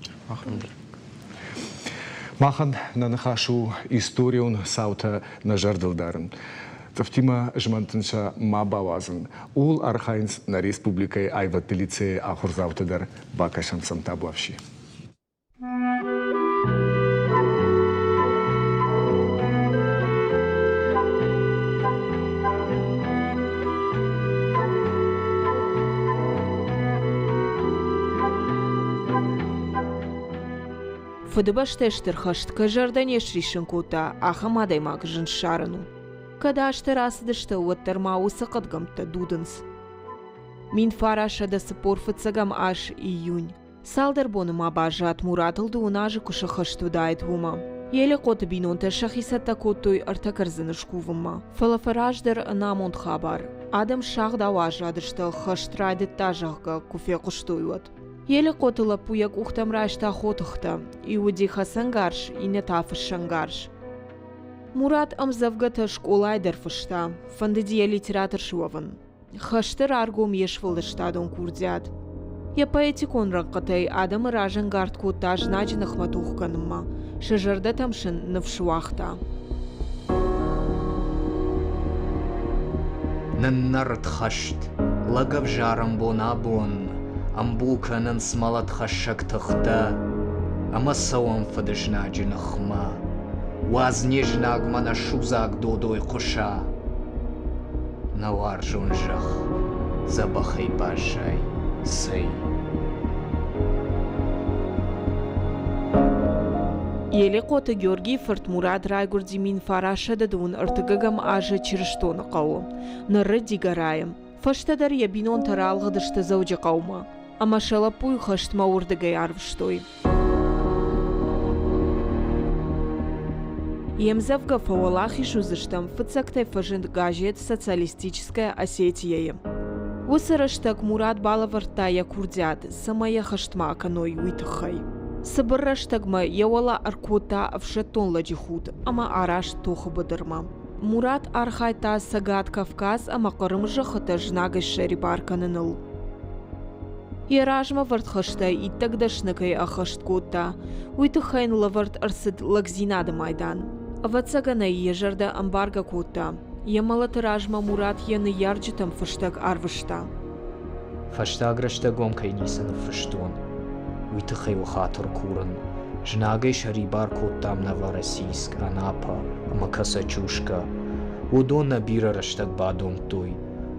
Махӕн нӕ ныхас у историон цаутӕ нӕ зӕрдыл дарын. Цъыфтимӕ змӕнтын сӕ ма бауадзын. Ууыл архайынц нӕ республикӕйы аивӕдты лицейы ахуырдзаутӕ дӕр. Бакӕсӕм сӕм табуафси. Фыдыбӕстӕ Стыр хӕст кӕй зӕрдӕ не сриссын кодта, ахӕм адӕймаг зын ссарын у. Кӕд азтӕ рацыдысты, уӕддӕр ма уыцы хъӕдгӕмттӕ дудынц. 1940 фыццӕгӕм аз июнь. Цалдӕр боны ма баззад Муратыл дыууын азы куы сӕххӕст уыдаид, уымӕ. Елехъоты бинонтӕ сӕхи цӕттӕ кодтой ӕртӕ кӕрдзыны скувынмӕ. Фӕлӕ фӕраздӕр ӕнамонд хабар. Адӕм сагъдау аззадысты, хӕст райдыдта, зӕгъгӕ, куы фехъуыстой, уӕд. Елехъоты лӕппу йӕ къухтӕм райста хотыхтӕ. Иу уыди хӕцӕнгарз, иннӕ та фыссӕнгарз. Мурат ӕмдзӕвгӕтӕ скъолайы дӕр фыста, фӕндыди йӕ литератор суӕвын. Хӕсты раргом йе сфӕлдыстадон курдиат. Йӕ поэтикон рӕнхъытӕй адӕмы разӕнгард кодта знаджы ныхмӕ тох кӕнынмӕ, сӕ зӕрдӕтӕм сын ныфс уагъта. Ныннӕрыд хӕст, лӕгӕвзарӕн бон абон, ӕмбу кӕнынц мӕлӕтхӕссӕг тыхтӕ, ӕмӕ цӕуӕм фыдызнаджы ныхмӕ. Уадз не знагмӕ нӕ судзаг додой хъуыса. Нӕ уарзон зӕхх, дзӕбӕхӕй баззай, цӕй. Елехъоты Георгийы фырт Мурат райгуырди 1900 ӕртыккӕгӕм азы Чырыстоны хъӕуы, ныры Дигорайы. Фӕстӕдӕр йӕ бинонтӕ ралыгъдысты Дзӕуджыхъӕумӕ ӕмӕ сӕ лӕппуйы хӕстмӕ уырдыгӕй арвыстой. Йе мдзӕвгӕ фӕуӕлахиз уыдзыстӕм фыццӕгтӕй фӕзынд газет «Социалистическая Осетия-йы. Уыцы рӕстӕг Мурат балӕвӕрдта йӕ курдиат, цӕмӕй йӕ хӕстмӕ акӕной, уый тыххӕй. Цыбыр рӕстӕгмӕ йӕ уӕлӕ ӕркодта ӕфсӕддон лӕджы худ ӕмӕ араст тохы быдырмӕ. Мурат архайдта Цӕгат Кавказ ӕмӕ Хъырымы зӕххытӕ знагӕй ссӕрибар кӕныныл. Йӕ размӕ вӕрд хӕстӕ иттӕг дӕсны кӕй ӕххӕст кодта, уый тыххӕй йын лӕвӕрд ӕрцыд лӕгдзинады майдан. Ӕвӕццӕгӕн ӕй йӕ зӕрдӕ ӕмбаргӕ кодта. Йӕ мӕлӕты размӕ Мурат йӕ ныййарджытӕм фыстӕг арвыста. Фӕстаг рӕстӕг уӕм кӕй ницы ныффыстон, уый тыххӕй уӕ хатыр курын. Знагӕй сӕрибар кодтам Новороссийск, Анапа ӕмӕ Косачушка. Уыдон нӕ бирӕ рӕстӕг бадомдтой.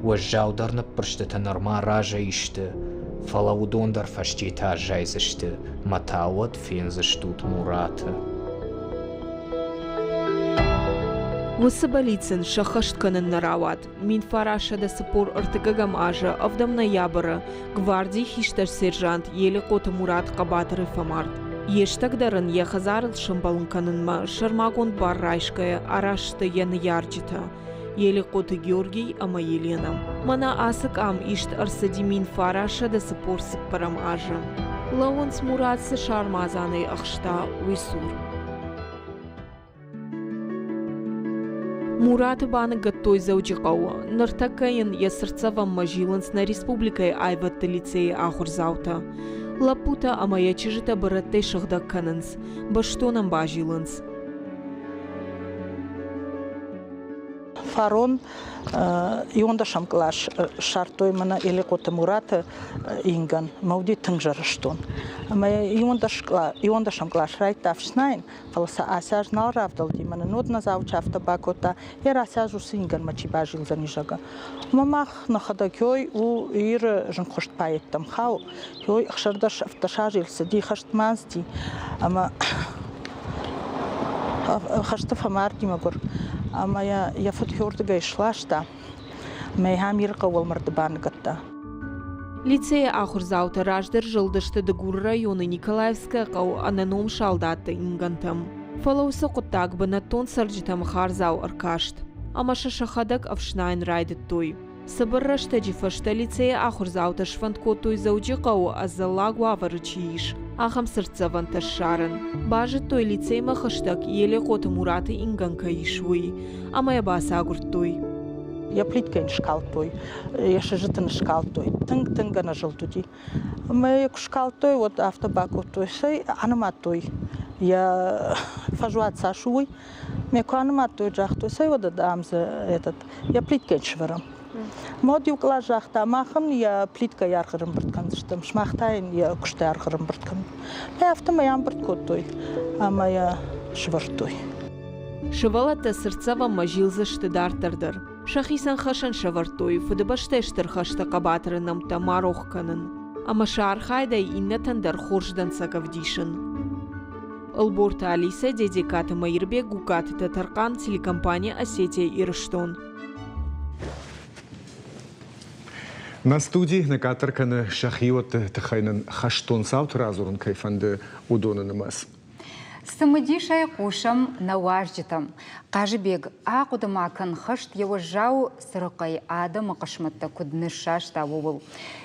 Уӕззаудӕр ныббырстытӕ нырма разӕй сты, фӕлӕ уыдон дӕр фӕстеты аззайдзысты мӕ та уӕд фендзыстут Мураты. Уыцы бӕллиц ын сӕххӕст кӕнын нӕ рауад. 1943 азы ӕвдӕм ноябры гвардийы хистӕр сержант Елехъоты Мурат хъӕбатыры фӕмард. Йе стӕгдар ын йӕ хӕдзарыл сӕмбӕлын кӕнынмӕ сӕрмагонд бар райсгӕйӕ араст сты йӕ ныййарджытӕ Елехъоты Георгий ӕмӕ Еленӕ. Мӕнӕ ацы къам ист ӕрцыди 1944 азы. Лӕууынц Мурат цы сармадзанӕй ӕхста, уый цур. Мураты баныгӕдтой Дзӕуджыхъӕуы. Ныртӕккӕ йын йӕ цыртдзӕвӕнмӕ зилынц нӕ республикӕйы аивӕдты лицейы ахуырдзаутӕ. Лӕппутӕ ӕмӕ йӕ чызджытӕ бырӕттӕй сыгъдӕг кӕнынц, бӕстон ӕм базилынц. Фарон иуӕндӕсӕм кълас ссардтой мӕнӕ Елехъоты Мураты ингӕн. Мӕ уыди тынг зӕрӕстон. Ӕмӕ иуӕндӕсӕм кълас райдыдта ӕфснайын, фӕлӕ сӕ ацы аз нал равдӕлди, мӕнӕ нод нӕ афтӕ бакодта, йӕ ацы аз уыцы ингӕнмӕ чи базилдзӕни, зӕгъгӕ. Ӕмӕ мах нӕхӕдӕг ёй у Иры зынгхуыст поэттӕм хауы, ёй 16 ӕвддӕс азы цыди хӕстмӕ ацыди, ӕмӕ хӕсты фӕмарди мӕгуыр, ӕмӕ йӕ йӕ фыд хёрдыгӕй сласта, ӕмӕ йӕ ам Иры хъӕуыл марды баныгӕдта. Лицейы ахуырдзаутӕ раздӕр зылдысты Дыгуры районы Николаевское хъӕуы ӕнӕном салдатты ингӕнтӕм. Фӕлӕ уыцы хъуыддаг бынӕттон цӕрджытӕм хардзау ӕркаст, ӕмӕ сӕ сӕхӕдӕг ӕфснайын райдыдтой. Цыбыр рӕстӕджы фӕстӕ лицейы ахуырдзаутӕ сфӕнд кодтой Дзӕуджыхъӕуы ӕдзӕллаг уавӕры чи ис, ахӕм цыртдзӕвӕнтӕ ссарын. Базыдтой, лицеймӕ хӕстӕг Елехъоты Мураты ингӕн кӕй ис, уый, ӕмӕ йӕ бацагуырдтой. Йӕ плиткӕ йын скалдтой, йӕ сыджыт ын скалдтой. Тынг-тынг ӕнӕзылд уыди. Ӕмӕ йӕ куы скалдтой, уӕд афтӕ бакодтой, цӕй анымадтой йӕ фӕзуат цас у, уый. Мӕ куы анымадтой, загътой, цӕй уӕдӕ дам дзы этот, йӕ плиткӕ йын сӕвӕрӕм. Мод иу кълас загъта, мах ын йӕ плиткӕйы аргъ ӕрӕмбырд кӕндзыстӕм, сымах та йын йӕ куысты аргъ ӕрӕмбырд кӕнут. Афтӕмӕй ӕмбырд кодтой ӕмӕ йӕ сӕвӕрдтой. Сывӕллӕттӕ цыртдзӕвӕнмӕ зилдзысты дарддӕр дӕр. Сӕхицӕн хӕсӕн сӕвӕрдтой Фыдыбӕстӕйы Стыр хӕсты хъӕбатыры нӕмттӕ ма рох кӕнын ӕмӕ сӕ архайдӕй иннӕтӕн дӕр хорз дӕнцӕг ӕвдисын. Ӕлборты Алисӕ, Дедекаты Мӕирбег, Гугкаты Тӕтӕрхъан, телекомпани «Осетия-Ирыстон». Нӕ студи ныкъаддӕр кӕны сӕхиуӕтты тыххӕй нын хӕстон цауты радзурын кӕй фӕнды, уыдоны нымӕц. Цымыдисӕй хъусӕм нӕ уазджытӕм. Хъазыбег, ахъуыды ма кӕн, хӕст йӕ уӕззау цырыхъӕй адӕмы хъысмӕттӕ куыд ныссаста, ууыл.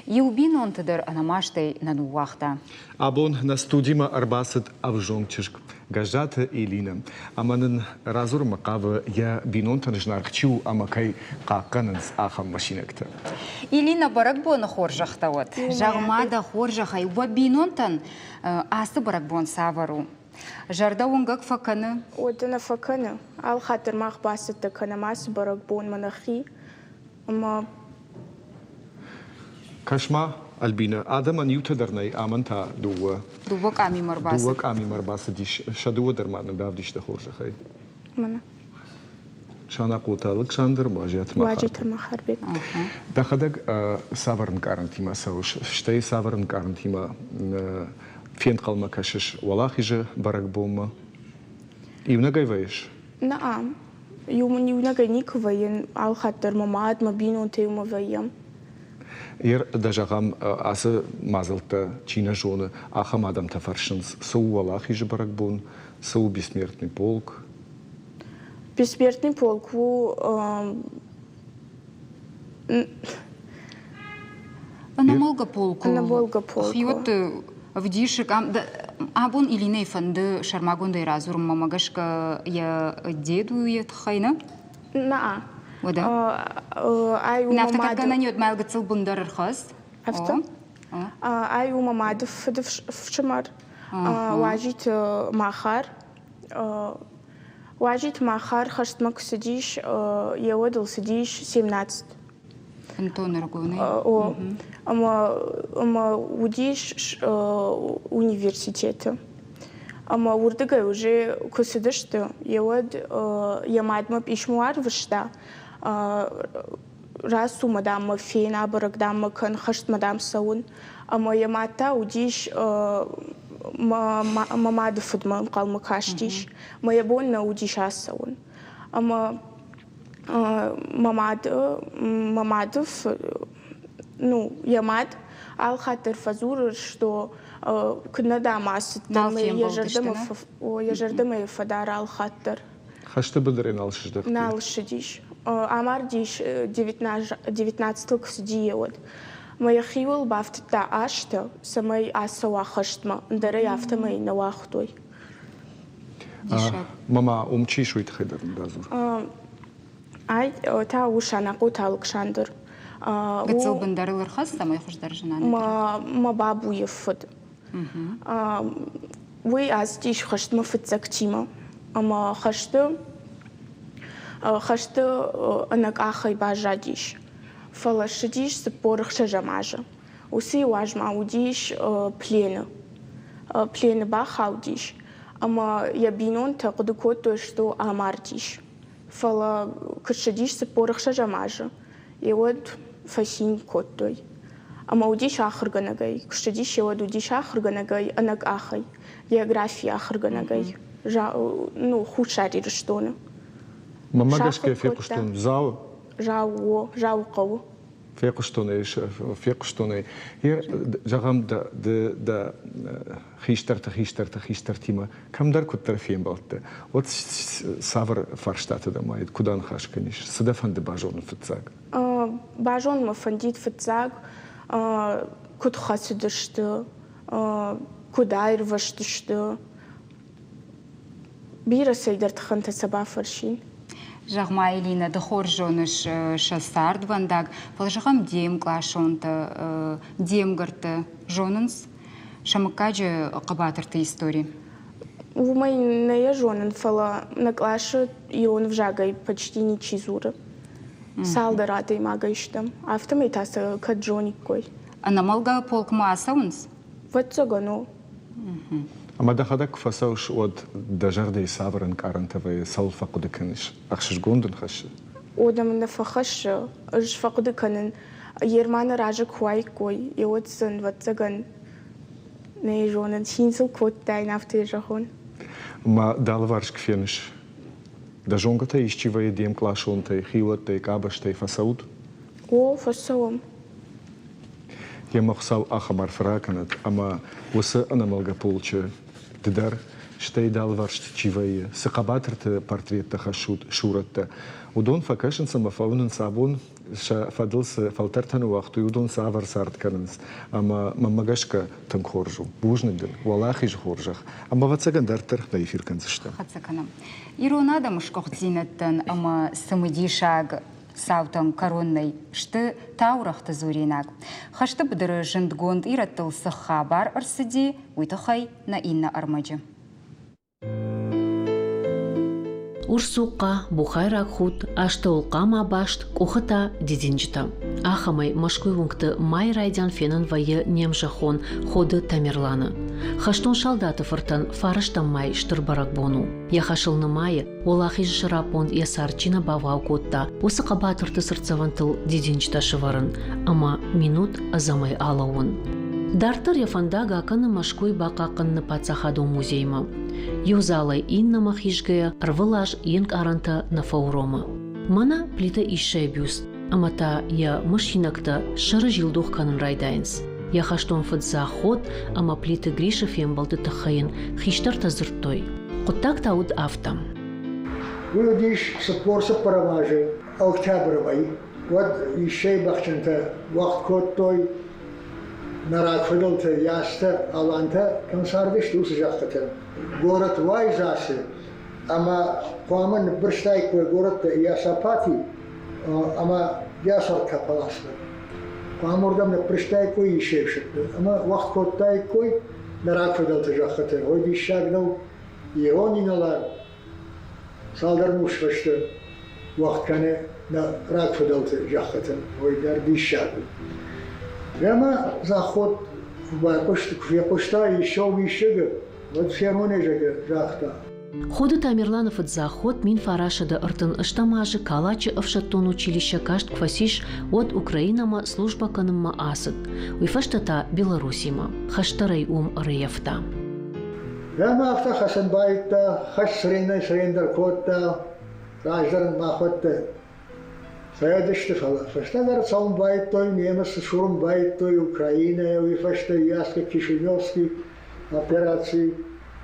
Иу бинонты дӕр ӕнӕмастӕй нӕ ныууагъта. Абон нӕ студимӕ ӕрбацыд ӕвзонг чызг Гӕззаты Элинӕ ӕмӕ нын радзурынмӕ хъавы йӕ бинонтӕн зынаргъ чи у ӕмӕ кӕй хъахъхъӕнынц, ахӕм мысинӕгтӕ. Элинӕ, бӕрӕгбоны хорзӕхтӕ уӕд. Зӕгъ-ма дӕ хорзӕхӕй, уӕ бинонтӕн ацы бӕрӕгбон цавӕр у? Зӕрдӕ уынгӕг фӕкӕны? Уӕдӕ нӕ фӕкӕны. Алхатт дӕр мах бацӕттӕ кӕнӕм ацы бӕрӕгбонмӕ нӕхи ӕмӕ Кӕс-ма, Альбинӕ, адӕмӕн иутӕ дӕр нӕй, амӕн та дыууӕ. Дыууӕ къамимӕ ӕрбацыд. Дыууӕ къамимӕ ӕрбацыдис. Сӕ дыууӕ дӕр ма нын равдис дӕ хорзӕхӕй. Мӕнӕ. Санахъоты Алыксандр, Уазиаты Уазиты Махарбег. Дӕхӕдӕг цавӕр ӕнкъарӕнтимӕ цӕуыс, стӕй цавӕр ӕнкъарӕнтимӕ фенхъӕлмӕ кӕсыс Уӕлахизы бӕрӕгбонмӕ? Иунӕгӕй вӕййыс? Нӕ, иунӕгӕй никуы вӕййын, алхатт дӕр мӕ мад, мӕ бинонтӕ иумӕ вӕййӕм. Ер, дӕ зӕгъӕм, ацы мадзӕлттӕ чи нӕ зоны, ахӕм адӕмтӕ фӕрсынц, цы у Уӕлахизы бӕрӕгбон, цы у Бессмертный полк? Бессмертный полк у Ӕнӕмӕлгӕ полк у. Ӕнӕмӕлгӕ полк у. Хиуӕтты ӕвдисы абон Илинӕйы фӕнды сӕрмагондӕй радзурынмӕ мӕ гӕсгӕ йӕ дед у йӕ тыххӕй, нӕ? Нӕ. Уӕдӕ? Ай у Афтӕ кӕд гӕнӕн уӕд мӕ гыццыл бындӕр ӕрхӕсс. Афтӕ? Ай у мӕ мады фыды фсымӕр Уазиты Махар. Уазиты Махар хӕстмӕ куы цыдис, йӕ уӕд ыл цыдис 17. Антон ӕрыгонӕй? О, ӕмӕ, ӕмӕ уыдис университеты. Ӕмӕ уырдыгӕй уже куы цыдысты, йеуӕд йӕ мадмӕ писмо арвыста, рацу мӕ, дам, мӕ фен, абӕрӕг, дам, мӕ кӕн, хӕстмӕ, дам, цӕуын. Ӕмӕ йӕ мад та уыдис мӕ мады фыдмӕ ӕнхъӕлмӕ кастис. Мӕ йӕ бон нӕ уыдис ацӕуын. Ӕмӕ мӕ мад, мӕ мады, ну, йӕ мад алхатт дӕр фӕдзуры, что куыд нӕ дам ацыдтӕн, йӕ зӕрдӕмӕ, йӕ зӕрдӕмӕ йӕ фӕдары алхатт дӕр. Хӕсты быдырӕй нал сыздӕхти? Нал ссыдис. Амардис девятнадцатыл куы цыди, уӕд. Мӕ йӕхиуыл бафтыдта азтӕ, цӕмӕй ацӕуа хӕстмӕ, ӕндӕр ӕй афтӕмӕй нӕ уагътой. Мама, уым чи ис, уый тыххӕй дӕр ын радзур. Ай та у Санахъоты Алыксандр. Гыццыл бындӕрыл ӕрхӕц, цӕмӕй хуыздӕр зына. Мӕ бабуйы фыд. Уый ацыдис хӕстмӕ фыццӕгтимӕ. Ӕмӕ хӕсты хӕсты ӕнӕкъахӕй баззадис. Фӕлӕ ссыдис 46-ӕм азы. Уыцы иу аз ма уыдис плены. Плены бахаудис ӕмӕ йӕ бинонтӕ хъуыды кодтой, что амардис. Фӕлӕ куы ссыдис 46-ӕм азы, уӕд фӕцин кодтой. Ӕмӕ уыдис ахуыргӕнӕгӕй. Куы ссыдис, уӕд уыдис ахуыргӕнӕгӕй ӕнӕкъахӕй, географийы ахуыргӕнӕгӕй, ну, Хуссар Ирыстоны. Мӕнмӕ гӕсгӕ фехъуыстон Дзауы. Дзауы, Дзауы хъӕуы. Фехъуыстон ӕй, фехъуыстон ӕй. Зӕгъӕм, ды дӕ хистӕрты хистӕрты хистӕртимӕ кӕмдӕр куыддӕр фембӕлдтӕ, уӕд цавӕр фарстатӕ дӕм уаид, куыд аныхас кӕнис, цы дӕ фӕнды базонын фыццаг? Базонын мӕ фӕндид фыццаг, куыд хӕцыдысты, куыд аирвӕзтысты, Бирӕ цӕйдӕр тыххӕнтӕ сӕ бафӕрсин. Зӕгъ-ма, Элинӕ, ды хорз зоныс сӕ цардвӕндаг, фӕлӕ зӕгъӕм, де мкъласонтӕ, де мгӕрттӕ зонынц сӕ мыггаджы хъӕбатырты истори? Уымӕй нӕ йӕ зонын, фӕлӕ нӕ къласы ирон ӕвзагӕй почти ничи дзуры. Цалдӕр адӕймагӕй стӕм, афтӕмӕй та сӕ кӕд зониккой. Ӕнӕмӕлгӕ полкмӕ ацӕуынц? Ӕвӕццӕгӕн, о. Ӕмӕ дӕхӕдӕг куы фӕцӕуыс, уӕд дӕ зӕрдӕйы цавӕр ӕнкъарӕнтӕ вӕййы, цӕуыл фӕхъуыды кӕныс? Ӕхсызгон дын хӕссы? Уӕдӕ мын нӕ фӕхӕссы. Ӕз фӕхъуыды кӕнын, Ерманы разы куы уаиккой, уӕд сын, ӕвӕццӕгӕн, нӕ зонын, цин сыл кодтаин, афтӕ зӕгъон. Ма дӕ алыварс куы феныс, дӕ зонгӕтӕй исчи вӕййы де мкъласонтӕй, хиуӕттӕй, къабӕзтӕй фӕцӕут? О, фӕцӕуӕм. Йемӕ Хуыцау ахӕм арфӕ ракӕнӕд, ӕмӕ уыцы ӕнӕмӕлгӕ полчы ды дӕр, стӕй дӕ алыварсты чи вӕййы, цы хъӕбатырты портреттӕ хӕссут, сурӕттӕ, уыдон фӕкӕсынц ӕмӕ фӕуынынц абон сӕ фӕдыл цы фӕлтӕртӕ ныууагътой, уыдон цавӕр цард кӕнынц. Ӕмӕ мӕнмӕ гӕсгӕ тынг хорз у. Бузныг дын, уӕлахизы хорзӕх. Ӕмӕ ӕвӕццӕгӕн дарддӕр нӕ эфир кӕндзыстӕм. Хӕццӕ кӕнӕм. Ирон адӕмы сгуыхтдзинӕдтӕн ӕмӕ цымыдисаг цаутӕн кӕрон нӕй, сты таурӕгъты дзуринаг. Хӕсты быдыры зындгонд ирӕттыл цы хабар ӕрцыди, уый тыххӕй нӕ иннӕ ӕрмӕджы. Урс цухъхъа, бухайраг худ, астӕуыл хъама баст, къухы та дидинджытӕ. Ахӕмӕй Мӕскуыйы уынгты майы райдиан фенӕн вӕййы не мзӕххон Ходы Тамерланы. Хӕстон салдаты фыртӕн фарӕстӕм май стыр бӕрӕгбон у. Йӕ хӕсыл нымайы, Уӕлахизы сӕраппонд йӕ цард чи нӕ бавгъау кодта, уыцы хъӕбатырты цыртдзӕвӕнтыл дидинджытӕ сӕвӕрын ӕмӕ минут ӕдзӕмӕй алӕууын. Дарддӕр йӕ фӕндаг акӕны Мӕскуыйы бахъахъхъӕныны паддзахадон музеймӕ. Иу залӕй иннӕмӕ хизгӕйӕ ӕрвылаз йе нкъарӕнтӕ нӕ фӕуромы. Мӕнӕ Плиты Иссӕйы бюст, ӕмӕ та йӕ мысинӕгтӕ сӕры зилдух кӕнын райдайынц. Йӕ хӕстон фыд Дзаххот ӕмӕ Плиты Грисы фембӕлды тыххӕй йын хистӕртӕ дзырдтой. Хъуыддаг та уыд афтӕ. Уый уыдис 44 азы октябры мӕй. Уӕд Иссӕйы бӕхджынтӕ уӕгъд кодтой нӕ рагфыдӕлты ястӕ, алантӕ кӕм цардысты, уыцы зӕххытӕ. Горӕт Уайзасы ӕмӕ хъуамӕ ныббырстаиккой горӕттӕ Иасапати ӕмӕ Ясаркапаласмӕ. Хъуамӕ уырдӕм ныббырстаиккой Исевсыдты ӕмӕ уӕгъд кодтаиккой нӕ рагфыдӕлты зӕххыты. Ой, диссаг нӕу, ирон инӕлар цалдӕр мусфӕсты уӕгъд кӕны нӕ рагфыдӕлты зӕххыты. Ой дӕр диссаг у. Ӕмӕ Заххот куы фехъуыста Исеу-Миссӕгы, уӕд фермонезӕгы загъта: Ходы Тамерланы фыд Дзаххот 1938 азы Калачы ӕфсӕддон училище каст куы фӕцис, уӕд Украинӕмӕ службӕ кӕнынмӕ ацыд. Уый фӕстӕ та Белоруссимӕ. Хӕстӕрӕй уым ӕрӕййӕфта. Ӕмӕ афтӕ хӕцын байдыдта, хӕст сырендӕй-сырендӕр кодта, раздӕр ын махуӕттӕ Фӕдысты, фӕлӕ фӕстӕдӕр цӕуын байдыдтой немыц сурын байдыдтой Украинӕйӕ, уый фӕстӕ Яско-Кишиневский операци.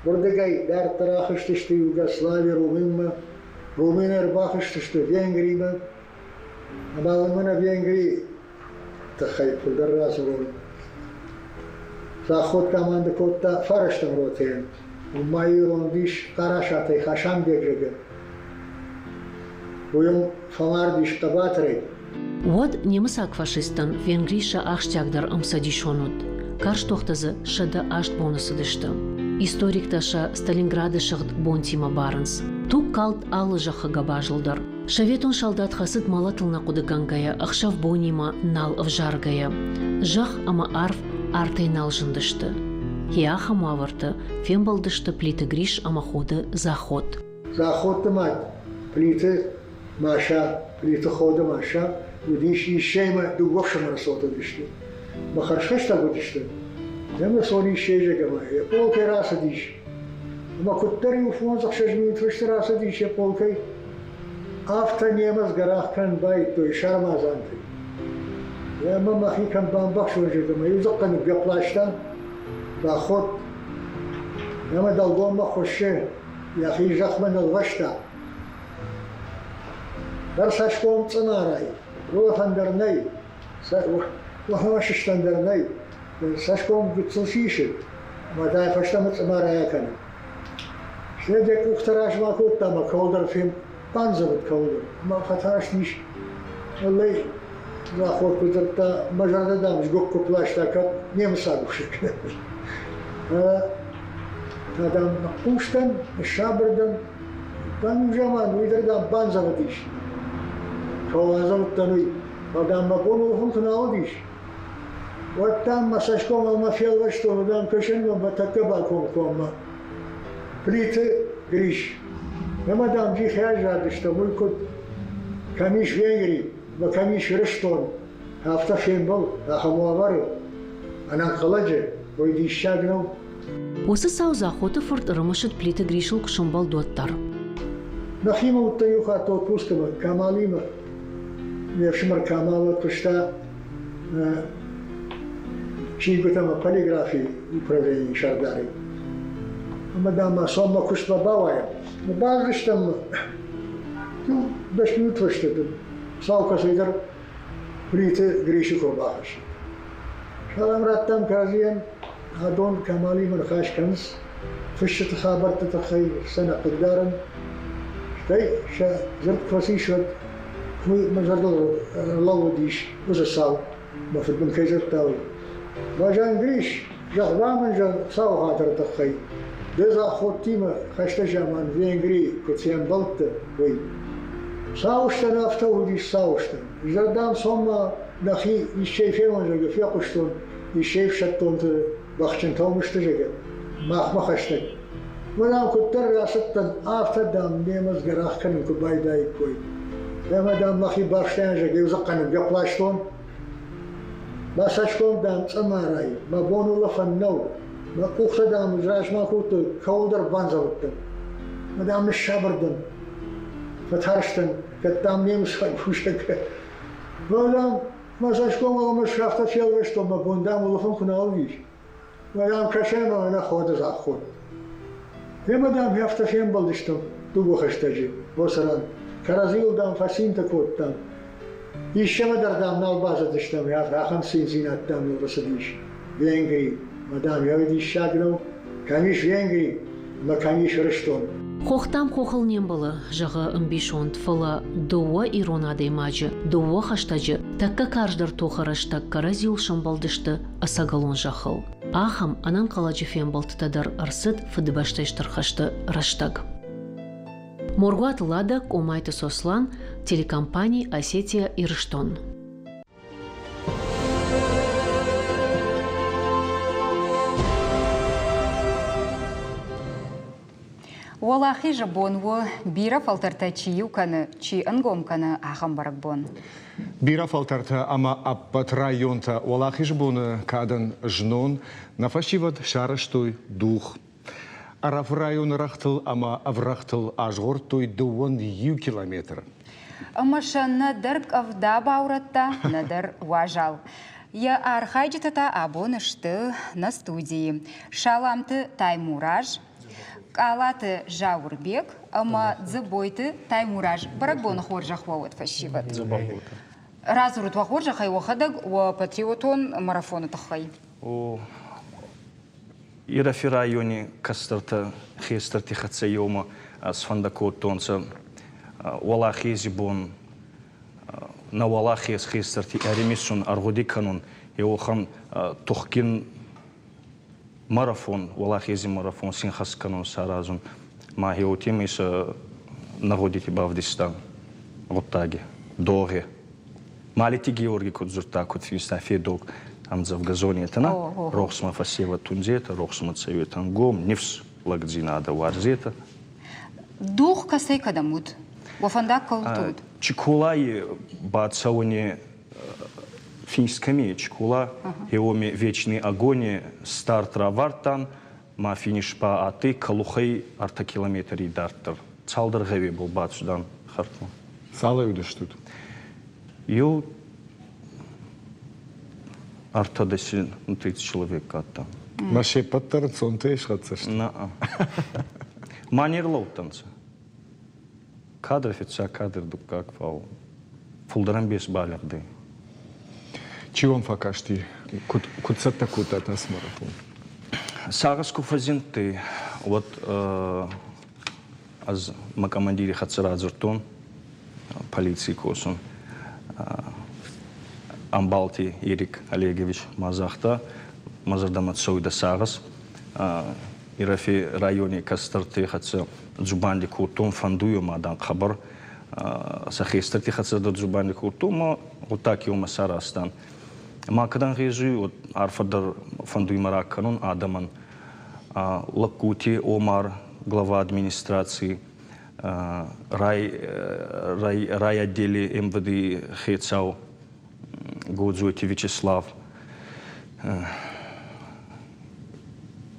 Уырдыгӕй дарддӕр ахызтысты Югослави, Румынмӕ. Румын ӕрбахызтысты Венгримӕ. Ӕмӕ уымӕн Венгрийы тыххӕй фылдӕр радзурон. Заход команды кодта фарӕстӕм ротӕйӕн. Уым ма ирон уыдис Хъарасатӕй Хасанбег, зӕгъгӕ. Уый уым фӕмардис хъӕбатырӕй. Уӕд немыцаг фашисттӕн Венгри сӕ ахсджиагдӕр ӕмцӕдисон уыд. Карз тохтӕ дзы 108 боны цыдысты. Историктӕ сӕ Сталинграды сыгъд бонтимӕ барынц. Туг калд алы зӕххы гӕбазыл дӕр. Советон салдат хӕцыд мӕлӕтыл нӕ хъуыдыгӕнгӕйӕ, ӕхсӕв-бонимӕ нал ӕвзаргӕйӕ. Зӕхх ӕмӕ арв артӕй нал зындысты. Йӕ ахӕм уавӕрты фембӕлдысты Плиты Грис ӕмӕ Ходы Дзаххот. Дзаххотты мад Плиты Маша, Плиты Ходы Маша уыдис Иссӕимӕ дыууӕ ӕфсымӕры цот уыдысты. Мӕ хӕрзхӕстӕг уыдысты. Ӕмӕ сон Иссӕйы зӕгӕмӕ йӕ полкӕй рацыдис. Ӕмӕ куыддӕр иу фондз-ӕхсӕз минут фӕстӕ рацыдис йӕ полкӕй, афтӕ немыц гӕрах кӕнын байдыдтой сармадзантӕй. Ӕмӕ мӕхи кӕм бамбӕхсон, зӕгъгӕ, иу дзыхъхъы ныггӕпп ласта, Бахудт ӕмӕ дӕлгоммӕ хуыссы, йӕхи зӕхмӕ нылвӕста. Дӕр цӕсгом цъынарӕй, улӕфӕн дӕр нӕй, уӕлӕсыстӕн дӕр нӕй, цӕсгом гыццыл сисы, ӕмӕ та фӕстӕмӕ цъымарайӕ кӕны. Стӕй йӕ къухтӕ размӕ кодта ӕмӕ кӕуылдӕр фем бандзӕвыд кӕуылдӕр ӕмӕ фӕтарстис. Уӕллӕй, Захор куы дзырдта, мӕ зӕрдӕ, дам, сгуыпп-гуыпп ласта, кӕд немыцаг усыг. Та, дам, ныхъхъус дӕн, ныссабыр дӕн. Дам, иу заман уый дӕр, дам, бандзӕвыдис. Кӕуыл андзӕвыдтӕн, уый. Фӕлӕ, дам, мӕ бон улӕфын куы нал уыдис, уӕд, дам, мӕ цӕсгомыл мӕ фелвӕстон, дам, кӕсын мӕ тӕккӕ бакомкоммӕ. Плиты Гриш. Ӕмӕ, дам, джихӕй аззадыстӕм, уый куыд кӕм ис Венгри ӕмӕ кӕм ис Ирыстон, афтӕ фембӕлд ахӕм уавӕры, ӕнӕнхъӕлӕджы, уый диссаг нӕу. Уыцы цау Дзаххоты фырт ӕрымысыд Плиты Грисыл куы сӕмбӕлд, уӕд дӕр. Нӕхимӕ уыдтӕн иу хатт отпускы Камалимӕ. Ме фсымӕр Камал куыста чингуытӕ ӕмӕ полиграфийы управленийы сӕрдарӕй. Ӕмӕ, дам, ма цом мӕ куыстмӕ бауайӕм. Базыдыстӕм иу дӕс минут фӕстӕ дын сау кӕцӕйдӕр Плиты Грисы куы ӕрбахӕссы. Салам радтам кӕрӕдзийӕн, адон Камалимӕ ныхас кӕнынц, фысджыты хабӕртты тыххӕй сӕ нӕ хъыгдарын. Стӕй сӕ дзырд куы фӕцис, уӕд уый мӕ зӕрдыл ӕрлӕууыдис уыцы цау, мӕ фыд мын кӕй дзырдта, уый. Базан Гриш, зӕгъ-ма мын, зӕгъ, сау хатыры тыххӕй, ды Дзаххоттимӕ хӕсты заман Венгрийы куыд фембӕлдтӕ, уый. Саустӕн афтӕ уыдис саустӕн. Изӕрдӕм цомма нӕхи исчей фенон, зӕгъгӕ, фехъуыстон, исчей ӕфсӕддонты бӕхджынтӕ уым сты, зӕгъгӕ, махмӕ хӕстӕг. Мӕн ам куыддӕр рацыдтӕн, афтӕ, дам, немӕ гӕрах кӕнын куы байдаиккой. Ӕмӕ, дам, мӕхи бафснайын, зӕгъгӕ, иу дзыхъхъӕ ныггӕпп ластон. Мӕ цӕсгом, дам, цъымарӕй, мӕ бон улӕфӕн нӕу. Мӕ къухтӕ, дам, размӕ кодтой, кӕуылдӕр бандзӕвыдтӕн. Мӕ, дам, ныссабыр дӕн. Фӕтарстӕн, кӕд, дам, немыцаг кусӕг. Фӕлӕ, дам, мӕ цӕсгом ӕмӕ афтӕ фелвӕстон, мӕ бон, дам, улӕфӕн куы нал уыдис. Мӕ, дам, кӕсӕн ӕмӕ нӕ ходы заххон. Ӕмӕ, дам, афтӕ фембӕлдыстӕм дыууӕ хӕстӕджы Босырӕн. Кӕрӕдзийыл, дам, фӕцинтӕ кодтам. Искӕмӕ дӕр, дам, нал базыдыстӕм, ахӕм циндзинад, дам, ныл рцыдис. Венгри, мӕ, дам, йӕ диссаг нӕу, кӕм ис Венгри ӕмӕ кӕм ис Ирыстон. Хохтӕм хохыл не мбӕлы, зӕгъы ӕмбисонд, фӕлӕ дыууӕ ирон адӕймаджы, дыууӕ хӕстӕджы тӕккӕ карздӕр тохы рӕстӕг кӕрӕдзиуыл сӕмбӕлдысты ӕцӕгӕлон зӕххыл. Ахӕм ӕнӕнхъӕлӕджы фембӕлдтытӕ дӕр ӕрцыд Фыдыбӕстӕйы Стыр хӕсты рӕстӕг. Моргуаты Лада, Къомайты Сослан, телекомпани «Осетия-Ирыстон». Уӕлахизы бон у, бирӕ фӕлтӕртӕ чи иу кӕны, чи ӕнгом кӕны, ахӕм бӕрӕгбон. Бирӕ фӕлтӕртӕ ӕмӕ ӕппӕт районтӕ Уӕлахизы боны кадӕн знон нӕ фӕсивӕд сарӕзтой дух. Ӕрӕфы районы рӕгътыл ӕмӕ ӕврӕгътыл азгъордтой дыууын иу километр. Ӕмӕ сӕ нӕдӕр къӕвда баурӕдта, нӕдӕр уазал. Йӕ архайджытӕ та абон сты нӕ студийы. Саламты Таймураз, Къалаты Зауырбег ӕмӕ Дзыбойты Таймураз. Бӕрӕгбоны хорзӕх уӕ уӕд, фӕсивӕд. Радзурут уӕ хорзӕхӕй уӕхӕдӕг уӕ патриотон марафоны тыххӕй. О, Ирӕфи райони кӕстӕртӕ хестӕрти хӕццӕ еумӕ сфӕндӕ кодтонцӕ Уӕлахези бон нӕ уӕлахез хестӕрти ӕримисун, ӕргъуди кӕнун, еуӕхӕн тухгин марафон, Уӕлахези марафон синхӕст кӕнун саразун. Ма гьеуотемӕй сӕ нӕ гъудити бавдиста гъуддаги, догъи. Малити Георги куд дзурдта, куд финста федог ӕмдзӕвгӕ зонетӕ, на? Рохсмӕ фӕсевӕд тундзетӕ, рохсмӕ цӕуетӕ ӕнгом, нифс лӕгдзийнадӕ уарзетӕ. Дух кӕцӕй кӕдӕм уыд? Уӕ фӕндаг кӕуылты уыд? Чиколайы бацӕуӕни финст кӕми Чикола, гьеуоми Вечный огонь старт равардтан, ма финиш ба адтӕй Калухӕй ӕртӕ километри идарддӕр. Цалдӕр гъӕуебӕл бацудан хӕрдмӕ. Цалӕй уыдыстут? Еу ӕртӕдӕси, ну, 30 человек адтан. Ма се ппӕт дӕр ӕнцонтӕй схӕццӕ сты? На. Ма не рлӕудтӕнцӕ. Кадр фиццаг, кадр дуккаг, фал фулдӕр ӕмбес балӕгъдӕй. Чи уӕм фӕкасти? Куыд, куыд цӕттӕ кодтат ацы марафон? Сагъӕс ку фӕззиндтӕй, уӕд ӕз мӕ командири хӕццӕ радзурдтон полиций косун. Ӕмбалти Эрик Олегович ма загъта, мӕ зӕрдӕмӕ цӕуй дӕ сагъӕс. Ирӕфи райони кӕстӕрти хӕццӕ дзубанди кодтон, фӕндуй ма, дан, хъӕбӕр сӕ хестӕрти хӕццӕ дӕр дзубанди кодтон, ма гъуддаг еумӕ саразтан. Ма кӕд ӕнгъезуй, уӕд арфӕ дӕр фӕндуй мӕ ракӕнун адӕмӕн. Лӕггути Омар, глава администрации, райотдели МВД хецау Годзойти Вячеслав.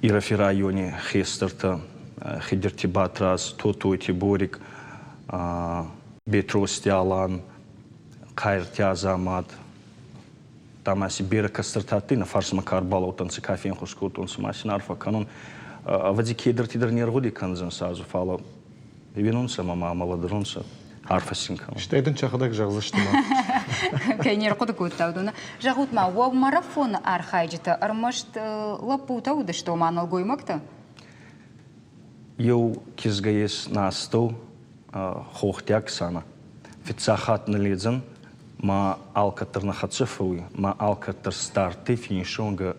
Ирӕфи райони хестӕртӕ Хидирти Батраз, Тотойти Борик, Бетрозти Алан, Хъайрти Азамат, ма си берӕ кӕстӕртӕ адтӕй, нӕ фарсмӕ ка ӕрбалӕудтӕнцӕ, ка фенхус кодтонцӕ, ма син арфӕ кӕнун. Ӕвӕдзи, кедӕрти дӕр не ргъуди кӕндзӕнцӕ азу, фал уинунцӕ мӕ ма лӕдӕрунцӕ, арфӕ син кӕнун. Стӕй дын сӕхӕдӕг зӕгъдзысты ма. Кӕй не рхъуыды кодта, уыдоны. Зӕгъут ма, уӕ марафоны архайджытӕ ӕрмӕст лӕппутӕ уыдысты, ома нӕлгоймӕгтӕ? Еу кизгӕ ес нӕ астӕу, Хохти Оксана. Фиццаг хатт нӕ ледзӕн, ма алкӕддӕр нӕ хӕццӕ фӕууй, ма алкӕддӕр стартӕй финиши онгӕ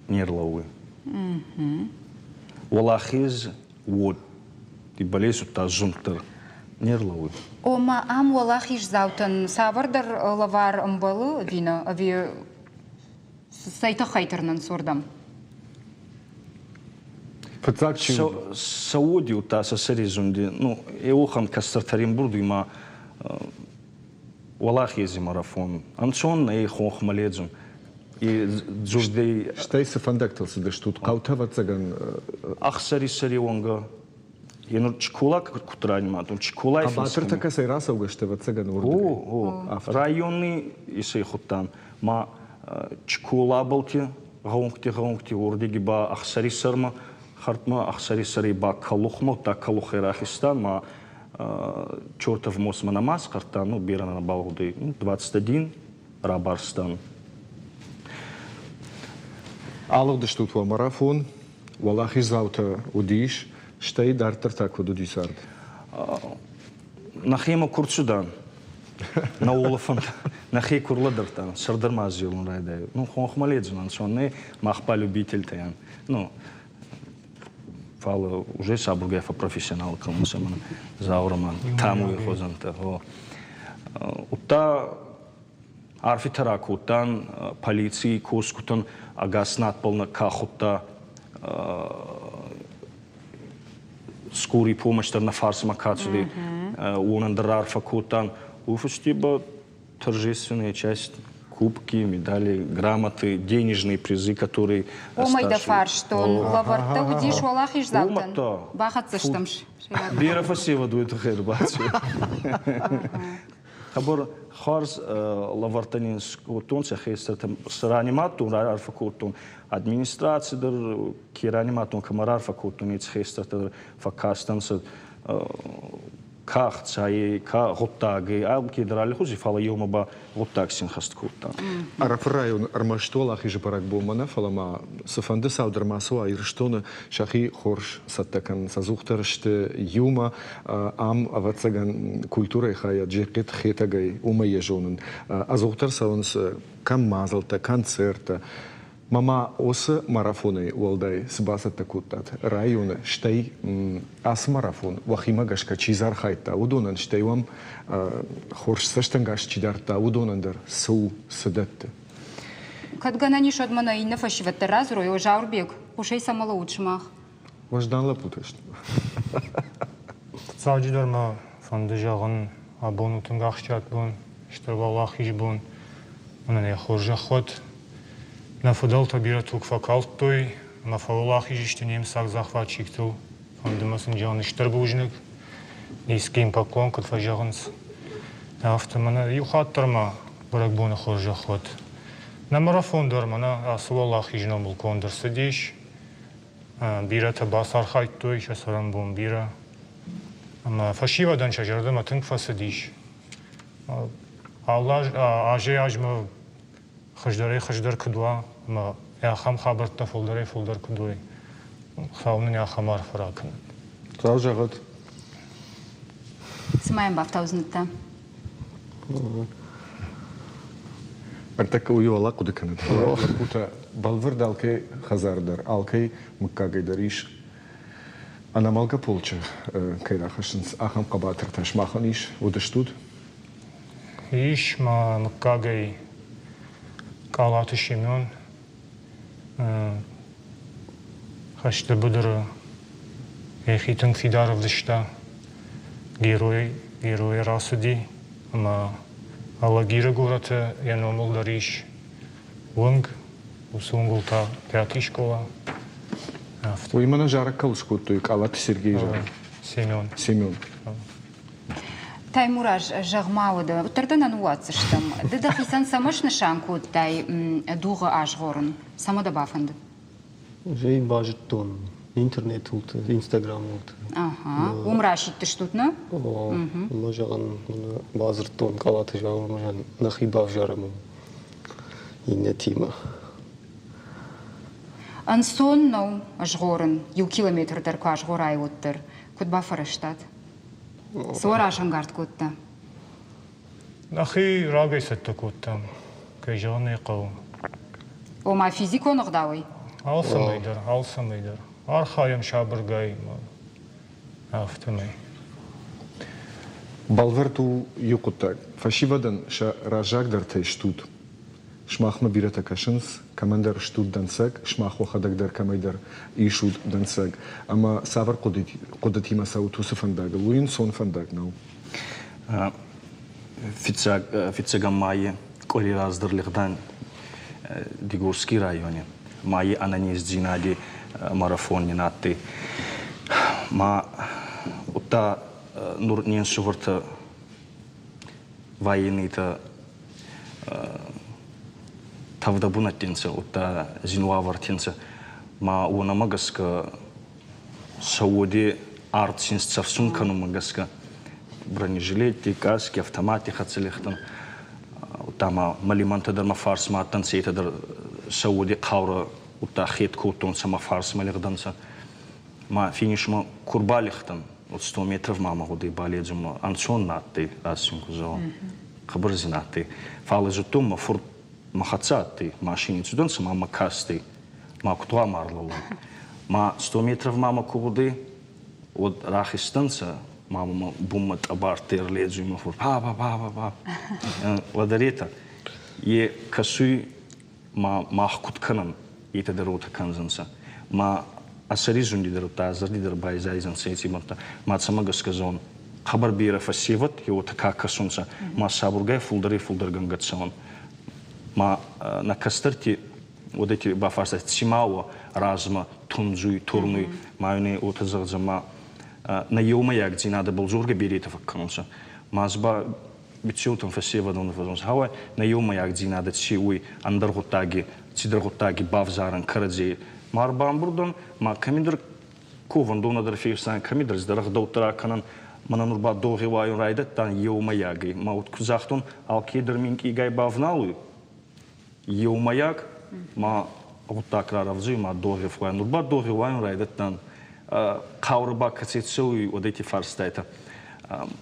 не рлӕууй. Уӕлахез уод ибӕл удта зунд дӕр не рлӕууй. Ома ам уӕлахиздзаутӕн цавӕрдӕр лӕвар ӕмбӕлы ӕви нӕ, ӕви цӕй тыххӕй тырнынц уырдӕм? Фыццаг чи Сӕ уоди удта сӕ сӕри зунди, ну, еуӕхӕн кӕстӕртӕ римбурдуй ма уӕлахези марафон. Ӕнцон нӕй хонхмӕ ледзун. Дзурдӕй Стӕй цы фӕндӕгтыл цыдыстут? Хъӕутӕ, ӕвӕццӕгӕн, Ӕхсӕрисӕри уӕнгӕ. Енур Чикола куд ранимадтон, Чиколай Хъӕбатыртӕ кӕцӕй рацӕугӕ сты, ӕвӕццӕгӕн, уырдыгӕй. О, о, райони исӕй худтан. Ма Чиколабӕлти гъӕунгти гъӕунгти уордиги ба Ӕхсӕрисӕрмӕ, хӕрдмӕ Ӕхсӕрисӕри ба Калухмӕ, удта Калухӕй рахизтан, ма чертов мостмӕ нӕма схъӕрдтан, ну, берӕ нӕбал гъудӕй, 21 рабарстан. Алыгъдыстут уӕ марафон, уӕлахиздзаутӕ уыдис, стӕй дарддӕр та куыд уыди цард? Нӕхемӕ куы рцыдан, нӕ улӕфӕн нӕхе ку рлӕдӕрдтан, сӕрдӕр ма зелун райдайуй. Ну, хонхмӕ ледзун ӕнцон нӕй, мах ба любительтӕ Ну, фал уже сабургай фӕпрофессионал кӕнунцӕ мӕн Заур ӕма Тамуи хузӕнтӕ. Удта арфитӕ ракодтан полиций косгутӕн ӕгас надбӕл нӕ ка худта скорый помощь дӕр нӕ фарсмӕ ка цудӕй, уонӕн дӕр раарфӕ кодтан. Уой фӕсте ба торжественная часть кубки, медали, грамоты, денежные призы, которые Уымӕй дӕ фарстон лӕвӕрттӕ уыдис уӕлахиздзаутӕн? Бахӕццӕ стӕм. Берӕ фӕсевӕд уой туххӕй ӕрбаци. Хъӕбӕр хуарз лӕвӕрттӕ нин скодтонцӕ хестӕртӕ ранимадтон, раарфӕ кодтон. Администраци дӕр ке ранимадтон, кӕмӕ раарфӕ кодтон, еци хестӕртӕ дӕр фӕккастӕнцӕ ка ӕхцайӕй, ка гъуддагӕй, алкедӕр аллихузи, фал еумӕ ба гъуддаг синхӕст кодта. Ӕрӕфы район ӕрмӕст Уӕлахизы бӕрӕгбонмӕ нӕ, фӕлӕ ма цыфӕнды цау дӕр ма цы уа Ирыстоны, сӕхи хорз цӕттӕ кӕнынц, ӕдзухдӕр сты иумӕ. Ам, ӕвӕццӕгӕн, культурӕйы хайад Джекъет Хетӕгӕй, уымӕй йӕ зонын. Ӕдзухдӕр цӕуынц кӕм мадзӕлттӕ, концерттӕ. Ма ма уыцы марафонӕй уӕлдай цы бацӕттӕ кодтат районы, стӕй ацы марафон уӕхимӕ гӕсгӕ чи дзы архайдта, уыдонӕн, стӕй уӕм хорз цӕстӕнгас чи дардта, уыдонӕн дӕр цы у, цы дӕтты? Кӕд гӕнӕн ис, уӕд мӕнӕ иннӕ фӕсивӕд дӕр радзурой, о, Зауырбег, хъусӕй цӕмӕ лӕуут сымах? Уӕздан лӕппутӕ сты. Фыццаджыдӕр мӕ фӕнды зӕгъын, абон у тынг ахсджиаг бон, стыр уӕлахизы бон. Мӕнӕн йӕ хорзӕх уӕд. Нӕ фыдӕлтӕ бирӕ туг фӕкалдтой ӕмӕ фӕуӕлахиз сты немыцаг захватчиктыл. Фӕнды мӕ сын зӕгъын стыр бузныг. Низкий им поклон, куыд фӕзӕгъынц. Афтӕ мӕнӕ иу хатт дӕр ма бӕрӕгбоны хорзӕх уӕд. Нӕ марафон дӕр мӕнӕ ацы уӕлахизы номыл конд ӕрцыдис. Бирӕтӕ бацархайдтой сӕ цӕрӕнбон бирӕ. Ӕмӕ фӕсивӕдӕн сӕ зӕрдӕмӕ тынг фӕцыдис. Алы азӕй-азмӕ хуыздӕрӕй-хуыздӕр куыд уа ӕмӕ ахӕм хабӕрттӕ фылдӕрӕй-фылдӕр куыд уой, Хуыцау нын ахӕм арфӕ ракӕнӕд. Хуыцау зӕгъӕд. Цы ма йӕм бафтаудзынӕттӕ? Ӕртӕккӕ уый уӕлӕ хъуыды кӕнӕд. Фӕлӕ лӕппутӕ бӕлвырд алкӕй хӕдзары дӕр, алкӕй мыггагӕй дӕр ис ӕнӕмӕлгӕ полчы кӕй рахӕссынц, ахӕм хъӕбатыртӕ сымахӕн ис, уыдыстут? Ис ма мыггагӕй Къалаты Семен, хӕсты быдыры йӕхи тынг фидар ӕвдыста. Герой геройӕ рацыди ӕмӕ Алагиры горӕты йӕ номыл дӕр ис уынг, уыцы уынгыл та пятый скъола. Афтӕ. Уый мӕнӕ зарӕг кӕуыл скодтой, Къалаты Сергейы зарӕг. Семен. Семен. Таймураз, зӕгъ-ма уӕдӕ, уӕддӕр дӕ нӕ ныууадздзыстӕм. Ды дӕхицӕн цӕмӕ снысан кодтай дугъы азгъорын? Цӕмӕ дӕ бафӕндыд? Ӕз базыдтон интернетылты, инстаграмылты. Ага, уым расидтыстут, нӕ? Ӕмӕ зӕгъын, бадзырдтон Къалаты Зауырмӕ, нӕхи бавзарӕм иннӕтимӕ. Ӕнцон нӕу згъорын, иу километр дӕр куы азгъорай, уӕддӕр. Куыд бафӕрӕзтат? Цы уӕ разӕнгард кодта? Нӕхи рагӕй цӕттӕ кодтам, кӕй зӕгъын ӕй хъӕуы. Ома физикон ӕгъдауӕй? Алцӕмӕй дӕр, алцӕмӕй дӕр. Архайӕм сабыргай, афтӕмӕй. Бӕлвырд у иу хъуыддаг. Фӕсивӕдӕн сӕ раззагдӕртӕй стут. Сымахмӕ бирӕтӕ кӕсынц, кӕмӕндӕр стут дӕнцӕг, сымах уӕхӕдӕг дӕр кӕмӕйдӕр исут дӕнцӕг. Ӕмӕ цавӕр хъуыдытимӕ цӕут уыцы фӕндагыл? Уый ӕнцон фӕндаг нӕу. Фиццаг, фиццӕгӕм майи къуӕре раздӕр лигъдан Дигорский райони. Майи ӕнӕнездзийнади марафон нин адтӕй. Ма удта нур не нсувӕртӕ военныйтӕ тӕвдӕ бунӕтти нцӕ, удта зин уавӕрти нцӕ. Ма уонӕмӕ гӕсгӕ сӕ уоди арт син цӕфсун кӕнунмӕ гӕсгӕ бронежилетти, каски, автоматти хӕццӕ лехтӕн. Удта ма мӕ лимӕнтӕ дӕр мӕ фарсмӕ адтӕнцӕ, етӕ дӕр сӕ уоди хъаурӕ удта хед кодтонцӕ, мӕ фарсмӕ лигъдӕнцӕ. Ма финишмӕ ку рбалигътӕн, вот 100 метров ма мӕ гъудӕй баледзунмӕ ӕнцон нӕ адтӕй, раст син ку зӕгъон, хъӕбӕр зин адтӕй. Фал зудтон, мӕ фурт мӕ хӕццӕ адтӕй, машини цудӕнцӕ ма мӕ кастӕй, ма куд гъӕуама ӕрлӕууон. Ма 100 метров ма мӕ ку гъудӕй, уӕд рахизтӕнцӕ, ма мӕ бунмӕ тъӕбӕрттӕ ӕрледзуй мӕ фурт, па па па па. Лӕдӕретӕ, е кӕсуй ма мах куд кӕнӕн, етӕ дӕр уотӕ кӕндзӕнцӕ. Ма ӕ сӕри зунди дӕр, удта ӕ зӕрди дӕр байзайдзӕнцӕ еци бӕнттӕ. Ма цӕмӕ гӕсгӕ зон, хъӕбӕр берӕ фӕсевӕд уотӕ ка кӕсунцӕ, ма сабургай фулдӕрӕй-фулдӕргӕнгӕ цӕун. Ма нӕ кӕстӕрти уодӕти бафарста, ци ма уо размӕ тундзуй, турнуй, ма ин уотӕ зӕгъдзӕ, ма нӕ еумӕйагдзийнадӕбӕл дзоргӕ беретӕ фӕккӕнунцӕ. Ма ӕз ба биццеутӕн фӕсевӕдон фӕззонцӕ. Гьӕуай нӕ еумӕйагдзийнадӕ ци уй, ӕндӕр гъуддаги, цидӕр гъуддаги бавзарӕн кӕрӕдзей. Ма ӕрбамбурд ан, ма кӕмидӕр ковӕндонӕ дӕр фехсан, кӕмидӕр цидӕр ӕгъдӕуттӕ ракӕнӕн. Мӕнӕ нур ба догъи уайун райдӕдтан еумӕйагӕй. Ма уод ку загътон, алкедӕр минкъийгай бавналуй еумӕйаг, ма гъуддаг рарӕвдзуй, ма догъи фуайун. Нур ба догъи уайун райдӕдтан. Хъаурӕ ба кӕци цӕуй, уӕд эти фарстайтӕ.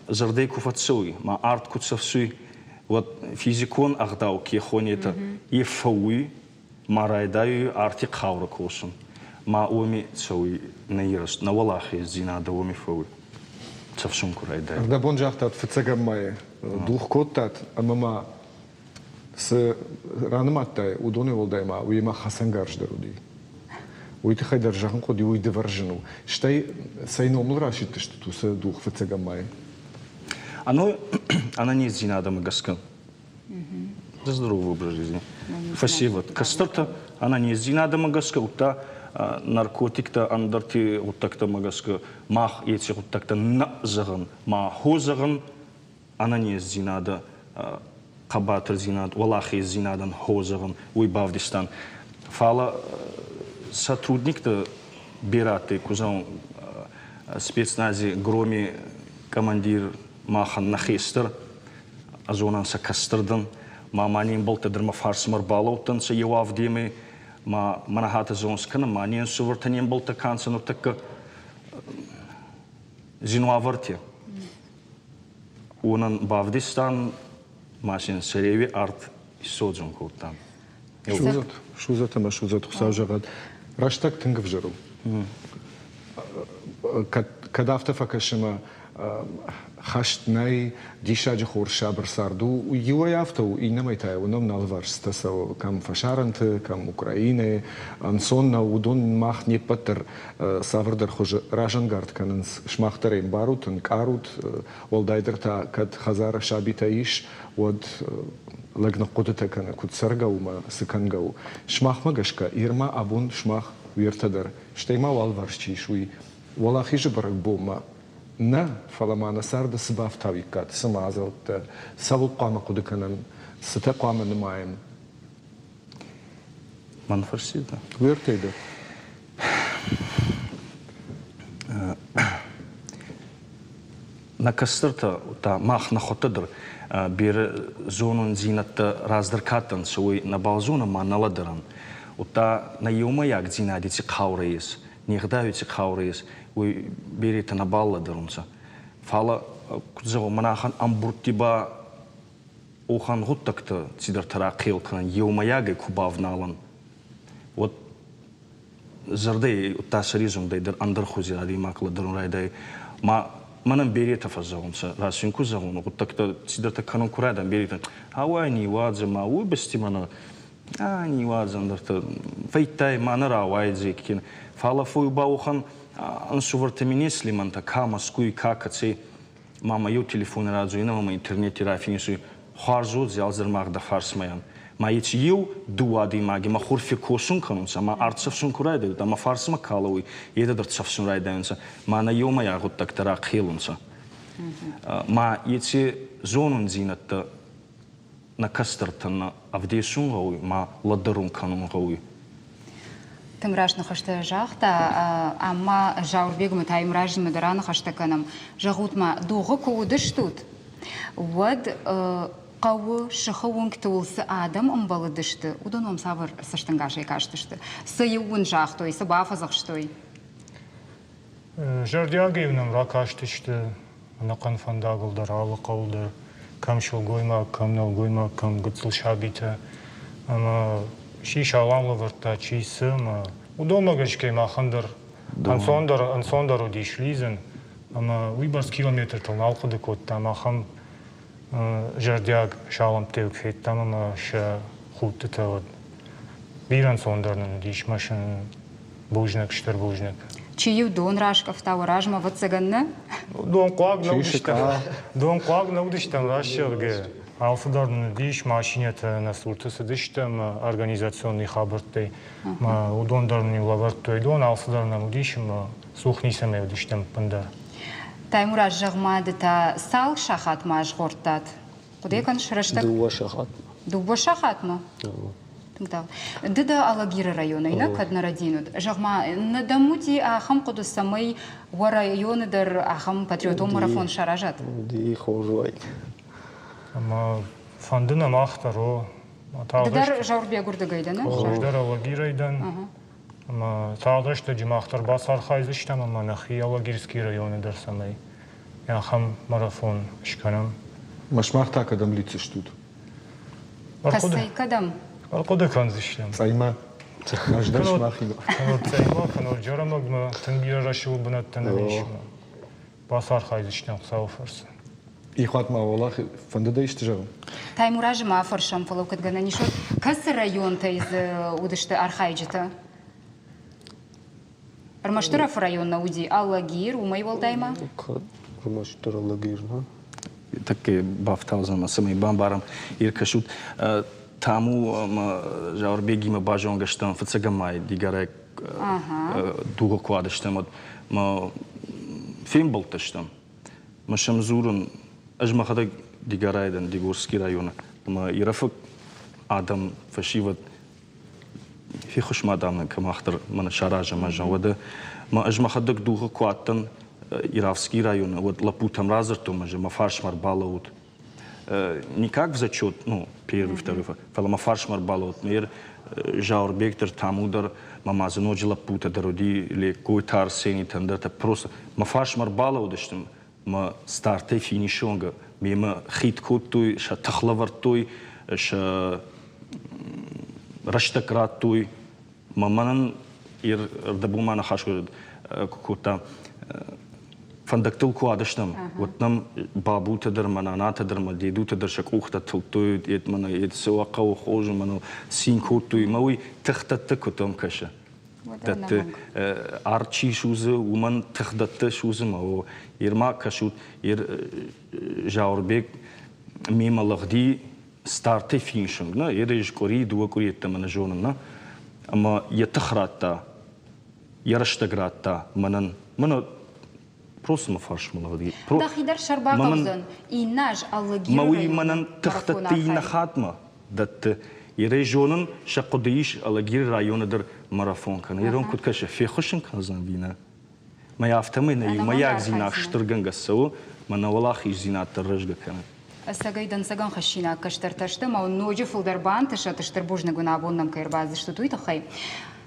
Зӕрдӕй ку фӕццӕуй, ма арт ку цӕфсуй, уӕд физикон ӕгъдау ке хонетӕ, е фӕууй, ма райдайуй арти хъаурӕ косун. Ма уоми цӕуй нӕ ирӕзт, нӕ уӕлахездзийнадӕ уоми фӕууй. Цӕфсун ку райдайуй. Ӕрдӕбон загътат фыццӕгӕм мӕйы дух кодтат ӕмӕ ма цы ранымадтай, уыдонӕй уӕлдай ма уыимӕ хӕцӕнгарз дӕр уыди. Уый тыххӕй дӕр зӕгъын хъуыди, уый дывӕрзын у. Стӕй цӕй номыл расидтыстут уыцы дух фыццӕгӕм мӕйы? Оно ӕнӕниздзинадӕмӕ гӕсгӕ. За здоровый образ жизни. Фӕсевӕд. Кӕстӕртӕ ӕнӕниздзинадӕмӕ гӕсгӕ, удта наркотиктӕ, ӕндӕрти гъуддӕгтӕмӕ гӕсгӕ мах еци гъуддӕгтӕ нӕ зӕгъӕн, ма хо зӕгъӕн, ӕнӕнездзийнадӕ, хъӕбатырдзинад, уӕлахездзийнадӕн хо зӕгъун, уой бавдистан. Фал сотрудниктӕ берӕ адтӕй, ку зӕгъун, спецнази Громи командир махӕн нӕ хестӕр, ӕз уонӕн сӕ кӕстӕр дӕн. Ма ма не мбӕлттӕ дӕр мӕ фарсмӕ ӕрбалӕудтӕнцӕ еу авдемӕй, ма мӕнӕ хатӕ зонс кӕнӕ, ма не нсувӕртӕ не мбӕлттӕ ка нцӕ нуртӕккӕ зин уавӕрти. Уонӕн бавдистан ма син сӕреуи арт иссодзун кодтан. Судзӕт, судзӕт ӕмӕ судзӕт, Хуыцау зӕгъӕд. Рӕстӕг тынг ӕвзӕр у. Кӕд, кӕд афтӕ фӕкӕсы ӕмӕ хӕст нӕй, диссаджы хорз сабыр цард у, иуӕй афтӕ у, иннӕмӕй та уынӕм нӕ алыварс цӕуы кӕм фӕсарӕнты, кӕм Украинӕйы. Ӕнцон нӕу, уыдон мах не ппӕт дӕр цавӕрдӕр хуызы разӕнгард кӕнынц. Сымах дӕр ӕй ӕмбарут, ӕнкъарут, уӕлдайдӕр та кӕд хӕдзары сабитӕ ис, уӕд лӕг ныхъхъуыдытӕ кӕны, куыд цӕргӕ у ӕмӕ цы кӕнгӕ у. Сымахмӕ гӕсгӕ, Ирмӕ абон сымах уе ртӕ дӕр, стӕй ма уӕлварс чи ис, уый Уӕлахизы бӕрӕгбонмӕ нӕ, фӕлӕ ма нӕ царды цы бафтауиккат, цы мадзӕлттӕ, цӕуыл хъуамӕ хъуыды кӕнӕм, цытӕ хъуамӕ нымайӕм? Мӕн фӕрсидӕ? Уе ртӕй дӕр. Нӕ кӕстӕртӕ та мах нӕхуӕдтӕ дӕр берӕ зонундзийнӕдтӕ раздӕр ка адтӕнцӕ, уой нӕбал зонӕн ма нӕ лӕдӕрӕн. Удта нӕ еумӕйагдзийнади ци хъаурӕ ес, не гъдауи ци хъаурӕ ес, уой беретӕ нӕбал лӕдӕрунцӕ. Фал, куд зӕгъон, мӕнӕ ахӕн ӕмбурдти ба охӕн гъуддӕгтӕ цидӕртӕ рахъел кӕнӕн, еумӕйагӕй ку бавналӕн, уӕд зӕрдӕй, удта сӕри зундӕй дӕр ӕндӕр хузи адӕймаг лӕдӕрун райдайуй. Ма мӕнӕн беретӕ фӕззӕгъунцӕ, раст ин ку зӕгъун, гъуддӕгтӕ цидӕртӕ кӕнун ку райдайӕн, беретӕ, ауай ниуадзӕ, ма уой бӕсти мӕнӕ а ниуадзӕ ӕндӕртӕ фӕйдтай, ма нӕ рауайдзӕй кенӕ. Фал афой ба уӕхӕн ӕнсувӕртӕ ми не слимӕнтӕ, ка Мӕскуй, ка кӕцӕй. Мама еу телефони радзуй, мама интернети рафинсуй, хуарз уодзӕй, алзӕрмагъ дӕ фарсмӕ Ма еци еу дууӕ адӕймаги мӕ хурфи косун кӕнунцӕ, ма арт цӕфсун ку райдайуй, ма фарсмӕ калӕуй, етӕ дӕр цӕфсун райдайунцӕ, ма нӕ еумӕйаг гъуддӕгтӕ рахъелунцӕ. Ма еци зонундзийнӕдтӕ нӕ кӕстӕртӕн нӕ ӕвдесун гъӕуй, ма лӕдӕрун кӕнун гъӕуй. Тынг раст ныхӕстӕ загъта, ӕмӕ Зауырбегмӕ та им размӕ дӕр аныхӕстӕ кӕнӕм. Зӕгъут-ма, дугъы куы уыдыстут, уӕд хъӕуы сыхы уынгтыл цы адӕм ӕмбӕлыдысты, уыдон уӕм цавӕр цӕстӕнгасӕй кастысты? Цы-иу уын загътой, цы бафӕдзӕхстой? Зӕрдиагӕй-иу нӕм ракастысты ӕнӕхъӕн фӕндагыл дӕр, алы хъӕуыл дӕр, кӕм сылгоймаг, кӕм нӕлгоймаг, кӕм гыццыл сабитӕ. Ӕмӕ чи салам лӕвӕрдта, чи цы, ӕмӕ уыдонмӕ гӕсгӕ махӕн дӕр ӕнцондӕр, ӕнцондӕр уыдис лидзын. Ӕмӕ уыйбӕрц километртыл нал хъуыды кодтам, ахӕм зӕрдиаг салӕмттӕ федтам ӕмӕ сӕ худтытӕ уӕд бирӕ ӕнцондӕр нын уыдис мӕ сын бузныг, стыр бузныг. Чи-иу дон раскъӕфта уӕ размӕ, ӕвӕццӕгӕн, нӕ? Донхъуаг нӕ уыдыстӕм. Донхъуаг нӕ уыдыстӕм, раст зӕгъгӕ. Алцыдӕр нын уыдис, машинӕтӕ нӕ цурты цыдысты ӕмӕ организационный хабӕрттӕй. Уыдон дӕр нын-иу лӕвӕрдтой дон, алцыдӕр нӕм уыдис ӕмӕ цух ницӕмӕй уыдыстӕм ӕппындӕр. Таймураз, зӕгъ-ма, ды та цал сахатмӕ азгъордтат? Хъуыды кӕныс рӕстӕг? Дыууӕ сахатмӕ. Дыууӕ сахатмӕ? Тынг тагъд. Ды дӕ Алагиры районӕй, нӕ кӕд нӕ рӕдийын уыд? Зӕгъ-ма, нӕ дӕм уыди ахӕм хъуыды, цӕмӕй уӕ районы дӕр ахӕм патриотон марафон саразат? Уыди, хорз уаид. Ӕмӕ фӕнды нӕ мах дӕр, о. Ды дӕр Зауырбег уырдыгӕй дӕ, нӕ? Ӕз дӕр Алагирӕй дӕн. Ӕмӕ тагъд рӕстӕджы мах дӕр бацархайдзыстӕм ӕмӕ нӕхи Алагирский районы дӕр цӕмӕй ахӕм марафон скӕнӕм. Ма сымах та кӕдӕм лидздзыстут? Кӕцӕй кӕдӕм? Ӕрхъуыды кӕндзыстӕм. Цъӕймӕ. Ӕз дӕр сымахимӕ. Кӕнӕ Цъӕймӕ, кӕнӕ Джерӕмӕгмӕ тынг бирӕ рӕсугъд бынӕттӕ нӕм ис. Бацархайдзыстӕм Хуыцауы фӕрцы. Ихуат ма уӕлах фӕнды дӕ исты зӕгъын? Таймуразы ма фӕрсӕм, фӕлӕ куыд гӕнӕн ис, уӕд кӕцы районтӕй дзы уыдысты архайджытӕ? Ӕрмӕстдӕр Ӕрӕфы район нӕ уыди, Алагир, уымӕй уӕлдай ма? Кӕд ӕрмӕстдӕр Алагир, нӕ? Тӕккӕ бафтаудзӕн, цӕмӕй бамбарӕм, иркӕсут. Таму ӕмӕ Зауырбегимӕ базонгӕ стӕм фыццӕгӕм май Дигорӕй дугъы куы уадыстӕм, уӕд мӕ фембӕлдтӕ стӕм. Мӕ сӕм дзурын, ӕз мӕхӕдӕг Дигорайы дӕн, Дигорский районы. Ӕмӕ Ирӕфы адӕм, фӕсивӕд феххуыс ма дам нын мах дӕр мӕнӕ саразӕм ӕз. Уӕдӕ мӕ ӕз мӕхӕдӕг дугъы куы адтӕн Иравский районы, уӕд лӕппутӕм радзырдтон ӕз, мӕ фарсмӕ ӕрбалӕуут. Не как в зачет, ну, первый, второй, фӕлӕ мӕ фарсмӕ ӕрбалӕуут. Мэр Зауырбег дӕр, Таму дӕр, мӕ ма дзы ноджы лӕппутӕ дӕр уыди, Леккойты Арсенитӕ, ӕндӕртӕ. Просто мӕ фарсмӕ ӕрбалӕудысты, мӕ стартӕй финишы онг мемӕ хид кодтой, сӕ тых лӕвӕрдтой, сӕ рӕстӕг радтой. Мӕ мӕнӕн ӕрдӕбон ныхас кодта, фӕндӕгтыл куы адыстӕм, уӕд нӕм бабутӕ дӕр, мӕ нанатӕ дӕр, мӕ дедутӕ дӕр сӕ къухтӕ тылдтой, ед мӕнӕ ед цы уӕ хъӕуы хорз, мӕныл цин кодтой. Мӕ уый тыхдӕттӕ куыд дӕм кӕсы? Дӕтты арт чи судзы, уымӕн тыхдӕттӕ судзы мӕ о. Ер ма кӕсут, ер Зауырбег мемӕ лыгъди стартӕй финишинг, нӕ, ер ис къуыри, дыууӕ къуыри ӕддӕмӕ нӕ зонын, нӕ. Ӕмӕ йӕ тых радта. Йӕ рӕстӕг радта мӕнӕн. Мӕнӕ просто мӕ фарсмӕ лӕгъди. Дӕхи дӕр сӕр бахъӕудзӕн, иннӕ аз Аллагиры Мӕ уый мӕнӕн тых дӕтты иннӕ хатмӕ дӕтты. Ирӕй зонын, сӕ хъуыды ис Алагиры районы дӕр марафон кӕны. Ирон куыд кӕсы, феххуыс ын кӕндзӕн ви нӕ? Мӕ афтӕмӕй нӕ иумӕйагдзинад стыргӕнгӕ цӕуы, мӕ нӕ уӕлахиздзинад дӕр рӕзгӕ кӕны. Ӕцӕгӕй дӕнцӕгӕн хӕссинаг кӕстӕртӕ сты, ӕмӕ уын ноджы фылдӕр бантысӕд, стыр бузныг уын абон нӕм кӕй ӕрбацыдыстут, уый тыххӕй.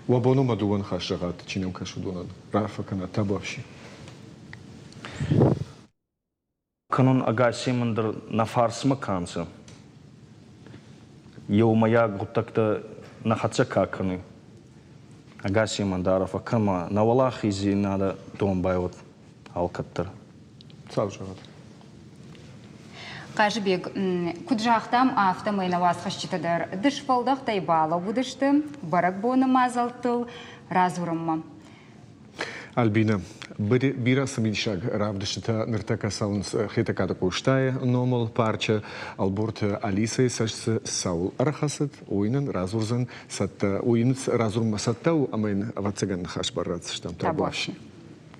Уӕ бон у мӕ дыууӕ ныхас зӕгъӕд, чи нӕм кӕсы, уыдонӕн. Раарфӕ кӕнӕд, табуафси. Кӕнун ӕгасемӕн дӕр нӕ фарсмӕ ка нцӕ, еумӕйаг гъуддӕгтӕ нӕ хӕццӕ ка кӕнуй, ӕгасемӕн дӕр арфӕ кӕмӕ нӕ уӕлахездзийнадӕ домбай уод алкӕддӕр. Цал зӕгъӕд? Хъазыбег, куыд загътам, афтӕмӕй нӕ уацхӕсджытӕ дӕр дысфӕлдӕхтӕй балӕууыдысты бӕрӕгбоны мадзӕлттыл радзурынмӕ. Альбина, бирӕ цымыдисаг равдыстытӕ ныртӕккӕ цӕуынц Хетӕгкаты Къостайы номыл парчы. Ӕлборты Алисӕйы цӕст дзы цӕуыл ӕрхӕцыд, уый нын радзурдзӕн цӕттӕ, уый йын радзурынмӕ цӕттӕ у ӕмӕ йын, ӕвӕццӕгӕн, ныхас бар ратдзыстӕм. Табуафси.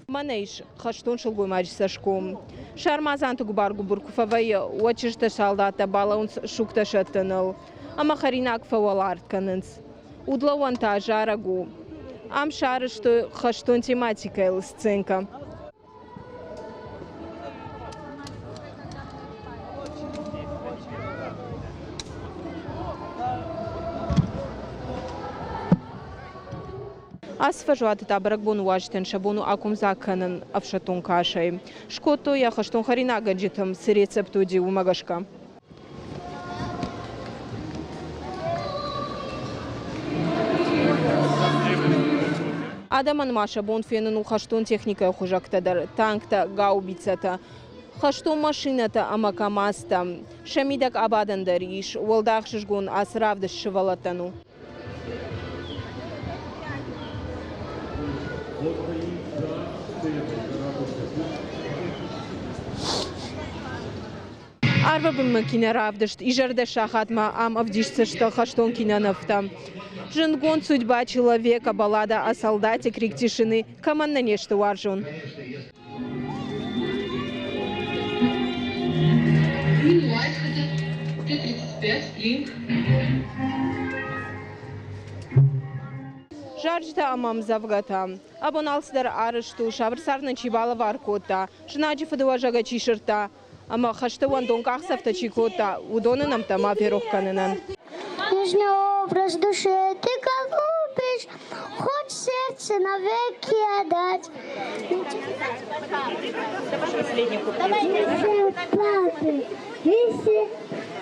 Мӕнӕ ис хӕстон сылгоймаджы цӕсгом. Сармадзанты гуыбар-гуыбыр куы фӕвӕййы, уӕд чызджытӕ салдаттӕ балӕууынц сугтӕ сӕттыныл ӕмӕ хӕринаг фӕуӕларт кӕнынц. Удлӕууӕн та зарӕг у. Ам сарӕзтой хӕстон тематикӕйыл сценкӕ. Ацы фӕзуаты та бӕрӕгбоны уазджытӕн сӕ бон у акомдзаг кӕнын ӕфсӕддон касӕй. Скодтой йӕ хӕстон хӕринаггӕнджытӕм цы рецепт уыди, уымӕ гӕсгӕ. Адӕмӕн ма сӕ бон фенын у хӕстон техникӕйы хуызӕгтӕ дӕр, танктӕ, гаубицӕтӕ, хӕстон машинӕтӕ ӕмӕ КАМАЗтӕ. Сӕ мидӕг абадӕн дӕр ис, уӕлдай ӕхсызгон ацы равдыст сывӕллӕттӕн у. Арвы бынмӕ киноравдыст изӕрдӕ сахатмӕ ам ӕвдисдзысты хӕстон кинонывтӕ. Зындгонд «Судьба человека», баллада о солдате, крик тишины кӕмӕн нӕ не сты уарзон. Зарджытӕ ӕмӕ ӕмдзӕвгӕтӕ. Абон алцыдӕр арӕзт у, сабыр цард нын чи балӕвар кодта, знаджы фыдыуӕзӕгӕй чи сырдта, ӕмӕ хӕсты уӕндон къахдзӕфтӕ чи кодта, уыдоны нӕмттӕ ма ферох кӕнынӕн. Нежный образ душе ты голубишь, хоть сердце навеки отдать. Папе, если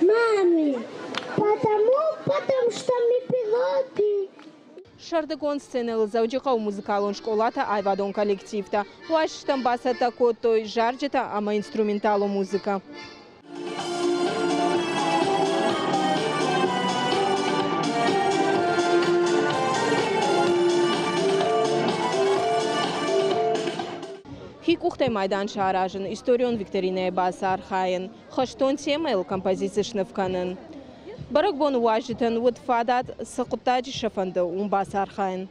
маме, потому, потому что мы пилоты. Сӕрдыгон сценӕйыл Дзӕуджыхъӕуы музыкалон скъолаты аивадон коллективтӕ уазджытӕн бацӕттӕ кодтой зарджытӕ ӕмӕ инструменталон музыкӕ. Хи къухтӕй майдан саразын, историон викторинӕйы бацархайын, хӕстон темӕйыл композици сныв кӕнын. Бӕрӕгбоны уазджытӕн уыд фадат, цы хъуыддаджы сӕ фӕнды, уым бацархайын.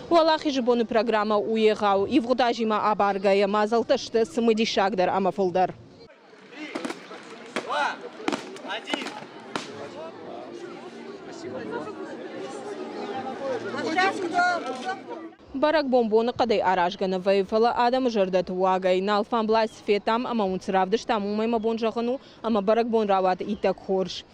Уӕлахизы боны программӕ у егъау. Ивгъуыд азимӕ абаргӕйӕ мадзӕлттӕ сты цымыдисагдӕр ӕмӕ фылдӕр. Два, один. Бӕрӕгбон боныхъӕдӕй аразгӕ нӕ вӕййы, фӕлӕ адӕмы зӕрдӕты уагӕй нал фамблай цы федтам ӕмӕ уын цы равдыстам, уымӕй мӕ бон зӕгъын у, ӕмӕ бӕрӕгбон рауад иттӕг хорз.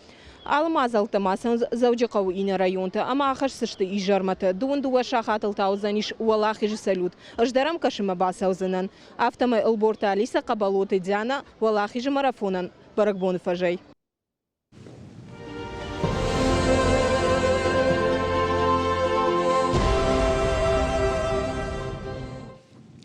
Алы мадзӕлттӕ ма цӕуынц Дзӕуджыхъӕуы иннӕ районты ӕмӕ ахӕсдзысты изӕрмӕты. Дыууын дыууӕ сахатыл та уыдзӕнис Уӕлахизы салют. Ӕз дӕр ӕм кӕсынмӕ бацӕудзынӕн. Афтӕмӕй Ӕлборты Алисӕ Хъӕбӕлоты Диана Уӕлахизы марафонӕн бӕрӕгбоны фӕзӕй.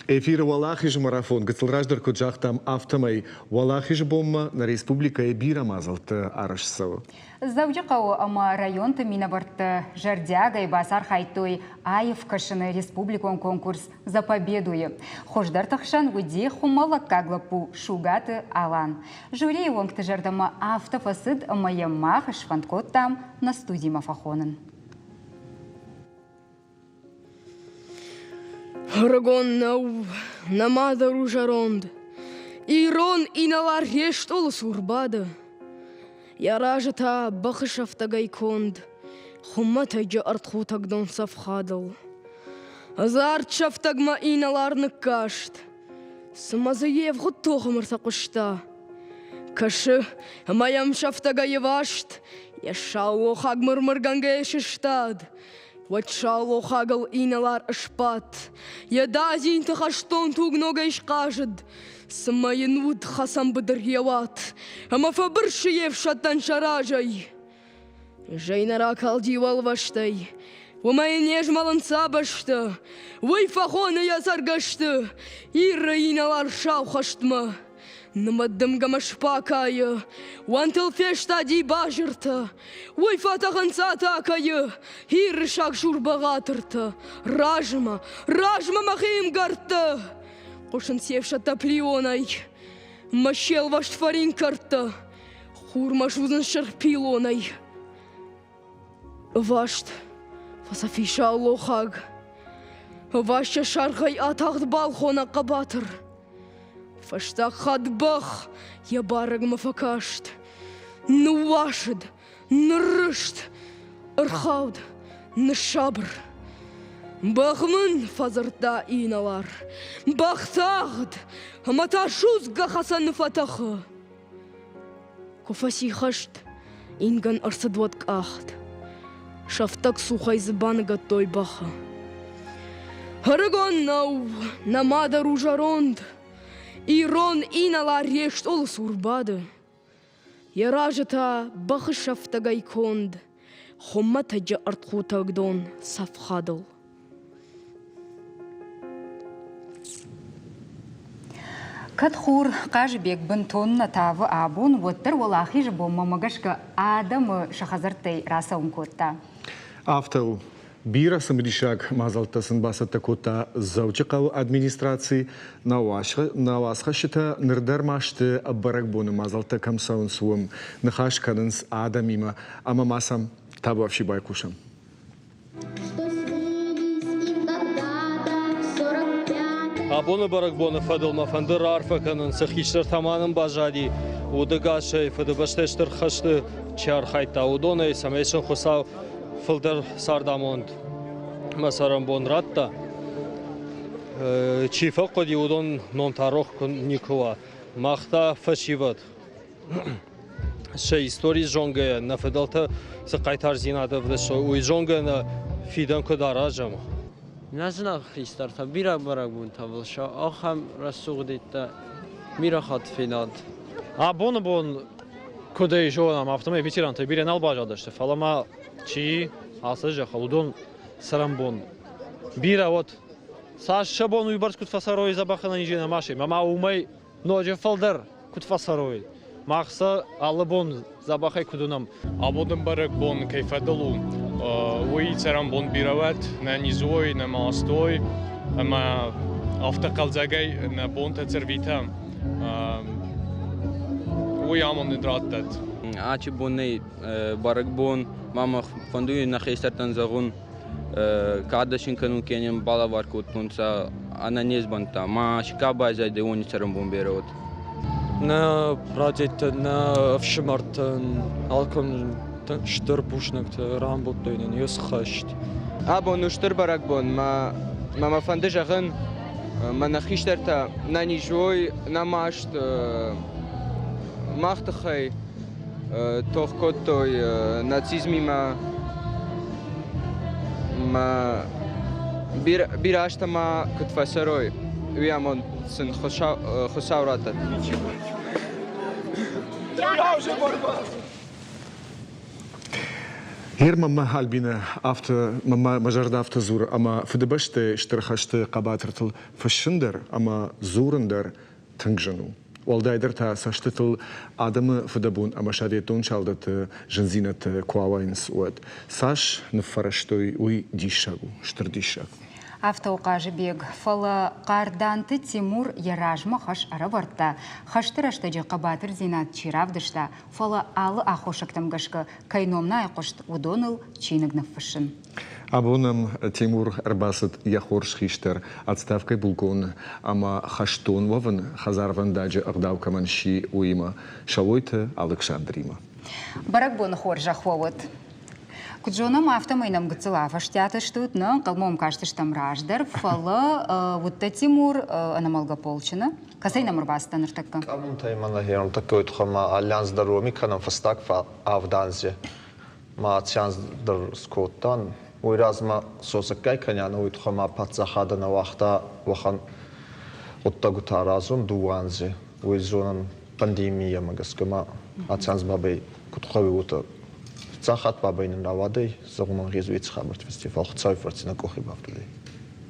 Эфиры Уӕлахизы марафон гыццыл раздӕр куыд загътам, афтӕмӕй Уӕлахизы бонмӕ нӕ республикӕйы бирӕ мадзӕлттӕ арӕзт цӕуы. Дзӕуджыхъӕуы ӕмӕ районты минӕвӕрттӕ зӕрдиагӕй бацархайдтой аив кӕсыны республикон конкурс «За победу-йы». Хуыздӕрты хсӕн уыди хуымӕллӕггаг лӕппу Сугаты Алан. Жюрийы уӕнгты зӕрдӕмӕ афтӕ фӕцыд, ӕмӕ йӕ мах сфӕнд кодтам нӕ студимӕ фӕхонын. Ӕрыгон нӕу, нӕма дӕр у зӕронд. Ирон инӕлар йе стъолы цур бады. Йӕ разы та бӕхы сӕфтӕгӕй конд, хуымӕтӕджы ӕртхутӕгдон цӕфхадыл. Ӕдзард сӕфтӕгмӕ инӕлар ныккаст. Цыма дзы йе вгъуыд тохы мыртӕ хъуыста. Кӕсы, ӕмӕ йӕм сӕфтӕгӕй ӕваст йӕ саулохаг мыр-мыргӕнгӕ сыстад. Уӕд саулохагыл инӕлар ысбадт, йӕ дадзинты хӕстон туг ногӕй схъазыд, цыма йын уыд хӕцӕн быдыр йӕ уат, ӕмӕ фӕбырсы йе фсӕдтӕн сӕ разӕй. Зӕй нӕ ракалди уӕлвӕзтӕй, уымӕй не змӕлынц абӕстӕ, уый фӕхоны йӕ цӕргӕсты Иры инӕлар сау хӕстмӕ. Нымӕт дымгӕмӕ спакайы, уӕнтыл фестади базыртӕ, уый фӕтӕхынц атакӕйы Иры сагсур бӕгъатыртӕ. Размӕ, размӕ мӕхи мгӕрттӕ! Хъуысынц се фсӕдтӕ плионӕй, мӕ се лвӕст фӕринкӕрдтӕ. Хурмӕ судзын сырх пилонӕй. Ӕваст фӕцӕф ис саулохаг. Ӕваст йӕ саргъӕй атагъд балхонӕг хъӕбатыр. Фӕстаг хатт бӕх йӕ барӕгмӕ фӕкаст. Ныууасыд, ныррызт, ӕрхауд, ныссабыр. Бӕх мын, фӕдзырдта инӕлар, бӕх тагъд ӕмӕ та судзгӕ хӕцӕны фӕтӕхы. Куы фӕци хӕст, ингӕн ӕрцыд уӕд къахт. Сӕфтӕг цухӕй дзы баныгӕдтой бӕхы. Ӕрыгон нӕу, нӕма дӕр у зӕронд. Ирон инӕлар йе стъолы цур бады. Йӕ разы та бӕхы сӕфтӕгӕй конд, хуымӕтӕджы ӕртхутӕгдон цӕфхадыл. Кӕд хур Хъазыбег бынтон нӕ тавы абон, уӕддӕр Уӕлахизы бонмӕ гӕсгӕ адӕмы сӕ хӕдзӕрттӕй рацӕуын кодта. Афтӕ у. Бирӕ цымыдисаг мадзӕлттӕ сын бацӕттӕ кодта Дзӕуджыхъӕуы администраци. Нӕ уацхӕсджытӕ ныр дӕр ма сты бӕрӕгбоны мадзӕлттӕ кӕм цӕуынц, уым. Ныхас кӕнынц адӕмимӕ ӕмӕ ма сӕм табуафси байхъусӕм. Абоны бӕрӕгбоны фӕдыл мӕ фӕнды раарфӕ кӕнын, цы хистӕртӕ ма нын баззади, удӕгасӕй Фыдыбӕстӕйы Стыр хӕсты чи архайдта, уыдонӕй, цӕмӕй сын Хуыцау фылдӕр цардамонд ӕмӕ цӕрӕнбон радта. Чи фӕхъуыди, уыдон ном та рох никуы уа. Мах та фӕсивӕд сӕ истори зонгӕйӕ, нӕ фыдӕлтӕ цы хъайтардзинад ӕвдыстой, уый зонгӕ нӕ фидӕн куыд аразӕм. Нӕ зынаргъ хистӕртӕ, бирӕ бӕрӕгбонтӕ сӕ ахӕм рӕсугъдӕйттӕ бирӕ хатт фенад. Абоны бон куыд ӕй зонӕм, афтӕмӕй ветерантӕ бирӕ нал баззадысты, фӕлӕ ма чи ацы зӕххыл, уыдон цӕрӕнбон бирӕ уӕд. Цас сӕ бон уыйбӕрц куыд фӕцӕрой дзӕбӕх ӕнӕнизӕй нӕ ма ӕмӕ уымӕй ноджы фылдӕр куыд фӕцӕрой, мах сӕ алы бон дзӕбӕхӕй куыд уынӕм. Абоны бӕрӕгбон кӕй фӕдыл у, уый цӕрӕнбон бирӕ уӕд, нӕ низ уой, нӕ маст уой, ӕмӕ афтӕ хъӕлдзӕгӕй нӕ бонтӕ цӕрвитӕм, уый амонд нын раттӕд. Ачи бонӕй бӕрӕгбон ма мӕ фӕндуй нӕ хестӕртӕн зӕгъун, кадӕ син кӕнун ке не балӕвар кодтонцӕ ӕнӕнезбӕнттӕ, ма си ка байзайдӕй, уони цӕрӕнбон берӕ уод. Нӕ прадедтӕн, нӕ ӕфсымӕртӕн алкӕм стыр бузнӕгтӕ рамбылдтой нын йе схӕст. Абон у стыр бӕрӕгбон, мӕ мӕ фӕнды зӕгъын, мӕ нӕ хистӕртӕ нӕ низ уой, нӕ маст мах тыххӕй тох кодтой нацизмимӕ. Мӕ бирӕ азтӕ ма куыд фӕцӕрой, уый амонд сын Хуыцау раттӕд. Гъер мӕмӕ, Альбинӕ, афтӕ мӕ зӕрдӕ афтӕ дзуры, ӕмӕ Фыдыбӕстӕйы Стыр хӕсты хъӕбатыртыл фыссын дӕр ӕмӕ дзурын дӕр тынг зын у. Уӕлдайдӕр та цӕстытыл адӕмы фыдӕбон ӕмӕ советон салдӕтты зындзинӕдтӕ куы ауайынц, уӕд. Цас ныффӕрӕзтой, уый диссаг у, стыр диссаг. Афтӕ у Хъазыбег, фӕлӕ Хъарданты Тимур йӕ размӕ хӕс ӕрӕвӕрдта, хӕсты рӕстӕджы хъӕбатырдзинад чи равдыста, фӕлӕ алы аххосӕгтӕм гӕсгӕ кӕй ном нӕ айхъуыст, уыдоныл чиныг ныффыссын. Абон ӕм Тимур ӕрбацыд йӕ хорз хистӕр, отставкӕйы булкъон ӕмӕ хӕстон уӕвын хӕдзарвӕндаджы ӕгъдау кӕмӕн сси, уыимӕ, Сӕлойты Алыксандримӕ. Бӕрӕгбоны хорзӕх уӕ уӕд! Куыд зонӕм, афтӕмӕй нӕм гыццыл афӕстиат стут, нӕ ӕнхъӕлмӕ уӕм кастыстӕм раздӕр, фӕлӕ уыдтӕ Тимур ӕнӕмӕлгӕ полчыны. Кӕцӕй нӕм ӕрбацыдтӕ ныртӕккӕ? Къӕмунтӕй мӕнӕ ныртӕккӕ уый туххӕй ма алли анз дӕр уоми кӕнӕм фӕстаг авд анзи. Ма аци анз дӕр скодтан. Уой размӕ сосӕггай кӕнианӕ, уой туххӕй ма паддзахадӕ нӕ уагъта уӕхӕн гъуддӕгутӕ аразун дууӕ анзи. Уой зонӕн пандемийӕмӕ гӕсгӕ ма аци анз бабӕй куд гъӕуй, уотӕ Фиццаг хатт бабӕй нин рауадӕй, зӕгъун ӕнгъезуй еци хабӕртти фестивал Хуцауи фӕрци нӕ къохи бафтудӕй.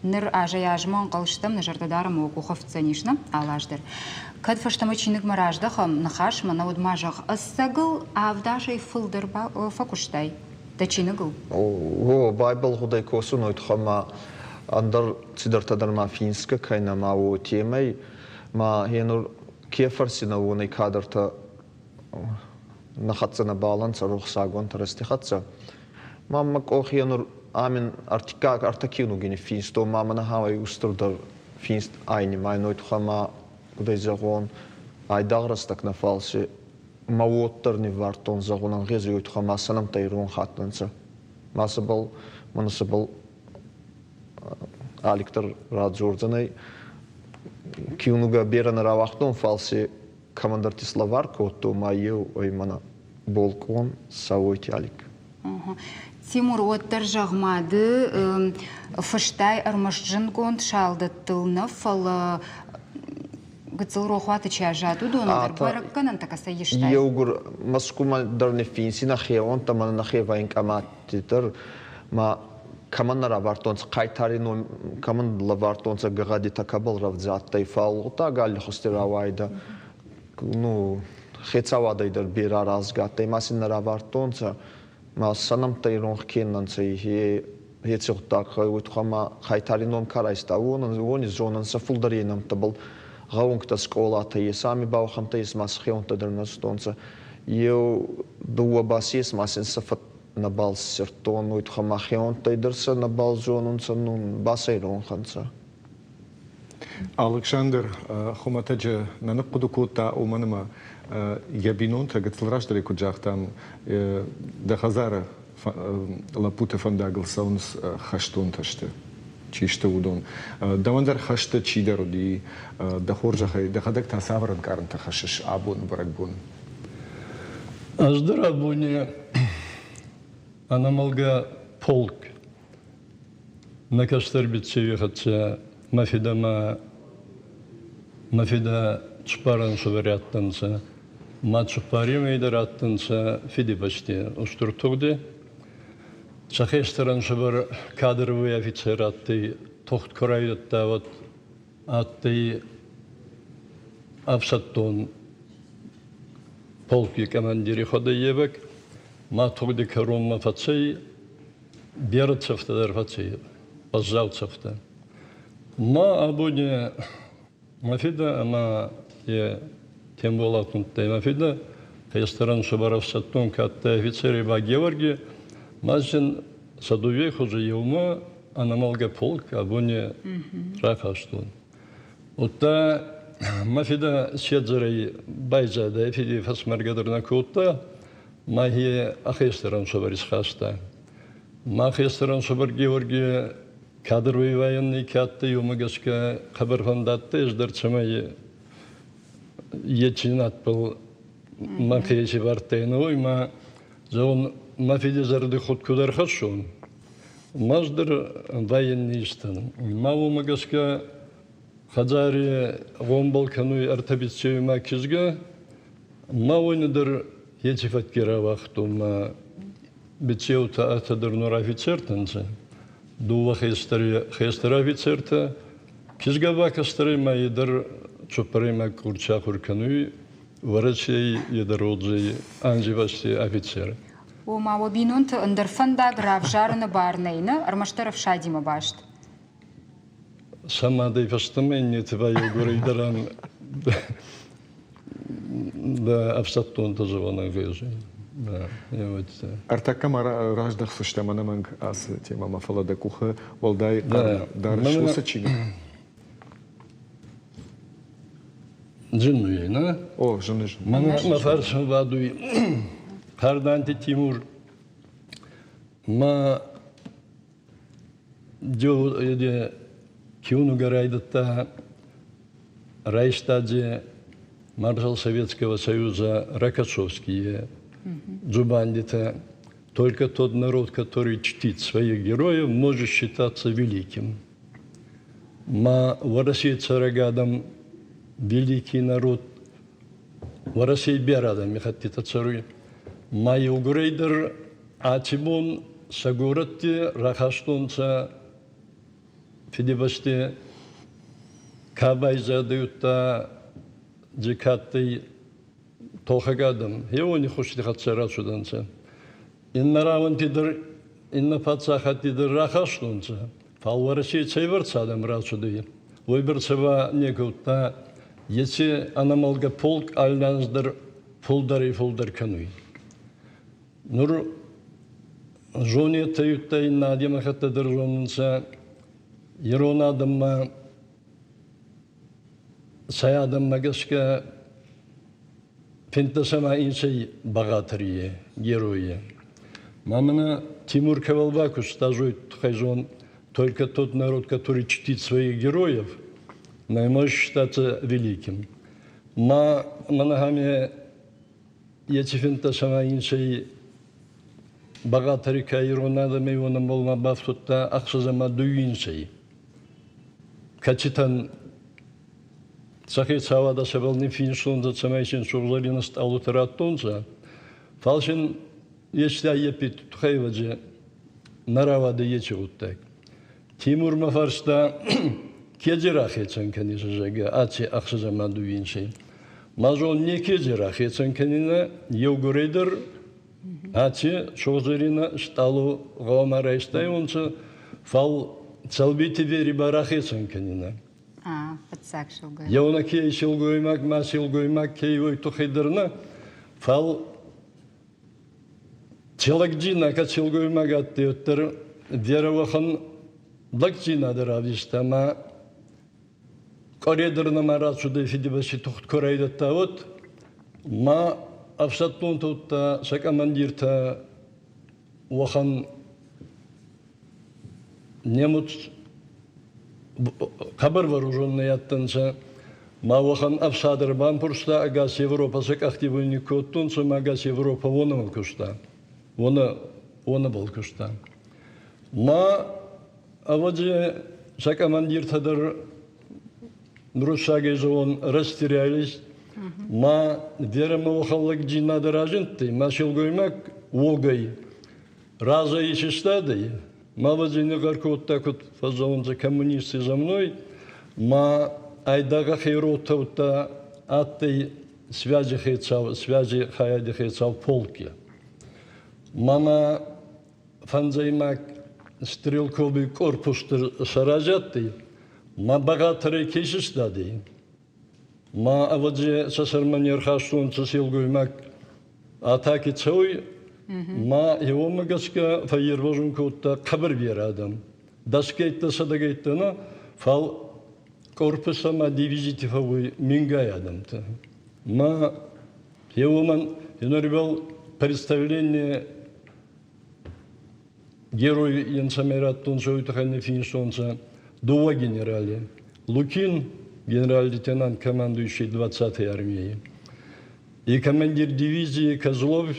Ныр азӕй-азмӕ ӕнхъӕл стӕм, нӕ зӕрдӕ дарӕм, уӕ къухы ӕфтдзӕнис нӕ алы аз дӕр. Кӕд фӕстӕмӕ чиныгмӕ раздӕхӕм, ныхасмӕ, нӕ уӕд ма зӕгъ, ӕцӕгыл авд азӕй фылдӕр фӕкуыстай дӕ чиныгыл? О, Байбл гъудӕй косун, уой туххӕй ма ӕндӕр цидӕртӕ дӕр ма финсгӕ кӕй нӕма уотемӕй ма гьенур ке фӕрци нӕ уонӕй кадӕртӕ нӕ хӕццӕ нӕ балӕнцӕ рохсагон тӕрӕзти хӕццӕ. Ма мӕ къохи нур амин ӕртиккаг ӕртӕ киунуги ниффинстон, ма мӕ гьӕуй устурдӕр финст ӕй нимайнуй туххӕй ма кудӕй зӕгъон, айдагъ рӕстӕг нӕ, фал си мӕ уод дӕр ниввардтон, зӕгъун ӕнгъезуй уой туххӕй ма сӕ нӕмттӕ иронх адтӕнцӕ. Ма сӕбӕл, мӕнӕ сӕбӕл Алик дӕр радзордзӕнӕй. Киунугӕ берӕ нӕ рауагътон, фал си кӕмӕндӕрти словар кодтон ма еу ӕй мӕнӕ болкъон Саойти Алик. Тимур, уӕддӕр зӕгъ-ма, ды фыстай ӕрмӕст зындгонд салдӕттыл нӕ, фӕлӕ гыццыл рохуаты чи аззад, уыдоны дӕр бӕрӕггӕнӕнтӕ кӕцӕй истай? Еугур Мӕскумӕ дӕр ниффинси нӕхеуонтӕ мӕнӕ нӕхе военкоматти дӕр ма кӕмӕн нӕ равардтонцӕ хъайтари ном, кӕмӕн лӕвардтонцӕ гӕгъӕдитӕ кӕбӕл рӕвдзӕ адтӕй, фал гъуддаг аллихузти рауайдӕ. Ну, хецауадӕй дӕр берӕ аразгӕ адтӕй, ма син нӕ равардтонцӕ. Ма сӕ нӕмттӕ иронх ке нӕ нцӕ, еци гъуддаг уой туххӕй ма хъайтари ном ка райста, уони зонӕн сӕ фулдӕр е нӕмттӕбӕл гъӕунгтӕ, скъолатӕ ес, ами ба уӕхӕнттӕ ес, ма сӕ хеуӕнттӕ дӕр нӕ зудтонцӕ. Еу дууӕ ба си ес, ма син сӕ нӕбал ссердтон, уой туххӕй ма хеуӕнттӕй дӕр сӕ нӕбал зонунцӕ, ну, ба сӕ иронх ӕнцӕ. Алыксандр хуымӕтӕджы нӕ ныхъхъуыды кодта, уымӕн ӕмӕ йӕ бинонтӕ гыццыл раздӕрӕй куыд загътам, дӕ хӕдзары лӕппуты фӕндагыл цӕуынц хӕстонтӕ сты, чи сты, уыдон. Дӕуӕн дӕр хӕсты чидӕр уыди, дӕ хорзӕхӕй, дӕхӕдӕг та цавӕр ӕнкъарӕнтӕ хӕссыс абоны бӕрӕгбон? Ӕз дӕр абони ӕнӕмӕлгӕ полк нӕ кӕстӕр биццеуи хӕццӕ мӕ фидӕмӕ мӕ фидӕ цуппар ӕнсувӕри адтӕнцӕ. Ма цуппаремӕй дӕр адтӕнцӕ Фидибӕсти устур тугъди. Сӕ хестӕр ӕнсувӕр кадровый офицер адтӕй, тугъд ку райдӕдта, уӕд адтӕй ӕфсӕддон полки командири хуӕдӕййевӕг. Ма тугъди кӕронмӕ фӕцӕй, берӕ цӕфтӕ дӕр фӕцӕй, уӕззау цӕфтӕ. Ма абони мӕ фидӕ ӕма е Темболат адтӕй мӕ фидӕ, хестӕр ӕнсувӕр ӕфсӕддон ка адтӕй офицери ба Георги, ма син сӕ дууей хузи еумӕ ӕнӕмӕлгӕ полк абони рахастон. Удта мӕ фидӕ седзӕрӕй байзадӕй, фиди фӕсмӕргӕ дӕр нӕ кодта, ма хе хестӕр ӕнсувӕр исхаста. Ма хестӕр ӕнсувӕр Георги кадровый военный ке адтӕй, уомӕ гӕсгӕ хъӕбӕр фӕндадтӕй ӕз дӕр цӕмӕй еци надбӕл мӕхе исӕвардтайнӕ, уой ма зӕгъун, мӕ фиди зӕрди худт куд ӕрхӕссон, ма ӕз дӕр военный истӕн. Ма уомӕ гӕсгӕ хӕдзари гъомбӕл кӕнуй ӕртӕ биццеуи ма кизгӕ, ма уони дӕр еци фӕтки рауагътон ма. Биццеутӕ ӕртӕ дӕр нур афицертӕ нцӕ. Дууӕ хестӕри хестӕр афицертӕ, кизгӕ ба кӕстӕремӕй дӕр цуппӕремаг курси ахур кӕнуй Уӕрӕсей едородзей анзи фӕсте афицер. Ома уӕ бинонты ӕндӕр фӕндаг равзарыны бар нӕй, нӕ? Ӕрмӕстдӕр ӕфсадимӕ баст. Сӕ мадӕй фӕстӕмӕ иннети ба еугурӕй дӕр ан ӕфсӕддонтӕ зӕгъӕн ӕнгъезуй. Ӕртӕккӕ ма раздӕхдзыстӕм ӕнӕмӕнг ацы темӕмӕ, фӕлӕ дӕ къухы уӕлдай дарыс уыцы чиныг. Зынуй, нӕ? О, зыны, зыны. Мӕнӕ мӕ фарсмӕ бадуй Хъарданти Тимур. Ма киунугӕ райдӕдта райста маршал Советского Союза Рокоссовский дзубандитӕ. Только тот народ, который чтит своих героев, может считаться великим. Ма Уӕрӕсей цӕрӕг адӕм великий народ, Уӕрӕсей берӕ адӕмихӕттитӕ цӕруй. Ма еугурӕй дӕр Аци бон сӕ горӕтти рахастонцӕ Фидибӕсти ка байзадӕй, удта дзикадтӕй тохӕг адӕм, хеуони хузти хӕццӕ рацудӕнцӕ. Иннӕ рауӕнти дӕр, иннӕ паддзахӕдти дӕр рахастонцӕ, фал Уӕрӕсей цӕйбӕрцӕ адӕм рацудӕй, уойбӕрцӕ ба неке удта еци ӕнӕмӕлгӕ полк алли анз дӕр фулдӕрӕй-фулдӕр кӕнуй. Нур зонетӕ удта иннӕ адӕмихӕттӕ дӕр зонунцӕ ирон адӕммӕ сӕ адӕммӕ гӕсгӕ 15 ӕма инсӕй бӕгъатӕри геройи. Ма мӕнӕ Тимур кӕбӕл бакуста, туххӕй зон, только тот народ, который чтит своих героев, не может считаться великим. Ма мӕнӕ ами еци 15 ӕма инсӕй бӕгъатӕри ка ирон адӕмӕй уонӕбӕл бафтудта ӕхсӕз ӕма дууинсӕй. Кӕцитӕн сӕ хецауадӕ сӕбӕл ниффинстонцӕ, цӕмӕй син сугъзӕрийнӕ стъалутӕ раттонцӕ, фал син ести аййеппи туххӕй ӕвӕдзи нӕ рауадӕй еци гъуддаг. Тимур мӕ фарста, кеди рахецӕн кӕнис, зӕгъгӕ, аци ӕхсӕзӕмӕ дууинсӕй. Ма зон, некеди рахецӕн кӕнинӕ, еугурӕй дӕр аци сугъзӕрийнӕ стъалу гъӕуама райстайуонцӕ, фал Цӕлбити Вери ба рахецӕн кӕнинӕ. Фыццаг сылгоймаг. Еунӕг ке силгоймаг ма силгоймаг ке уой туххӕй дӕр нӕ, фал Челӕгдзийнадӕ кӕд силгоймаг адтӕй, уӕддӕр Верӕ уӕхӕн лӕгдзийнадӕ равдиста ӕма къуӕре дӕр нӕма рацудӕй Фидибӕсти тугъд ку райдӕдта, уӕд ма ӕфсӕддонтӕ удта сӕ командиртӕ уӕхӕн немуц хъӕбӕр вооруженный адтӕнцӕ, ма уӕхӕн ӕфсад ӕрбампурста, ӕгас Европӕ сӕ къӕхти буни кодтонцӕ, ма ӕгас Европӕ уонӕбӕл куста. Уонӕбӕл куста. Ма, ӕвӕдзи, сӕ командиртӕ дӕр уруссагӕй зӕгъон, растерялись. Ма Верӕмӕ уӕхӕн лӕгдзийнадӕ разиндтӕй, ма силгоймаг уогӕй разӕй исистадӕй, ма ӕвӕдзи нигъгъӕр кодта, куд фӕззӕгъунцӕ коммунисты за мной, ма айдагъ ӕхе ротӕ адтӕй связи хецау, связи хайади хецау полки. Ма фӕндзӕймаг стрелковый корпусты саразӕдтӕй, ма бӕгъатӕрӕй ке исистадӕй, Ма ӕвӕдзи сӕ сӕрмӕ не рхастонцӕ силгоймаг атаки цӕуй, ма уомӕ гӕсгӕ фӕййервӕзун кодта хъӕбӕр берӕ адӕм. Дӕсгӕйттӕ, сӕдӕгӕйттӕ нӕ, фал корпус ӕма дивизити фӕууй мингай адӕмтӕ. Ма уомӕн енорибӕл представление Герой енцӕмӕй раттонцӕ, уой туххӕй ниффинстонцӕ дууӕ генерали. Лукин, генерал-лейтенант, командующий 20-й армией, и командир дивизии Козлов,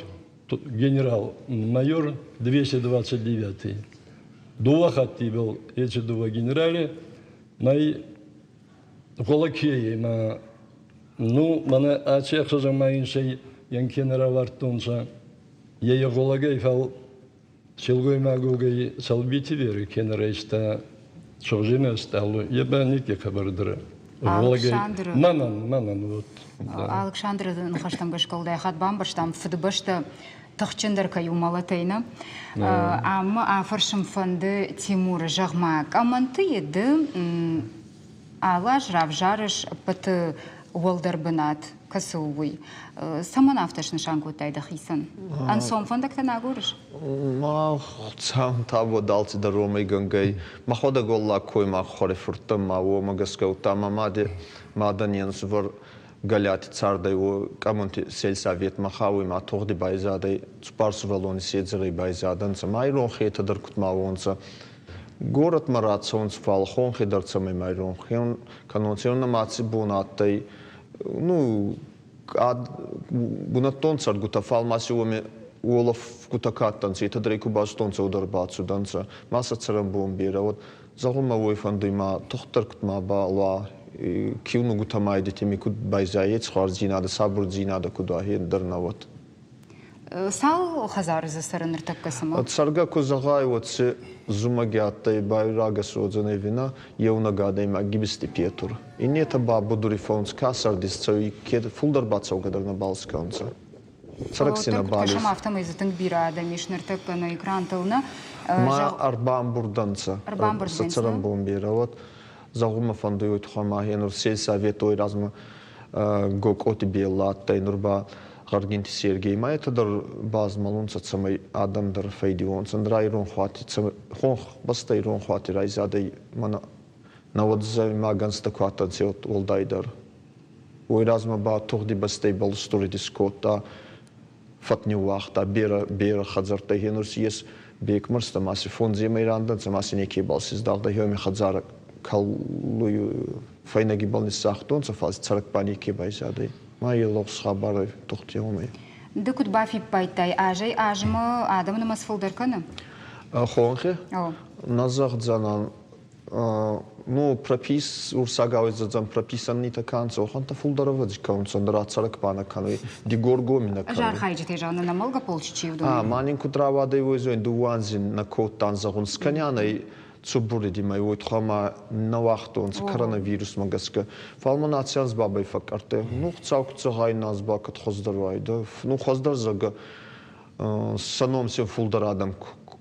генерал-майор 229-й. Дууӕ хатти был эти дууӕ генерали, май Голакейи ма ну, мӕнӕ аци ӕхсӕзӕмӕ инсӕй янкенӕ равардтонцӕ, е гъолагӕй, фал. Силгоймагогӕй Сӕлбити Веры кенӕ райста Сугъзӕрийнӕ стъалу, е ба никки хъӕбӕрдӕр. Алыксандры Мӕнӕн, мӕнӕн вот. Алыксандры ныхӕстӕм гӕсгӕ уӕлдай хатт бамбӕрстам, Фыдыбӕстӕ тыхджындӕр кӕй у мӕлӕтӕй, нӕ? Ӕмӕ афӕрсын фӕнды Тимуры, зӕгъ-ма, къӕмӕнты ды алы аз равзарыс ӕппӕты уӕлдӕр бынат, кӕцы у уый? Цӕмӕн афтӕ снысан кодтай дӕхицӕн? Ӕнцон фӕндӕгтӕ нӕ агурыс? Ма Хуцауӕн табуад алцидӕр уомӕй гӕнгӕй. Мӕхуӕдӕг уӕллаг коймаг хуӕрифурттӕн ма уомӕ гӕсгӕ удта мӕ мади мадӕн е нсувӕр Галиати цардӕй уо Къӕмунти сельсоветмӕ хауй ма тугъди байзадӕй, цуппар сувӕллони седзӕрӕй байзадӕнцӕ, ма иронх етӕ дӕр куд ма уонцӕ. Горӕтмӕ рацӕунцӕ, фал хонхи дӕр цӕмӕй ма иронх кӕнонцӕ, нӕма аци бон адтӕй, ну, бунӕттон цӕргутӕ, фал ма си уоми уолӕфгутӕ ка адтӕнцӕ, етӕ дӕр ӕй ку базудтонцӕ, уӕд ӕрбацудӕнцӕ. Ма сӕ цӕрӕнбон берӕ уӕд. Зӕгъун мӕ уой фӕндуй ма тухтдӕр куд мабал уа, киунугутӕ ма едетеми куд байзайа, еци хуарздзийнадӕ, сабурдзийнадӕ куд уа, е дӕр нӕ уӕд. Цал хӕдзары дзы цӕры ныртӕккӕ цымӕ? Цӕргӕ ку зӕгъай, уӕд си зумӕги адтӕй байрагӕс уодзӕнӕй ӕви нӕ, еунӕг адӕймаг Гибизти Петур. Иннетӕ ба будури фӕунцӕ, ка цардис цӕуй, ке фулдӕр бацӕугӕ дӕр нӕбал скӕнунцӕ. Цӕрӕг си нӕбал ес. Кӕсӕм, афтӕмӕй дзы тынг бирӕ адӕм ис ныртӕккӕ нӕ экрантыл, нӕ? Ма ӕрбамбурдӕнцӕ. Ӕрбамбурдӕнцӕ. Сӕ цӕрӕнбон берӕ уӕд. Зӕгъун мӕ фӕндуй уой туххӕй ма нур сельсовет уой размӕ Гокъоти Белла адтӕй, нур ба Гъӕргинти Сергей. Ма етӕ дӕр базмӕлунцӕ, цӕмӕй адӕм дӕр фӕйдиуонцӕ. Нур иронхуати, хонхбӕстӕ иронхуати райзадӕй мӕнӕ нӕуӕдзӕймаг ӕнзтӕ ку адтӕнцӕ, уӕлдайдӕр. Уой размӕ ба тугъди бӕстӕй бӕлстури скодта, фат ниууагъта берӕ, берӕ хӕдзӕрттӕ. Гьенур си ес Бекмӕрзтӕ ма си фондземӕй рандӕнцӕ ма си некебал сиздагъта. Гьеуми хӕдзарӕ кӕлуй фӕйнӕгибӕл ниссагътонцӕ, фал си цӕрӕг ба неке байзадӕй. Ма е лӕгъуз хабар ӕй тухти уомӕй. Ды куд бафиппайдтай, азӕй-азмӕ адӕмы нымӕц фылдӕр кӕны? Хонхи? Нӕ зӕгъдзӕнӕн, Ну, пропис, урсагау дзӕдзӕн прописаннитӕ ка нцӕ, уӕхӕнттӕ фулдӕр ӕвӕдзи кӕунцӕ, нур ацӕрӕг ба нӕ кӕнуй, Дигоргоми нӕ Ӕз кӕнуй. архайджытӕй зӕгъын, ӕнӕмӕлгӕ полчъы чи уыдон? А, ма нин куд рауадӕй, уой зонин, дууӕ анзи нӕ кодтан, зӕгъун, скӕнианӕй цубур уой туххӕй ма нӕ уагътонцӕ коронавирусмӕ гӕсгӕ. Фал мӕ аци анз бабӕй фӕкъкъӕрттӕй. Ну, Хуцау куд зӕгъай, наз ба куд хуӕздӕр уайдӕ. Ну, хуӕздӕр зӕгъгӕ, сӕ ном син фулдӕр адӕм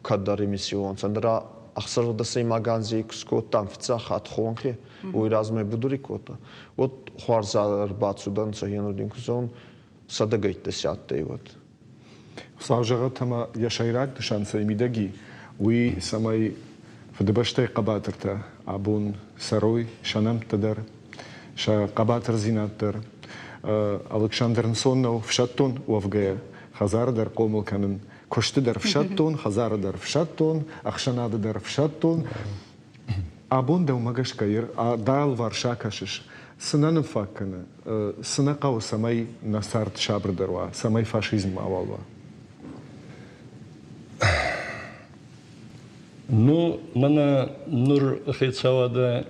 кӕддӕр имисиуонцӕ. Ӕндӕра ӕхсӕрдӕсӕймаг анзи ку скодтан фиццаг хатт хонхи, уой размӕ будури кодта, уӕд хуарз ӕрбацудӕнцӕ енурдин ку зӕгъун, сӕдӕгӕйттӕ си адтӕй уӕд. Хуыцау зӕгъӕд ӕмӕ йӕ сӕйраг нысан цӕй мидӕги, уый, цӕмӕй Фыдыбӕстӕйы хъӕбатыртӕ абон цӕрой сӕ нӕмттӕ дӕр, сӕ хъӕбатырдзинад дӕр. Алыксандр ӕнцон нӕу ӕфсӕддон уӕвгӕйӕ, хӕдзары дӕр хъомыл кӕнын, куысты дӕр ӕфсӕддон, хӕдзары дӕр ӕфсӕддон, ӕхсӕнады дӕр ӕфсӕддон. Абон дӕумӕ гӕсгӕ дӕ алыварс акӕсыс, цы нӕ ныффаг кӕны, цы нӕ хъӕуы, цӕмӕй нӕ цард сабырдӕр уа, цӕмӕй фашизм мауал уа? Ну, мӕнӕ нур хецауадӕ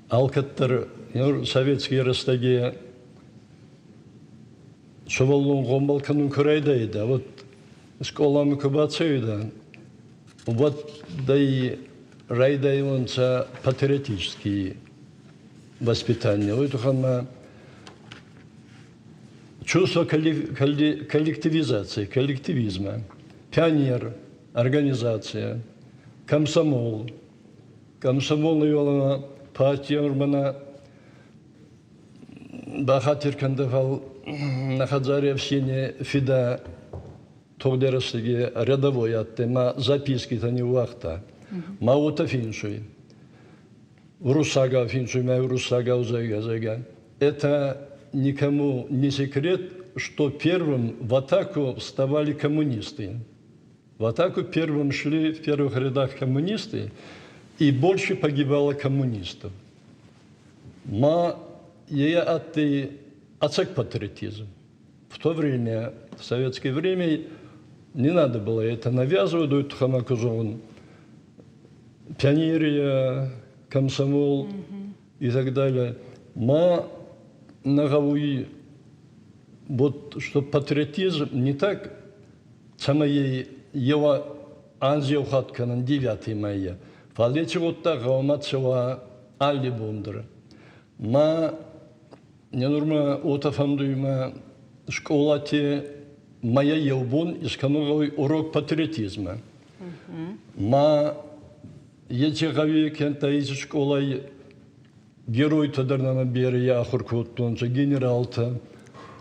алкӕддӕр нур советский рӕстӕги сувӕллон гъомбӕл кӕнун ку райдайидӕ, вот скъоламӕ ку бацӕуидӕ, уӕд ӕй райдайунцӕ патриотический воспитание. Уой туххӕн ма чувство коллективизации, коллективизма, пионер, организация, комсомол. Комсомол йолана партия мӕнӕ бахатир кӕндӕ, фал нӕ хӕдзари ӕфсийни фидӕ тугъди рӕстӕги рядовой адтӕй, ма запискитӕ ниууагъта. Ма уотӕ финсуй. Уруссагау финсуй, ма уруссагау зӕгъгӕ, зӕгъгӕ. Это никому не секрет, что первым в атаку вставали коммунисты. В атаку первым шли в первых рядах коммунисты, и больше погибало коммунистов. Ма е адтӕй ӕцӕг патриотизм. В то время, в советское время, не надо было это навязывать, уой туххӕй ма ку зӕгъун, пионерия, комсомол и так далее. Ма нӕ гъӕуй вот, что патриотизм не так, цӕмӕй. Еу анз еу хатт кӕнӕн девяти майя. Фал еци гъуддаг гъӕуама цӕуа алли бон дӕр. Ма не нурмӕ уотӕ фӕндуй мӕ скъолати мӕйӕ еу бон искӕнун гъӕуй урок патриотизма. Ма еци гъӕуи кенӕ еци скъолай геройтӕ дӕр нӕмӕ берӕ ахур кодтонцӕ, генералтӕ,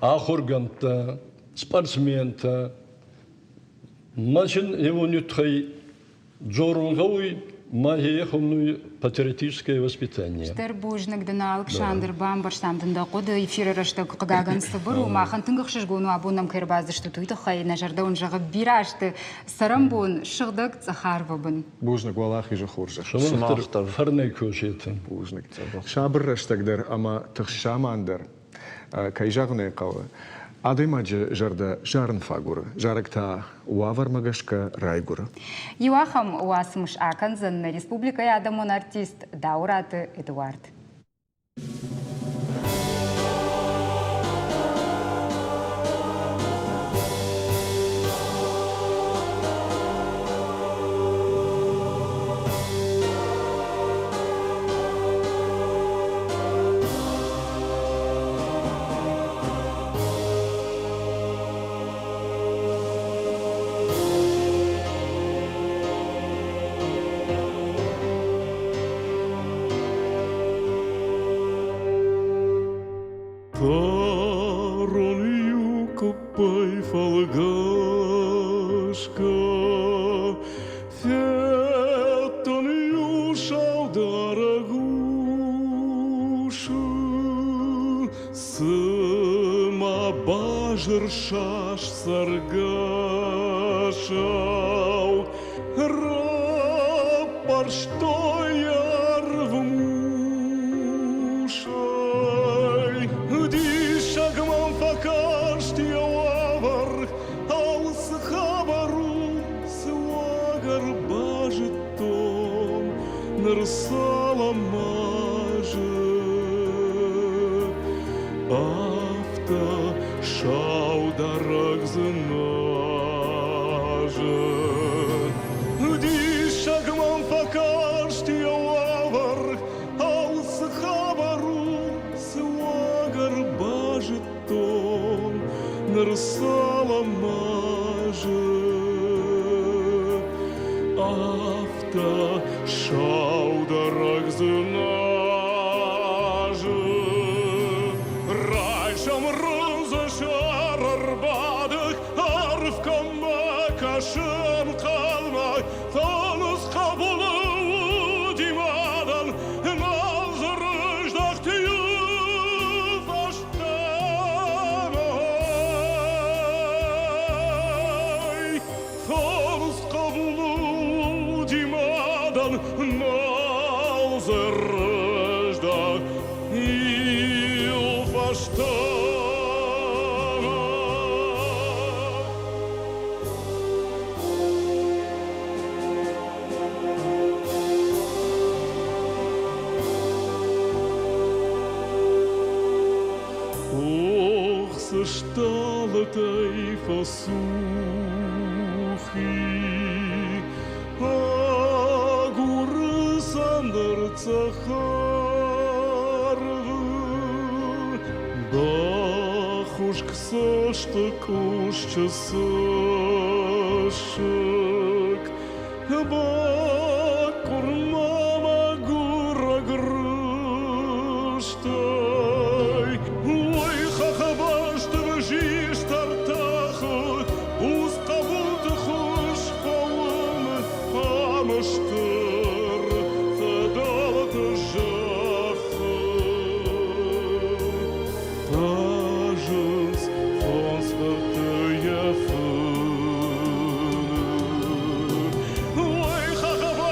ахургӕндтӕ, спортсментӕ. Ма син еуони туххӕй дзорун гъӕуй, ма е хуннуй патриотическое воспитание. Стыр бузныг дын, Алыксандр, бамбӕрстам дын дӕ хъуыды. Эфиры рӕстӕг, хъыгагӕн, цыбыр у. Махӕн тынг ӕхсызгон у, абон нӕм кӕй ӕрбацыдыстут, уый тыххӕй. Нӕ зӕрдӕ уын зӕгъы бирӕ азты цӕрӕнбон сыгъдӕг цъӕх арвы бын. Бузныг, уӕлахизы хорзӕх. Сымах дӕр фӕрнӕй кусет. Бузныг. Сабыр рӕстӕг дӕр ӕмӕ тыхст заман дӕр, кӕй зӕгъын ӕй хъӕуы, адӕймаджы зӕрдӕ зарын фӕгуыры, зарӕг та уавӕрмӕ гӕсгӕ райгуыры. Иу ахӕм уацмыс акӕндзӕн нӕ республикӕйы адӕмон артист Дауыраты Эдуард. Фарон иу къуыппӕй фӕлгӕсгӕ Федтон иу саударӕг усы, Цыма базырсаст цӕргӕсау Раппӕрстой ӕрвмусӕй. Диссаг мӕм фӕкаст йӕ уавӕр, Ау, цы хабар у, цы уагӕр базыдтон ныр цалӕм азы? Афтӕ саударӕг дзыназы. Диссаг мӕм фӕкаст йӕ уавӕр, Ау, цы хабар у, цы уагӕр базыдтон ныр цалӕм азы? Афтӕ саударӕг дзыназы. Райсом рындзы сӕр ӕрбадых, арф коммӕ кӕсы ӕнхъӕлмӕ, Фӕлыс хъӕбулы уыди мадӕн, нал дзы рыздӕхт иу фӕстӕмӕ. Фӕлыс хъӕбулы уыди мадӕн, нал дзы рыздӕхт иу фӕстӕмӕ. Ох, цы стъалытӕй фӕцух и, Агуры сӕндӕр цӕхӕры. Бахуыскъ цӕсты къусчы цӕссыг, Бакъуырма мӕгуырӕг рыстӕй. Уый хӕхбӕсты взист ӕртӕхы, Буц хъӕбулты хуыз фӕуын ам стыр фыдӕлты зӕххы. Хъазынц фондз фырты йӕ фыны. Уый хӕхбӕсты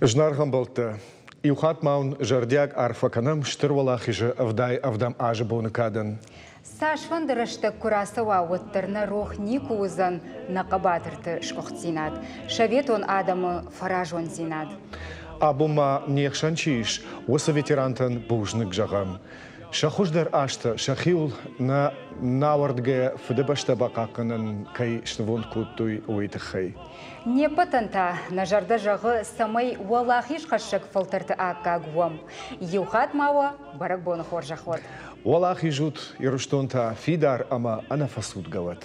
Зынаргъ ӕмбӕлттӕ, иу хатт ма уын зӕрдиаг арфӕ кӕнӕм Стыр Уӕлахизы 77 азы боны кадӕн. Цасфӕнды рӕстӕг куы рацӕуа, уӕддӕр нӕ рох никуы уыдзӕн нӕ хъӕбатырты сгуыхтдзинад, советон адӕмы фӕразондзинад. Абон ма не хсӕн чи ис, уыцы ветерантӕн бузныг зӕгъӕм. Сӕ хуыздӕр азтӕ сӕхиуыл нӕ науӕрдгӕ Фыдыбӕстӕ бахъахъхъӕнӕн кӕй снывонд кодтой, уый тыххӕй. Не ппӕтӕн та нӕ зӕрдӕ зӕгъы, цӕмӕй уӕлахизхӕссӕг фӕлтӕрты аккаг уӕм. Иу хатт ма уӕ бӕрӕгбоны хорзӕх уӕд! Уӕлахиз ут, Ирыстон та фидар ӕмӕ ӕнӕфӕцудгӕ уӕд!